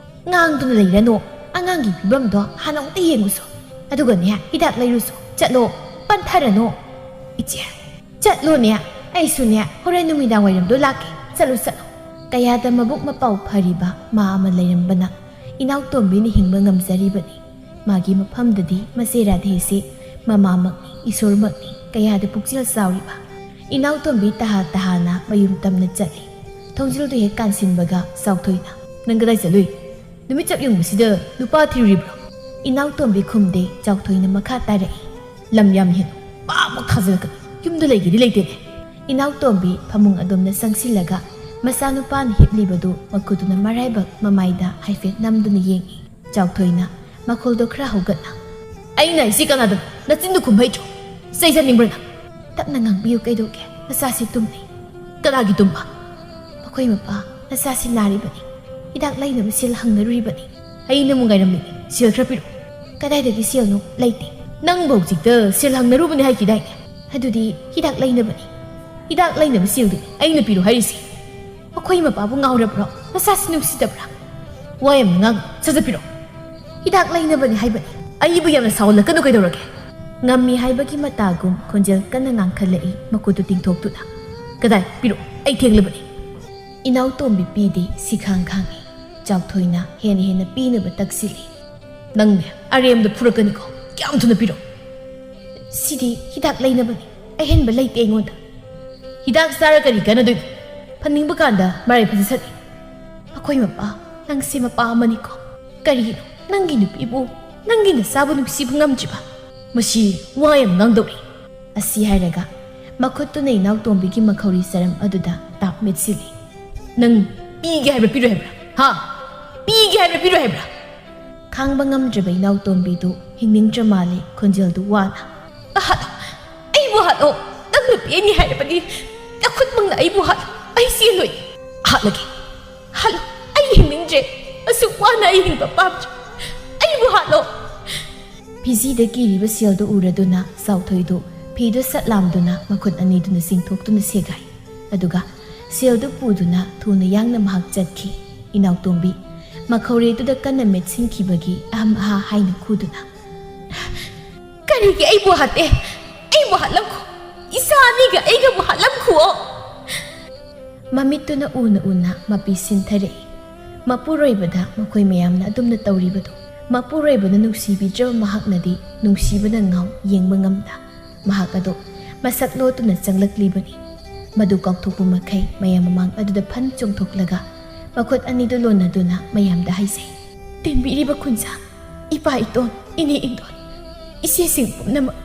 "ꯉꯥꯡꯗꯨꯅ ꯂꯩꯔꯅꯨ꯫ ꯑꯉꯥꯡꯒꯤ ꯐꯤꯕꯝꯗꯣ ꯍꯥꯟꯅ ꯑꯃꯨꯛꯇ ꯌꯦꯡꯉꯨꯁꯣ꯫ ꯑꯗꯨꯒꯅꯦ, ꯍꯤꯗꯥꯛ ꯂꯩꯔꯨꯁꯣ꯫ ꯆꯠꯂꯣ, ꯄꯟꯊꯔꯅꯨ꯫" "ꯏꯆꯦ, "ꯆꯠꯂꯣꯅꯦ, ꯑꯩꯁꯨꯅꯦ ꯍꯣꯔꯦꯟ ꯅꯨꯃꯤꯗꯥꯡ ꯋꯥꯏꯔꯝꯗꯣ ꯂꯥꯛꯀꯦ, ꯆꯠꯂꯨ ꯆꯠꯂꯨ"꯫ ꯀꯌꯥꯗ ꯃꯕꯨꯛ ꯃꯄꯥꯎ ꯐꯔꯤꯕ ꯃꯥ ꯑꯃ ꯂꯩꯔꯝꯕꯅ ꯏꯅꯥꯎꯇꯣꯝꯕꯤꯅ ꯍꯤꯡꯕ ꯉꯝꯖꯔꯤꯕꯅꯤ꯫ ꯃꯥꯒꯤ ꯃꯐꯝꯗꯗꯤ ꯃꯆꯦ ꯔꯥꯙꯦꯁꯤ ꯃꯃꯥꯃꯛꯅꯤ, ꯏꯁꯣꯔꯃꯛꯅꯤ꯫ ꯀꯌꯥꯗ ꯄꯨꯛꯆꯦꯜ ꯆꯥꯎꯔꯤꯕ ꯏꯅꯥꯎꯇꯣꯝꯕꯤ ꯇꯍꯥ ꯇꯍꯥꯅ ꯃꯌꯨꯝ ꯇꯝꯅ ꯆꯠꯂꯤ꯫ ꯊꯣꯡꯖꯤꯜꯗꯨ ꯍꯦꯛ ꯀꯥꯟꯁꯤꯟꯕꯒ ꯆꯥꯎꯊꯣꯏꯅ, "ꯅꯪ ꯀꯗꯥꯏ ꯆꯠꯂꯨꯏ? ꯅꯨꯃꯤꯠ ꯆꯞ ꯌꯨꯡꯕꯁꯤꯗ ꯅꯨꯄꯥ ꯊꯤꯔꯨꯔꯤꯕ꯭ꯔꯣ?" ꯏꯅꯥꯎꯇꯣꯝꯕꯤ ꯈꯨꯝꯗꯦ꯫ ꯆꯥꯎꯊꯣꯏꯅ ꯃꯈꯥ ꯇꯥꯔꯛꯏ, "ꯂꯝ ꯌꯥꯝ ꯍꯦꯟꯅꯨ, ꯄꯥꯛ ꯄꯥꯛ ꯊꯥꯖꯤꯜꯂꯛꯀꯅꯨ꯫ ꯌꯨꯝꯗ ꯂꯩꯒꯦꯗꯤ ꯂꯩꯇꯦꯅꯦ"꯫ ꯏꯅꯥꯎꯇꯣꯝꯕꯤ ꯐꯃꯨꯡ ꯑꯗꯣꯝꯗ ꯆꯪꯁꯤꯜꯂꯒ ꯃꯆꯥꯅꯨꯄꯥꯅ ꯍꯤꯞꯂꯤꯕꯗꯨ ꯃꯈꯨꯠꯇꯨꯅ ꯃꯔꯥꯏꯕꯛ ꯃꯃꯥꯏꯗ ꯍꯥꯏꯐꯦꯠ ꯅꯝꯗꯨꯅ ꯌꯦꯡꯏ꯫ ꯆꯥꯎꯊꯣꯏꯅ ꯃꯈꯣꯜꯗꯣ ꯈꯔ ꯍꯧꯒꯠꯅ, "ꯑꯩꯅ ꯍꯥꯏꯁꯤ ꯀꯅꯥꯗꯅꯣ? ꯅꯆꯤꯟꯗꯨ ꯈꯨꯝ ꯍꯩꯇ꯭ꯔꯣ? ꯆꯩ ꯆꯥꯅꯤꯡꯕ꯭ꯔꯥ ꯅꯪ?" "ꯇꯞꯅ ꯉꯥꯡꯕꯤꯌꯨ, ꯀꯩꯗꯧꯒꯦ? ꯃꯆꯥꯁꯤ ꯇꯨꯝꯂꯤ"꯫ "ꯀꯅꯥꯒꯤ ꯇꯨꯝꯕ?" "ꯃꯈꯣꯏ ꯃꯄꯥ, ꯃꯆꯥꯁꯤ ꯅꯥꯔꯤꯕꯅꯤ꯫ ꯍꯤꯗꯥꯛ ꯂꯩꯅꯕ ꯁꯦꯜ ꯍꯪꯅꯔꯨꯔꯤꯕꯅꯤ"꯫ "ꯑꯩꯅ ꯑꯃꯨꯛ ꯉꯥꯏꯔꯝꯃꯤꯅꯤ, ꯁꯦꯜ ꯈꯔ ꯄꯤꯔꯛꯎ"꯫ "ꯀꯗꯥꯏꯗꯒꯤ ꯁꯦꯜꯅꯣ? ꯂꯩꯇꯦ"꯫ "ꯅꯪꯕꯨ ꯍꯧꯖꯤꯛꯇ ꯁꯦꯜ ꯍꯪꯅꯔꯨꯕꯅꯤ ꯍꯥꯏꯈꯤꯗꯥꯏꯅꯦ?" "ꯑꯗꯨꯗꯤ ꯍꯤꯗꯥꯛ ꯂꯩꯅꯕꯅꯤ"꯫ "ꯍꯤꯗꯥꯛ ꯂꯩꯅꯕ ꯁꯦꯜꯗꯨ ꯑꯩꯅ ꯄꯤꯔꯣ ꯍꯥꯏꯔꯤꯁꯤ"꯫ "ꯃꯈꯣꯏ ꯃꯄꯥꯕꯨ ꯉꯥꯎꯔꯕ꯭ꯔꯣ? ꯃꯆꯥꯁꯤ ꯅꯨꯡꯁꯤꯗꯕ꯭ꯔꯥ?" "ꯋꯥ ꯌꯥꯝꯅ ꯉꯥꯡ, ꯁꯠ ꯁꯠ ꯄꯤꯔꯛꯎ"꯫ "ꯍꯤꯗꯥꯛ ꯂꯩꯅꯕꯅꯤ ꯍꯥꯏꯕꯅꯤ"꯫ "ꯑꯩꯕꯨ ꯌꯥꯝꯅ ꯁꯥꯎꯍꯜꯂꯛꯀꯅꯨ ꯀꯩꯗꯧꯔꯒꯦ?" ꯉꯝꯃꯤ ꯍꯥꯏꯕꯒꯤ ꯃꯇꯥꯒꯨꯝ ꯈꯣꯟꯖꯦꯜ ꯀꯟꯅ ꯉꯥꯡꯈꯠꯂꯛꯏ, ꯃꯈꯨꯠꯇꯨ ꯇꯤꯡꯊꯣꯛꯇꯨꯅ꯫ "ꯀꯗꯥꯏ? ꯄꯤꯔꯛꯎ, ꯑꯩ ꯊꯦꯡꯂꯕꯅꯤ"꯫ ꯏꯅꯥꯎꯇꯣꯝꯕꯤ ꯄꯤꯗꯦ, ꯁꯤꯈꯥꯡ ꯈꯥꯡꯉꯤ꯫ ꯆꯥꯎꯊꯣꯏꯅ ꯍꯦꯟꯅ ꯍꯦꯟꯅ ꯄꯤꯅꯕ ꯇꯛꯁꯤꯜꯂꯤ꯫ "ꯅꯪꯅꯦ ꯑꯔꯦꯝꯕꯗ ꯐꯨꯔꯛꯀꯅꯤꯀꯣ, ꯀꯌꯥꯝ ꯊꯨꯅ ꯄꯤꯔꯛꯎ"꯫ "ꯁꯤꯗꯤ ꯍꯤꯗꯥꯛ ꯂꯩꯅꯕꯅꯤ, ꯑꯍꯦꯟꯕ ꯂꯩꯇꯦ ꯑꯩꯉꯣꯟꯗ"꯫ "ꯍꯤꯗꯥꯛ ꯆꯥꯔ ꯀꯔꯤ ꯀꯥꯟꯅꯗꯣꯏꯅꯣ? ꯐꯅꯤꯡꯕ ꯀꯥꯟꯗ ꯃꯔꯥꯏ ꯐꯖꯁꯅꯤ"꯫ "ꯃꯈꯣꯏ ꯃꯄꯥ, ꯅꯪꯁꯦ ꯃꯄꯥ ꯑꯃꯅꯤꯀꯣ꯫ ꯀꯔꯤꯒꯤꯅꯣ ꯅꯪꯒꯤ ꯅꯨꯄꯤꯕꯨ, ꯅꯪꯒꯤ ꯅꯆꯥꯕꯨ ꯅꯨꯡꯁꯤꯕ ꯉꯝꯗ꯭ꯔꯤꯕ?" "ꯃꯁꯤ ꯋꯥ ꯌꯥꯝ ꯉꯥꯡꯗꯧꯔꯤ"꯫ ꯑꯁꯤ ꯍꯥꯏꯔꯒ ꯃꯈꯨꯠꯇꯨꯅ ꯏꯅꯥꯎꯇꯣꯝꯕꯤꯒꯤ ꯃꯈꯧꯔꯤ ꯆꯔꯝ ꯑꯗꯨꯗ ꯇꯥꯞ ꯃꯦꯠꯁꯤꯜꯂꯤ꯫ "ꯅꯪ ꯄꯤꯒꯦ ꯍꯥꯏꯕ꯭ꯔꯥ ꯄꯤꯔꯣꯏ ꯍꯥꯏꯕ꯭ꯔꯥ? ꯍꯥ? ꯄꯤꯒꯦ ꯍꯥꯏꯕ꯭ꯔꯥ ꯄꯤꯔꯣꯏ ꯍꯥꯏꯕ꯭ꯔꯥ?" ꯈꯥꯡꯕ ꯉꯝꯗ꯭ꯔꯕ ꯏꯅꯥꯎꯇꯣꯝꯕꯤꯗꯨ ꯍꯤꯡꯅꯤꯡꯗ꯭ꯔ ꯃꯥꯜꯂꯦ, ꯈꯣꯟꯖꯦꯜꯗꯨ ꯋꯥꯅ꯫ "ꯍꯥꯠꯂꯣ! ꯑꯩꯕꯨ ꯍꯥꯠꯂꯣ! ꯅꯪꯅ ꯄꯤꯅꯤ ꯍꯥꯏꯔꯕꯗꯤ ꯅꯈꯨꯠꯃꯛꯅ ꯑꯩꯕꯨ ꯍꯥꯠꯂꯣ! ꯑꯩ ꯆꯦꯜꯂꯣꯏ"꯫ "ꯍꯥꯠꯂꯒꯦ! ꯍꯥꯠꯂꯣ! ꯑꯩ ꯍꯤꯡꯅꯤꯡꯗ꯭ꯔꯦ! ꯑꯁꯨꯛ ꯋꯥꯅ ꯑꯩ ꯍꯤꯡꯕ ꯄꯥꯝꯗ꯭ꯔꯦ! ꯑꯩꯕꯨ ꯍꯥꯠꯂꯣ!" ꯐꯤꯖꯤꯗ ꯀꯤꯔꯤꯕ ꯁꯦꯜꯗꯨ ꯎꯔꯗꯨꯅ ꯆꯥꯎꯊꯣꯏꯗꯨ ꯐꯤꯗꯨ ꯁꯠ ꯂꯥꯝꯗꯨꯅ ꯃꯈꯨꯠ ꯑꯅꯤꯗꯨꯅ ꯆꯤꯡꯊꯣꯛꯇꯨꯅ ꯁꯦꯒꯥꯏ꯫ ꯑꯗꯨꯒ ꯁꯦꯜꯗꯨ ꯄꯨꯗꯨꯅ ꯊꯨꯅ ꯌꯥꯡꯅ ꯃꯍꯥꯛ ꯆꯠꯈꯤ꯫ ꯏꯅꯥꯎꯇꯣꯝꯕꯤ ꯃꯈꯧꯔꯤꯗꯨꯗ ꯀꯟꯅ ꯃꯦꯠꯁꯤꯟꯈꯤꯕꯒꯤ ꯑꯍꯝ ꯑꯍꯥ ꯍꯥꯏꯅ ꯈꯨꯗꯨꯅ, "ꯀꯔꯤꯒꯤ ꯑꯩꯕꯨ ꯍꯥꯠꯇꯦ? ꯑꯩꯕꯨ ꯍꯥꯠꯂꯝꯈꯣ꯫ ꯏꯆꯥ ꯑꯅꯤ ꯑꯩꯒ, ꯑꯩꯒꯕꯨ ꯍꯥꯠꯂꯝꯈꯨꯑꯣ꯫ ꯃꯃꯤꯠꯇꯨꯅ ꯎꯅ ꯎꯅ ꯃꯄꯤ ꯁꯤꯟꯊꯔꯛꯏ꯫ ꯃꯄꯨꯔꯣꯏꯕꯗ ꯃꯈꯣꯏ ꯃꯌꯥꯝꯅ ꯑꯗꯨꯝꯅ ꯇꯧꯔꯤꯕꯗꯨ, ꯃꯄꯨꯔꯣꯏꯕꯅ ꯅꯨꯡꯁꯤꯕꯤꯗ꯭ꯔꯕ ꯃꯍꯥꯛꯅꯗꯤ ꯅꯨꯡꯁꯤꯕꯅ ꯉꯥꯎ ꯌꯦꯡꯕ ꯉꯝꯗ, ꯃꯍꯥꯛ ꯑꯗꯨ ꯃꯁꯛ ꯂꯣꯠꯇꯨꯅ ꯆꯪꯂꯛꯂꯤꯕꯅꯤ꯫ ꯃꯗꯨ ꯀꯥꯎꯊꯣꯛꯄ ꯃꯈꯩ ꯃꯌꯥꯝ ꯃꯃꯥꯡ ꯑꯗꯨꯗ ꯐꯟ ꯆꯣꯡꯊꯣꯛꯂꯒ ꯃꯈꯨꯠ ꯑꯅꯤꯗꯨ ꯂꯣꯟꯅꯗꯨꯅ ꯃꯌꯥꯝꯗ ꯍꯥꯏꯖꯩ, "ꯇꯤꯟꯕꯤꯔꯤꯕ ꯈꯨꯟꯖꯥ, ꯏꯄꯥ ꯏꯇꯣꯟ, ꯏꯅꯦ ꯏꯟꯗꯣꯟ, ꯏꯆꯦꯁꯤꯡ ꯄꯨꯝꯅꯃꯛ,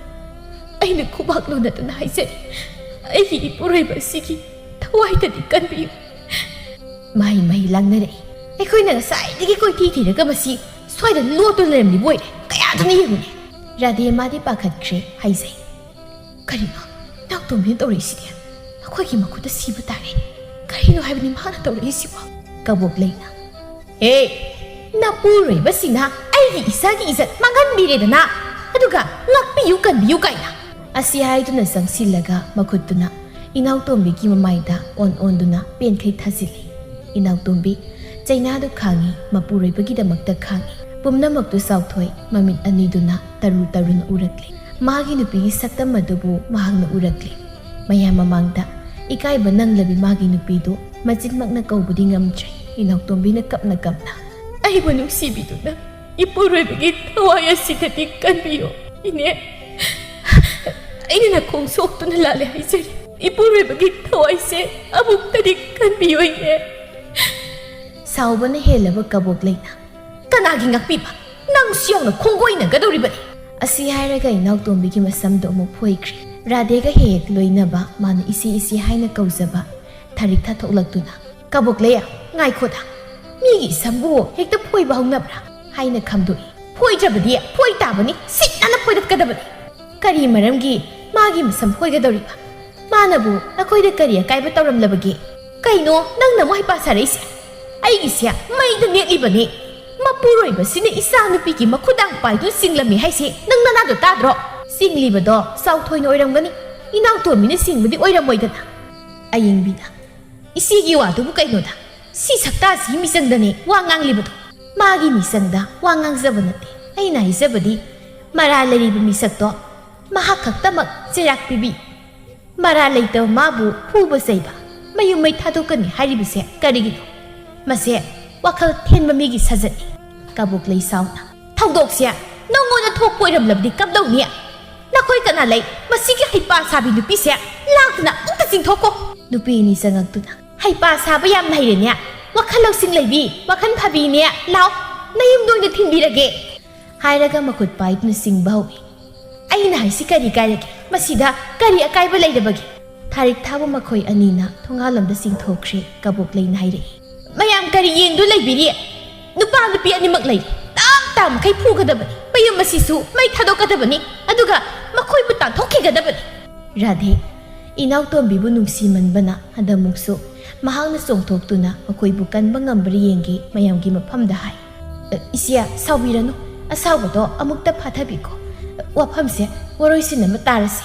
ꯑꯩꯅ ꯈꯨꯕꯥꯛ ꯂꯣꯟꯅꯗꯨꯅ ꯍꯥꯏꯖꯔꯤ, ꯑꯩꯒꯤ ꯏꯄꯨꯔꯣꯏꯕ ꯑꯁꯤꯒꯤ ꯊꯋꯥꯏꯗꯗꯤ ꯀꯟꯕꯤꯌꯨ꯫" ꯃꯍꯩ ꯃꯍꯩ ꯂꯥꯡꯅꯔꯛꯏ꯫ "ꯑꯩꯈꯣꯏꯅ ꯉꯁꯥꯏꯗꯒꯤ ꯀꯣꯏꯊꯤ ꯊꯤꯔꯒ ꯃꯁꯤ ꯁ꯭ꯋꯥꯏꯗ ꯂꯣꯠꯇꯨꯅ ꯂꯩꯔꯝꯂꯤꯕ ꯑꯣꯏꯔꯦ꯫ ꯀꯌꯥꯗꯨꯅ ꯌꯦꯡꯉꯨꯅꯦ꯫" ꯔꯥꯙꯦ ꯃꯥꯗꯤ ꯄꯥꯈꯠꯈ꯭ꯔꯦ ꯍꯥꯏꯖꯩ꯫ "ꯀꯔꯤꯅꯣ ꯏꯅꯥꯎꯇꯣꯝꯕꯤꯅ ꯇꯧꯔꯛꯏꯁꯤꯗꯤ? ꯑꯩꯈꯣꯏꯒꯤ ꯃꯈꯨꯠꯇ ꯁꯤꯕ ꯇꯥꯔꯦ꯫ ꯀꯔꯤꯅꯣ ꯍꯥꯏꯕꯅꯤ ꯃꯍꯥꯛꯅ ꯇꯧꯔꯛꯏꯁꯤꯕꯣ?" ꯀꯕꯣꯛ ꯂꯩꯅ, "ꯍꯦ, ꯅꯄꯨꯔꯣꯏꯕꯁꯤꯅ ꯑꯩꯒꯤ ꯏꯆꯥꯒꯤ ꯏꯖꯠ ꯃꯥꯡꯍꯟꯕꯤꯔꯦꯗꯅ, ꯑꯗꯨꯒ ꯉꯥꯛꯄꯤꯌꯨ ꯀꯟꯕꯤꯌꯨ ꯀꯥꯏꯅ꯫" ꯑꯁꯤ ꯍꯥꯏꯗꯨꯅ ꯆꯪꯁꯤꯜꯂꯒ ꯃꯈꯨꯠꯇꯨꯅ ꯏꯅꯥꯎꯇꯣꯝꯕꯤꯒꯤ ꯃꯃꯥꯏꯗ ꯑꯣꯟ ꯑꯣꯟꯗꯨꯅ ꯄꯦꯟꯈꯩ ꯊꯥꯖꯤꯜꯂꯤ꯫ ꯏꯅꯥꯎꯇꯣꯝꯕꯤ ꯆꯩꯅꯥꯗꯨ ꯈꯥꯡꯉꯤ, ꯃꯄꯨꯔꯣꯏꯕꯒꯤꯗꯃꯛꯇ ꯈꯥꯡꯉꯤ꯫ ꯄꯨꯝꯅꯃꯛꯇꯨ ꯆꯥꯎꯊꯣꯏ ꯃꯃꯤꯠ ꯑꯅꯤꯗꯨꯅ ꯇꯔꯨ ꯇꯔꯨꯅ ꯎꯔꯛꯂꯤ꯫ ꯃꯥꯒꯤ ꯅꯨꯄꯤꯒꯤ ꯁꯛꯇꯝ ꯑꯗꯨꯕꯨ ꯃꯍꯥꯛꯅ ꯎꯔꯛꯂꯤ꯫ ꯃꯌꯥꯝ ꯃꯃꯥꯡꯗ ꯏꯀꯥꯏꯕ ꯅꯪꯂꯕꯤ ꯃꯥꯒꯤ ꯅꯨꯄꯤꯗꯨ ꯃꯆꯤꯟꯃꯛꯅ ꯀꯧꯕꯗꯤ ꯉꯝꯗ꯭ꯔꯦ꯫ ꯏꯅꯥꯎꯇꯣꯝꯕꯤꯅ ꯀꯞꯅ ꯀꯞꯅ, "ꯑꯩꯕꯨ ꯅꯨꯡꯁꯤꯕꯤꯗꯨꯅ ꯏꯄꯨꯔꯣꯏꯕꯒꯤ ꯊꯋꯥꯏ ꯑꯁꯤꯗꯗꯤ ꯀꯟꯕꯤꯌꯨ, ꯏꯅꯦ꯫ ꯑꯩꯅ ꯅꯈꯣꯡ ꯁꯣꯛꯇꯨꯅ ꯂꯥꯜꯂꯦ ꯍꯥꯏꯖꯔꯤ꯫ ꯏꯄꯨꯔꯣꯏꯕꯒꯤ ꯊꯋꯥꯏꯁꯦ ꯑꯃꯨꯛꯇꯗꯤ ꯀꯟꯕꯤꯌꯨ, ꯏꯅꯦ꯫" ꯁꯥꯎꯕꯅ ꯍꯦꯜꯂꯕ ꯀꯕꯣꯛ ꯂꯩꯅ, "ꯀꯅꯥꯒꯤ ꯉꯥꯛꯄꯤꯕ? ꯅꯪꯁꯨ ꯌꯥꯎꯅ ꯈꯣꯡꯒꯣꯏꯅꯒꯗꯧꯔꯤꯕꯅꯤ꯫" ꯑꯁꯤ ꯍꯥꯏꯔꯒ ꯏꯅꯥꯎꯇꯣꯝꯕꯤꯒꯤ ꯃꯁꯝꯗꯣ ꯑꯃꯨꯛ ꯐꯣꯏꯈ꯭ꯔꯦ꯫ ꯔꯥꯙꯦꯒ ꯍꯦꯛ ꯍꯦꯛ ꯂꯣꯏꯅꯕ ꯃꯥꯅ ꯏꯆꯦ ꯏꯆꯦ ꯍꯥꯏꯅ ꯀꯧꯖꯕ ꯊꯥꯔꯤꯛ ꯊꯥꯊꯣꯛꯂꯛꯇꯨꯅ, "ꯀꯕꯣꯛꯂꯩ, ꯉꯥꯏꯈꯣꯗ, ꯃꯤꯒꯤ ꯏꯁꯝꯕꯨ ꯍꯦꯛꯇ ꯐꯣꯏꯕ ꯍꯧꯅꯕ꯭ꯔꯥ?" ꯍꯥꯏꯅ ꯈꯝꯗꯣꯛꯏ꯫ "ꯐꯣꯏꯗ꯭ꯔꯕꯗꯤ ꯐꯣꯏ ꯇꯥꯕꯅꯤ, ꯁꯤꯠ ꯅꯥꯟꯅ ꯐꯣꯏꯗꯠꯀꯗꯕꯅꯤ꯫ ꯀꯔꯤ ꯃꯔꯝꯒꯤ ꯃꯥꯒꯤ ꯃꯁꯝ ꯐꯣꯏꯒꯗꯧꯔꯤꯕ? ꯃꯥꯅꯕꯨ ꯑꯩꯈꯣꯏꯗ ꯀꯔꯤ ꯑꯀꯥꯏꯕ ꯇꯧꯔꯝꯂꯕꯒꯦ? ꯀꯩꯅꯣ ꯅꯪꯅ ꯑꯃꯨꯛ ꯍꯩꯄꯥ ꯁꯥꯔꯛꯏꯁꯦ? ꯑꯩꯒꯤꯁꯦ ꯃꯩꯗ ꯅꯦꯠꯂꯤꯕꯅꯤ꯫ ꯃꯄꯨꯔꯣꯏꯕꯁꯤꯅ ꯏꯆꯥ ꯅꯨꯄꯤꯒꯤ ꯃꯈꯨꯗꯥꯡ ꯄꯥꯏꯗꯨꯅ ꯆꯤꯡꯂꯝꯃꯤ ꯍꯥꯏꯁꯦ ꯅꯪ ꯅꯅꯥꯗꯣ ꯇꯥꯗ꯭ꯔꯣ? ꯆꯤꯡꯂꯤꯕꯗꯣ ꯆꯥꯎꯊꯣꯏꯅ ꯑꯣꯏꯔꯝꯒꯅꯤ, ꯏꯅꯥꯎꯇꯣꯝꯕꯤꯅ ꯆꯤꯡꯕꯗꯤ ꯑꯣꯏꯔꯝꯃꯣꯏꯗꯅ꯫" ꯑꯌꯤꯡꯕꯤꯅ, "ꯏꯆꯦꯒꯤ ꯋꯥꯗꯨꯕꯨ ꯀꯩꯅꯣꯗ? ꯁꯤ ꯁꯛꯇꯥꯁꯤꯒꯤ ꯃꯤꯆꯪꯗꯅꯦ ꯋꯥ ꯉꯥꯡꯂꯤꯕꯗꯣ꯫ ꯃꯥꯒꯤ ꯃꯤꯆꯪꯗ ꯋꯥ ꯉꯥꯡꯖꯕ ꯅꯠꯇꯦ꯫ ꯑꯩꯅ ꯍꯥꯏꯖꯕꯗꯤ ꯃꯔꯥꯜ ꯂꯩꯔꯤꯕ ꯃꯤꯁꯛꯇꯣ ꯃꯍꯥꯛ ꯈꯛꯇꯃꯛ ꯆꯩꯔꯥꯛ ꯄꯤꯕꯤ꯫ ꯃꯔꯥꯜ ꯂꯩꯇꯕ ꯃꯥꯕꯨ ꯐꯨꯕ ꯆꯩꯕ, ꯃꯌꯨꯝ ꯃꯩ ꯊꯥꯗꯣꯛꯀꯅꯤ ꯍꯥꯏꯔꯤꯕꯁꯦ ꯀꯔꯤꯒꯤꯅꯣ? ꯃꯁꯦ ꯋꯥꯈꯜ ꯊꯦꯟꯕ ꯃꯤꯒꯤ ꯁꯥꯖꯠꯅꯤ꯫ ꯀꯕꯣꯛꯂꯩ ꯁꯥꯎꯅ, "ꯊꯧꯗꯣꯛꯁꯦ ꯅꯪꯉꯣꯟꯗ ꯊꯣꯛꯄ ꯑꯣꯏꯔꯝꯂꯕꯗꯤ ꯀꯝꯗꯧꯅꯤ? ꯅꯈꯣꯏ ꯀꯅꯥ ꯂꯩ? ꯃꯁꯤꯒꯤ ꯍꯩꯄꯥ ꯁꯥꯕꯤ ꯅꯨꯄꯤꯁꯦ ꯂꯥꯛꯇꯨꯅ ꯑꯝꯇ ꯆꯤꯡꯊꯣꯛꯀꯣ!" ꯅꯨꯄꯤ ꯑꯅꯤ ꯆꯪꯉꯛꯇꯨꯅ, "ꯍꯩꯄꯥ ꯁꯥꯕ ꯌꯥꯝ ꯍꯩꯔꯦꯅꯦ, ꯋꯥꯈꯜ ꯂꯧꯁꯤꯡ ꯂꯩꯕꯤ, ꯋꯥꯈꯜ ꯐꯕꯤꯅꯦ, ꯂꯥꯎ, ꯅꯌꯨꯝꯗ ꯑꯣꯏꯅ ꯊꯤꯟꯕꯤꯔꯒꯦ!" ꯍꯥꯏꯔꯒ ꯃꯈꯨꯠ ꯄꯥꯏꯗꯨꯅ ꯆꯤꯡꯕ ꯍꯧꯏ꯫ "ꯑꯩꯅ ꯍꯥꯏꯁꯤ ꯀꯔꯤ ꯀꯥꯏꯔꯒꯦ? ꯃꯁꯤꯗ ꯀꯔꯤ ꯑꯀꯥꯏꯕ ꯂꯩꯔꯕꯒꯦ?" ꯊꯥꯔꯤꯛ ꯊꯥꯕ ꯃꯈꯣꯏ ꯑꯅꯤꯅ ꯊꯣꯡꯒꯥꯜꯂꯣꯝꯗ ꯆꯤꯡꯊꯣꯛꯈ꯭ꯔꯦ꯫ ꯀꯕꯣꯛꯂꯩꯅ ꯍꯥꯏꯔꯛꯏ, "ꯃꯌꯥꯝ ꯀꯔꯤ ꯌꯦꯡꯗꯨ ꯂꯩꯕꯤꯔꯤ? ꯅꯨꯄꯥ ꯅꯨꯄꯤ ꯑꯅꯤꯃꯛ ꯂꯩꯔꯤ꯫ ꯇꯥꯝ ꯇꯥꯝ ꯃꯈꯩ ꯐꯨꯒꯗꯕꯅꯤ꯫ ꯃꯌꯨꯝ ꯑꯁꯤꯁꯨ ꯃꯩ ꯊꯥꯗꯣꯛꯀꯗꯕꯅꯤ꯫ ꯑꯗꯨꯒ ꯃꯈꯣꯏꯕꯨ ꯇꯥꯟꯊꯣꯛꯈꯤꯒꯗꯕꯅꯤ꯫" ꯔꯥꯙꯦ, ꯏꯅꯥꯎꯇꯣꯝꯕꯤꯕꯨ ꯅꯨꯡꯁꯤꯃꯟꯕꯅ ꯍꯟꯗꯛꯃꯨꯛꯁꯨ ꯃꯍꯥꯛꯅ ꯆꯣꯡꯊꯣꯛꯇꯨꯅ ꯃꯈꯣꯏꯕꯨ ꯀꯟꯕ ꯉꯝꯕ꯭ꯔꯥ ꯌꯦꯡꯒꯦ ꯃꯌꯥꯝꯒꯤ ꯃꯐꯝꯗ ꯍꯥꯏ꯫ "ꯑ, ꯏꯆꯦ, ꯁꯥꯎꯕꯤꯔꯅꯨ꯫ ꯑꯁꯥꯎꯕꯗꯣ ꯑꯃꯨꯛꯇ ꯐꯥꯊꯕꯤꯈꯣ꯫ ꯋꯥꯐꯝꯁꯦ ꯋꯥꯔꯣꯏꯁꯤꯟ ꯑꯃ ꯇꯥꯔꯁꯤ꯫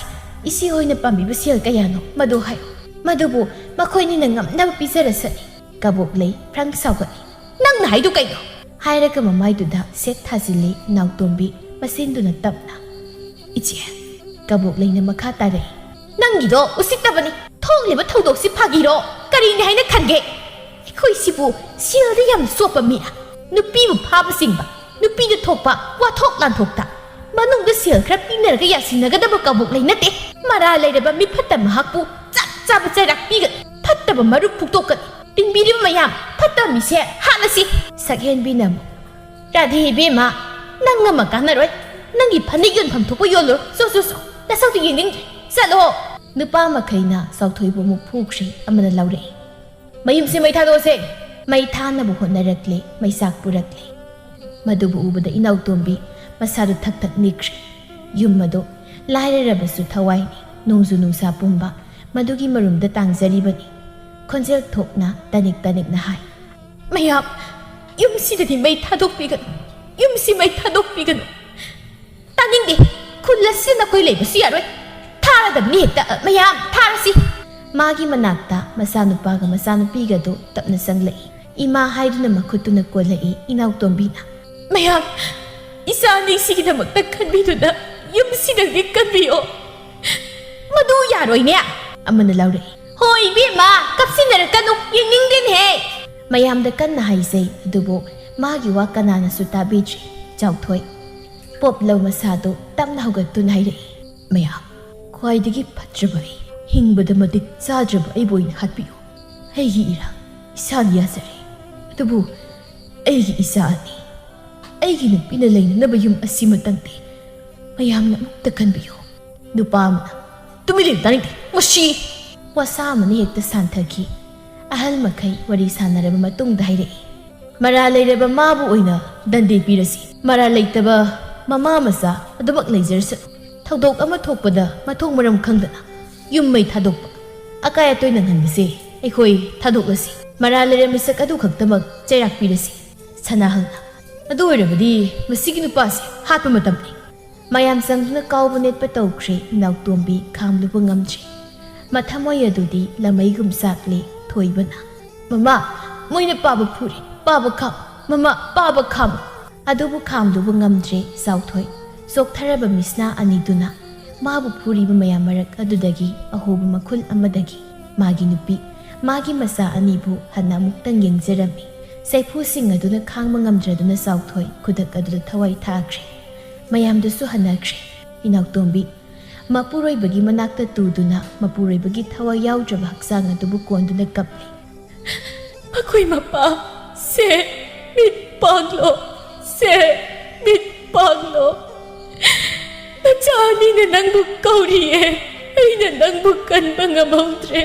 ꯏꯆꯦ ꯍꯣꯏꯅ ꯄꯥꯝꯕꯤꯕ ꯁꯦꯜ ꯀꯌꯥꯅꯣ ꯃꯗꯨ ꯍꯥꯏꯌꯨ꯫ ꯃꯗꯨꯕꯨ ꯃꯈꯣꯏꯅꯤꯅ ꯉꯝꯅꯕ ꯄꯤꯖꯔꯁꯅꯤ꯫" ꯀꯕꯣꯛꯂꯩ ꯐ꯭ꯔꯪ ꯁꯥꯎꯒꯠꯂꯤ꯫ "ꯅꯪꯅ ꯍꯥꯏꯗꯨ ꯀꯩꯅꯣ?" ꯍꯥꯏꯔꯒ ꯃꯃꯥꯏꯗꯨꯗ ꯁꯦꯠ ꯊꯥꯖꯤꯜꯂꯤ ꯏꯅꯥꯎꯇꯣꯝꯕꯤ ꯃꯁꯦꯟꯗꯨꯅ ꯇꯞꯅ꯫ "ꯏꯆꯦ," ꯀꯕꯣꯛꯂꯩꯅ ꯃꯈꯥ ꯇꯥꯔꯛꯏ, "ꯅꯪꯒꯤꯗꯣ ꯎꯁꯤꯠꯇꯕꯅꯤ꯫ ꯊꯣꯛꯂꯤꯕ ꯊꯧꯗꯣꯛꯁꯤ ꯐꯥꯒꯤꯔꯣ? ꯀꯔꯤꯅꯤ ꯍꯥꯏꯅ ꯈꯟꯒꯦ? ꯑꯩꯈꯣꯏꯁꯤꯕꯨ ꯁꯦꯜꯗ ꯌꯥꯝꯅ ꯆꯣꯞꯄ ꯃꯤꯔꯥ? ꯅꯨꯄꯤꯕꯨ ꯐꯥꯕ ꯆꯤꯡꯕ, ꯅꯨꯄꯤꯗ ꯊꯣꯛꯄ ꯋꯥꯊꯣꯛ ꯂꯥꯟꯊꯣꯛꯇ ꯃꯅꯨꯡꯗ ꯁꯦꯜ ꯈꯔ ꯄꯤꯅꯔꯒ ꯌꯥꯁꯤꯟꯅꯒꯗꯕ ꯀꯕꯣꯛꯂꯩ ꯅꯠꯇꯦ꯫ ꯃꯔꯥꯜ ꯂꯩꯔꯕ ꯃꯤꯐꯠꯇ ꯃꯍꯥꯛꯄꯨ ꯆꯞ ꯆꯥꯕ ꯆꯩꯔꯥꯛ ꯄꯤꯒꯅꯤ꯫ ꯐꯠꯇꯕ ꯃꯔꯨꯞ ꯐꯨꯛꯇꯣꯛꯀꯅꯤ꯫ ꯇꯤꯟꯕꯤꯔꯤꯕ ꯃꯌꯥꯝ ꯐꯠꯇꯕ ꯃꯤꯁꯦ ꯍꯥꯠꯂꯁꯤ꯫" ꯁꯛꯍꯦꯟꯕꯤꯅ ꯑꯃꯨꯛ, "ꯔꯥꯙꯦ ꯏꯕꯦꯝꯃ, ꯅꯪ ꯑꯃ ꯀꯥꯟꯅꯔꯣꯏ꯫ ꯅꯪꯒꯤ ꯐꯅꯦꯛ ꯌꯣꯟꯐꯝ ꯊꯣꯛꯄ ꯌꯣꯜꯂꯨꯔꯣ꯫ ꯆꯣ, ꯆꯣ, ꯆꯣ, ꯅꯁꯛꯇꯨ ꯌꯦꯡꯅꯤꯡꯗ꯭ꯔꯦ꯫ ꯆꯠꯂꯣ꯫" ꯅꯨꯄꯥ ꯃꯈꯩꯅ ꯆꯥꯎꯊꯣꯏꯕꯨ ꯑꯃꯨꯛ ꯐꯨꯈ꯭ꯔꯦ꯫ ꯑꯃꯅ ꯂꯥꯎꯔꯛꯏ, "ꯃꯌꯨꯝꯁꯦ ꯃꯩ ꯊꯥꯗꯣꯛꯑꯁꯦ!" ꯃꯩ ꯊꯥꯅꯕ ꯍꯣꯠꯅꯔꯛꯂꯦ, ꯃꯩꯆꯥꯛ ꯄꯨꯔꯛꯂꯦ꯫ ꯃꯗꯨꯕꯨ ꯎꯕꯗ ꯏꯅꯥꯎꯇꯣꯝꯕꯤ ꯃꯁꯥꯗꯨ ꯊꯛ ꯊꯛ ꯅꯤꯛꯈ꯭ꯔꯦ꯫ ꯌꯨꯝ ꯑꯗꯨ ꯂꯥꯏꯔꯔꯕꯁꯨ ꯊꯋꯥꯏꯅꯤ, ꯅꯣꯡꯖꯨ ꯅꯨꯡꯁꯥ ꯄꯨꯝꯕ ꯃꯗꯨꯒꯤ ꯃꯔꯨꯝꯗ ꯇꯥꯡꯖꯔꯤꯕꯅꯤ꯫ ꯈꯣꯟꯖꯦꯜ ꯊꯣꯛꯅ ꯇꯅꯤꯛ ꯇꯅꯤꯛꯅ ꯍꯥꯏ, "ꯃꯌꯥꯝ, ꯌꯨꯝꯁꯤꯗꯗꯤ ꯃꯩ ꯊꯥꯗꯣꯛꯄꯤꯒꯅꯨ, ꯌꯨꯝꯁꯤ ꯃꯩ ꯊꯥꯗꯣꯛꯄꯤꯒꯅꯨ꯫ ꯇꯥꯅꯤꯡꯗꯦ, ꯈꯨꯜ ꯑꯁꯤꯗ ꯅꯈꯣꯏ ꯂꯩꯕꯁꯨ ꯌꯥꯔꯣꯏ꯫ ꯊꯥꯔꯗꯕꯅꯤ ꯍꯦꯛꯇ, ꯃꯌꯥꯝ, ꯊꯥꯔꯁꯤ!" ꯃꯥꯒꯤ ꯃꯅꯥꯛꯇ ꯃꯆꯥꯅꯨꯄꯥꯒ ꯃꯆꯥꯅꯨꯄꯤꯒꯗꯨ ꯇꯞꯅ ꯆꯪꯂꯛꯏ꯫ ꯏꯃꯥ ꯍꯥꯏꯗꯨꯅ ꯃꯈꯨꯠꯇꯨꯅ ꯀꯣꯜꯂꯛꯏ ꯏꯅꯥꯎꯇꯣꯝꯕꯤꯅ꯫ "ꯃꯌꯥꯝ, ꯏꯆꯥ ꯑꯅꯤꯁꯤꯒꯤꯗꯃꯛꯇ ꯈꯟꯕꯤꯗꯨꯅ ꯌꯨꯝꯁꯤꯗꯒꯤ ꯀꯟꯕꯤꯌꯣ꯫ ꯃꯗꯨ ꯌꯥꯔꯣꯏꯅꯦ꯫ ꯑꯃꯅ ꯂꯥꯎꯔꯛꯏ꯫ "ꯍꯣꯏ ꯏꯕꯦꯝꯃ, ꯀꯞꯁꯤꯟꯅꯔꯛꯀꯅꯨ, ꯌꯦꯡꯅꯤꯡꯗꯦꯅꯦꯍꯦ!" ꯃꯌꯥꯝꯗ ꯀꯟꯅ ꯍꯥꯏꯖꯩ, ꯑꯗꯨꯕꯨ ꯃꯥꯒꯤ ꯋꯥ ꯀꯅꯥꯅꯁꯨ ꯇꯥꯕꯤꯗ꯭ꯔꯦ꯫ ꯆꯥꯎꯊꯣꯏ ꯄꯣꯞ ꯂꯧ ꯃꯁꯥꯗꯨ ꯇꯞꯅ ꯍꯧꯒꯠꯇꯨꯅ ꯍꯥꯏꯔꯛꯏ꯫ "ꯃꯌꯥꯝ, ꯈ꯭ꯋꯥꯏꯗꯒꯤ ꯐꯠꯇ꯭ꯔꯕ ꯑꯩ, ꯍꯤꯡꯕꯗ ꯃꯇꯤꯛ ꯆꯥꯗ꯭ꯔꯕ ꯑꯩꯕꯨ ꯑꯣꯏꯅ ꯍꯥꯠꯄꯤꯌꯨ꯫ ꯑꯩꯒꯤ ꯏꯔꯥꯜ ꯏꯁꯥꯅ ꯌꯥꯖꯔꯦ, ꯑꯗꯨꯕꯨ ꯑꯩꯒꯤ ꯏꯆꯥ ꯑꯅꯤ, ꯑꯩꯒꯤ ꯅꯨꯄꯤꯅ ꯂꯩꯅꯅꯕ ꯌꯨꯝ ꯑꯁꯤꯃꯇꯪꯗꯤ ꯃꯌꯥꯝꯅ ꯑꯃꯨꯛꯇ ꯈꯟꯕꯤꯌꯨ꯫" ꯅꯨꯄꯥ ꯑꯃꯅ, "ꯇꯨꯃꯤꯟ ꯂꯩꯌꯨ, ꯇꯥꯅꯤꯡꯗꯦ, ꯃꯁꯤ!" ꯋꯥꯁꯥ ꯑꯃꯅ ꯍꯦꯛꯇ ꯁꯥꯟꯊꯈꯤ꯫ ꯑꯍꯜ ꯃꯈꯩ ꯋꯥꯔꯤ ꯁꯥꯟꯅꯔꯕ ꯃꯇꯨꯡꯗ ꯍꯥꯏꯔꯛꯏ꯫ "ꯃꯔꯥꯜ ꯂꯩꯔꯕ ꯃꯥꯕꯨ ꯑꯣꯏꯅ ꯗꯟꯗꯦ ꯄꯤꯔꯁꯤ꯫ ꯃꯔꯥꯜ ꯂꯩꯇꯕ ꯃꯃꯥ ꯃꯆꯥ ꯑꯗꯨꯃꯛ ꯂꯩꯖꯔꯁꯅꯨ꯫ ꯊꯧꯗꯣꯛ ꯑꯃ ꯊꯣꯛꯄꯗ ꯃꯊꯣꯡ ꯃꯔꯝ ꯈꯪꯗꯅ ꯌꯨꯝ ꯃꯩ ꯊꯥꯗꯣꯛꯄ, ꯑꯀꯥꯏ ꯑꯇꯣꯏ ꯅꯪꯍꯟꯕꯁꯦ ꯑꯩꯈꯣꯏ ꯊꯥꯗꯣꯛꯂꯁꯤ꯫ ꯃꯔꯥꯜ ꯂꯩꯔ ꯃꯤꯁꯛ ꯑꯗꯨ ꯈꯛꯇꯃꯛ ꯆꯩꯔꯥꯛ ꯄꯤꯔꯁꯤ꯫" ꯁꯅꯥꯍꯜꯅ, "ꯑꯗꯨ ꯑꯣꯏꯔꯕꯗꯤ ꯃꯁꯤꯒꯤ ꯅꯨꯄꯥꯁꯦ ꯍꯥꯠꯄ ꯃꯇꯝꯅꯤ꯫" ꯃꯌꯥꯝ ꯆꯪꯗꯨꯅ ꯀꯥꯎꯕ ꯅꯦꯠꯄ ꯇꯧꯈ꯭ꯔꯦ꯫ ꯏꯅꯥꯎꯇꯣꯝꯕꯤ ꯈꯥꯝꯂꯨꯕ ꯉꯝꯗ꯭ꯔꯦ꯫ ꯃꯊꯃꯣꯏ ꯑꯗꯨꯗꯤ ꯂꯃꯩꯒꯨꯝ ꯆꯥꯛꯂꯦ꯫ ꯊꯣꯏꯕꯅ, "ꯃꯃꯥ, ꯃꯣꯏꯅ ꯄꯥꯕ ꯐꯨꯔꯦ, ꯄꯥꯕ ꯈꯥꯝ, ꯃꯃꯥ, ꯄꯥꯕ ꯈꯥꯝ꯫" ꯑꯗꯨꯕꯨ ꯈꯥꯝꯂꯨꯕ ꯉꯝꯗ꯭ꯔꯦ꯫ ꯆꯥꯎꯊꯣꯏ ꯆꯣꯛꯊꯔꯕ ꯃꯤꯁꯅꯥ ꯑꯅꯤꯗꯨꯅ ꯃꯥꯕꯨ ꯐꯨꯔꯤꯕ ꯃꯌꯥꯝ ꯃꯔꯛ ꯑꯗꯨꯗꯒꯤ ꯑꯍꯣꯕ ꯃꯈꯨꯜ ꯑꯃꯗꯒꯤ ꯃꯥꯒꯤ ꯅꯨꯄꯤ, ꯃꯥꯒꯤ ꯃꯆꯥ ꯑꯅꯤꯕꯨ ꯍꯟꯅ ꯑꯃꯨꯛꯇꯪ ꯌꯦꯡꯖꯔꯝꯃꯤ꯫ ꯆꯩꯐꯨꯁꯤꯡ ꯑꯗꯨꯅ ꯈꯥꯡꯕ ꯉꯝꯗ꯭ꯔꯗꯨꯅ ꯆꯥꯎꯊꯣꯏ ꯈꯨꯗꯛ ꯑꯗꯨꯗ ꯊꯋꯥꯏ ꯊꯥꯈ꯭ꯔꯦ꯫ ꯃꯌꯥꯝꯗꯨꯁꯨ ꯍꯟꯅꯈ꯭ꯔꯦ꯫ ꯏꯅꯥꯎꯇꯣꯝꯕꯤ ꯃꯄꯨꯔꯣꯏꯕꯒꯤ ꯃꯅꯥꯛꯇ ꯇꯨꯗꯨꯅ ꯃꯄꯨꯔꯣꯏꯕꯒꯤ ꯊꯋꯥꯏ ꯌꯥꯎꯗ꯭ꯔꯕ ꯍꯛꯆꯥꯡ ꯑꯗꯨꯕꯨ ꯀꯣꯟꯗꯨꯅ ꯀꯞꯂꯤ꯫ "ꯃꯈꯣꯏ ꯃꯄꯥ, ꯁꯦ, ꯃꯤꯠ ꯄꯥꯡꯂꯣ, ꯁꯦ, ꯃꯤꯠ ꯄꯥꯡꯂꯣ꯫ ꯅꯆꯥ ꯑꯅꯤꯅ ꯅꯪꯕꯨ ꯀꯧꯔꯤꯌꯦ, ꯑꯩꯅ ꯅꯪꯕꯨ ꯀꯟꯕ ꯉꯝꯍꯧꯗ꯭ꯔꯦ꯫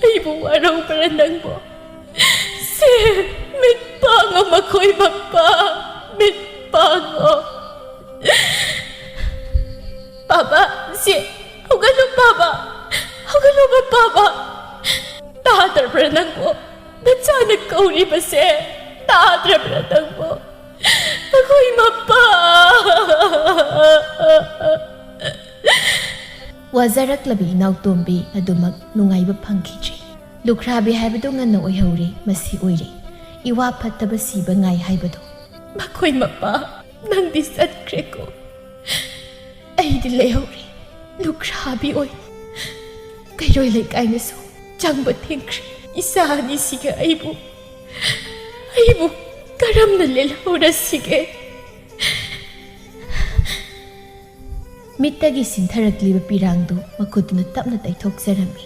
ꯑꯩꯕꯨ ꯋꯥꯔꯧꯕ꯭ꯔꯥ ꯅꯪꯕꯨ? ꯁꯦ, ꯃꯤꯠ ꯄꯥꯡꯉꯣ ꯃꯈꯣꯏ ꯃꯄꯥ, ꯃꯤꯠ ꯄꯥꯡꯉꯣ꯫ ꯄꯥꯕ, ꯁꯦ, ꯍꯧꯒꯠꯂꯨ ꯄꯥꯕ, ꯍꯧꯒꯠꯂꯨꯕ ꯄꯥꯕ꯫ ꯇꯥꯗ꯭ꯔꯕ꯭ꯔꯥ ꯅꯪꯕꯨ? ꯅꯆꯥꯅ ꯀꯧꯔꯤꯕꯁꯦ ꯇꯥꯗ꯭ꯔꯕ꯭ꯔꯥ ꯅꯪꯕꯨ? ꯃꯈꯣꯏ ꯃꯄꯥ!" ꯋꯥꯖꯔꯛꯂꯕꯤ ꯏꯅꯥꯎꯇꯣꯝꯕꯤ ꯑꯗꯨꯃꯛ ꯅꯨꯡꯉꯥꯏꯕ ꯐꯪꯈꯤꯗ꯭ꯔꯦ꯫ ꯂꯨꯈ꯭ꯔꯥꯕꯤ ꯍꯥꯏꯕꯗꯨ ꯉꯟꯅ ꯑꯣꯏꯍꯧꯔꯦ꯫ ꯃꯁꯤ ꯑꯣꯏꯔꯦ ꯏꯋꯥ ꯐꯠꯇꯕ ꯁꯤꯕ ꯉꯥꯏ ꯍꯥꯏꯕꯗꯣ꯫ "ꯃꯈꯣꯏ ꯃꯄꯥ, ꯅꯪꯗꯤ ꯆꯠꯈ꯭ꯔꯦꯀꯣ꯫ ꯑꯩꯗꯤ ꯂꯩꯍꯧꯔꯦ ꯂꯨꯈ꯭ꯔꯥꯕꯤ ꯑꯣꯏ꯫ ꯏꯔꯣꯏ ꯂꯩꯀꯥꯏꯅꯁꯨ ꯆꯪꯕ ꯊꯤꯡꯈ꯭ꯔꯦ꯫ ꯏꯆꯥ ꯑꯅꯤꯁꯤꯒ ꯑꯩꯕꯨ, ꯑꯩꯕꯨ ꯀꯔꯝꯅ ꯂꯦꯜꯍꯧꯔꯁꯤꯒꯦ? ꯃꯤꯠꯇꯒꯤ ꯁꯤꯟꯊꯔꯛꯂꯤꯕ ꯄꯤꯔꯥꯡꯗꯨ ꯃꯈꯨꯠꯇꯨꯅ ꯇꯞꯅ ꯇꯩꯊꯣꯛꯆꯔꯝꯃꯤ꯫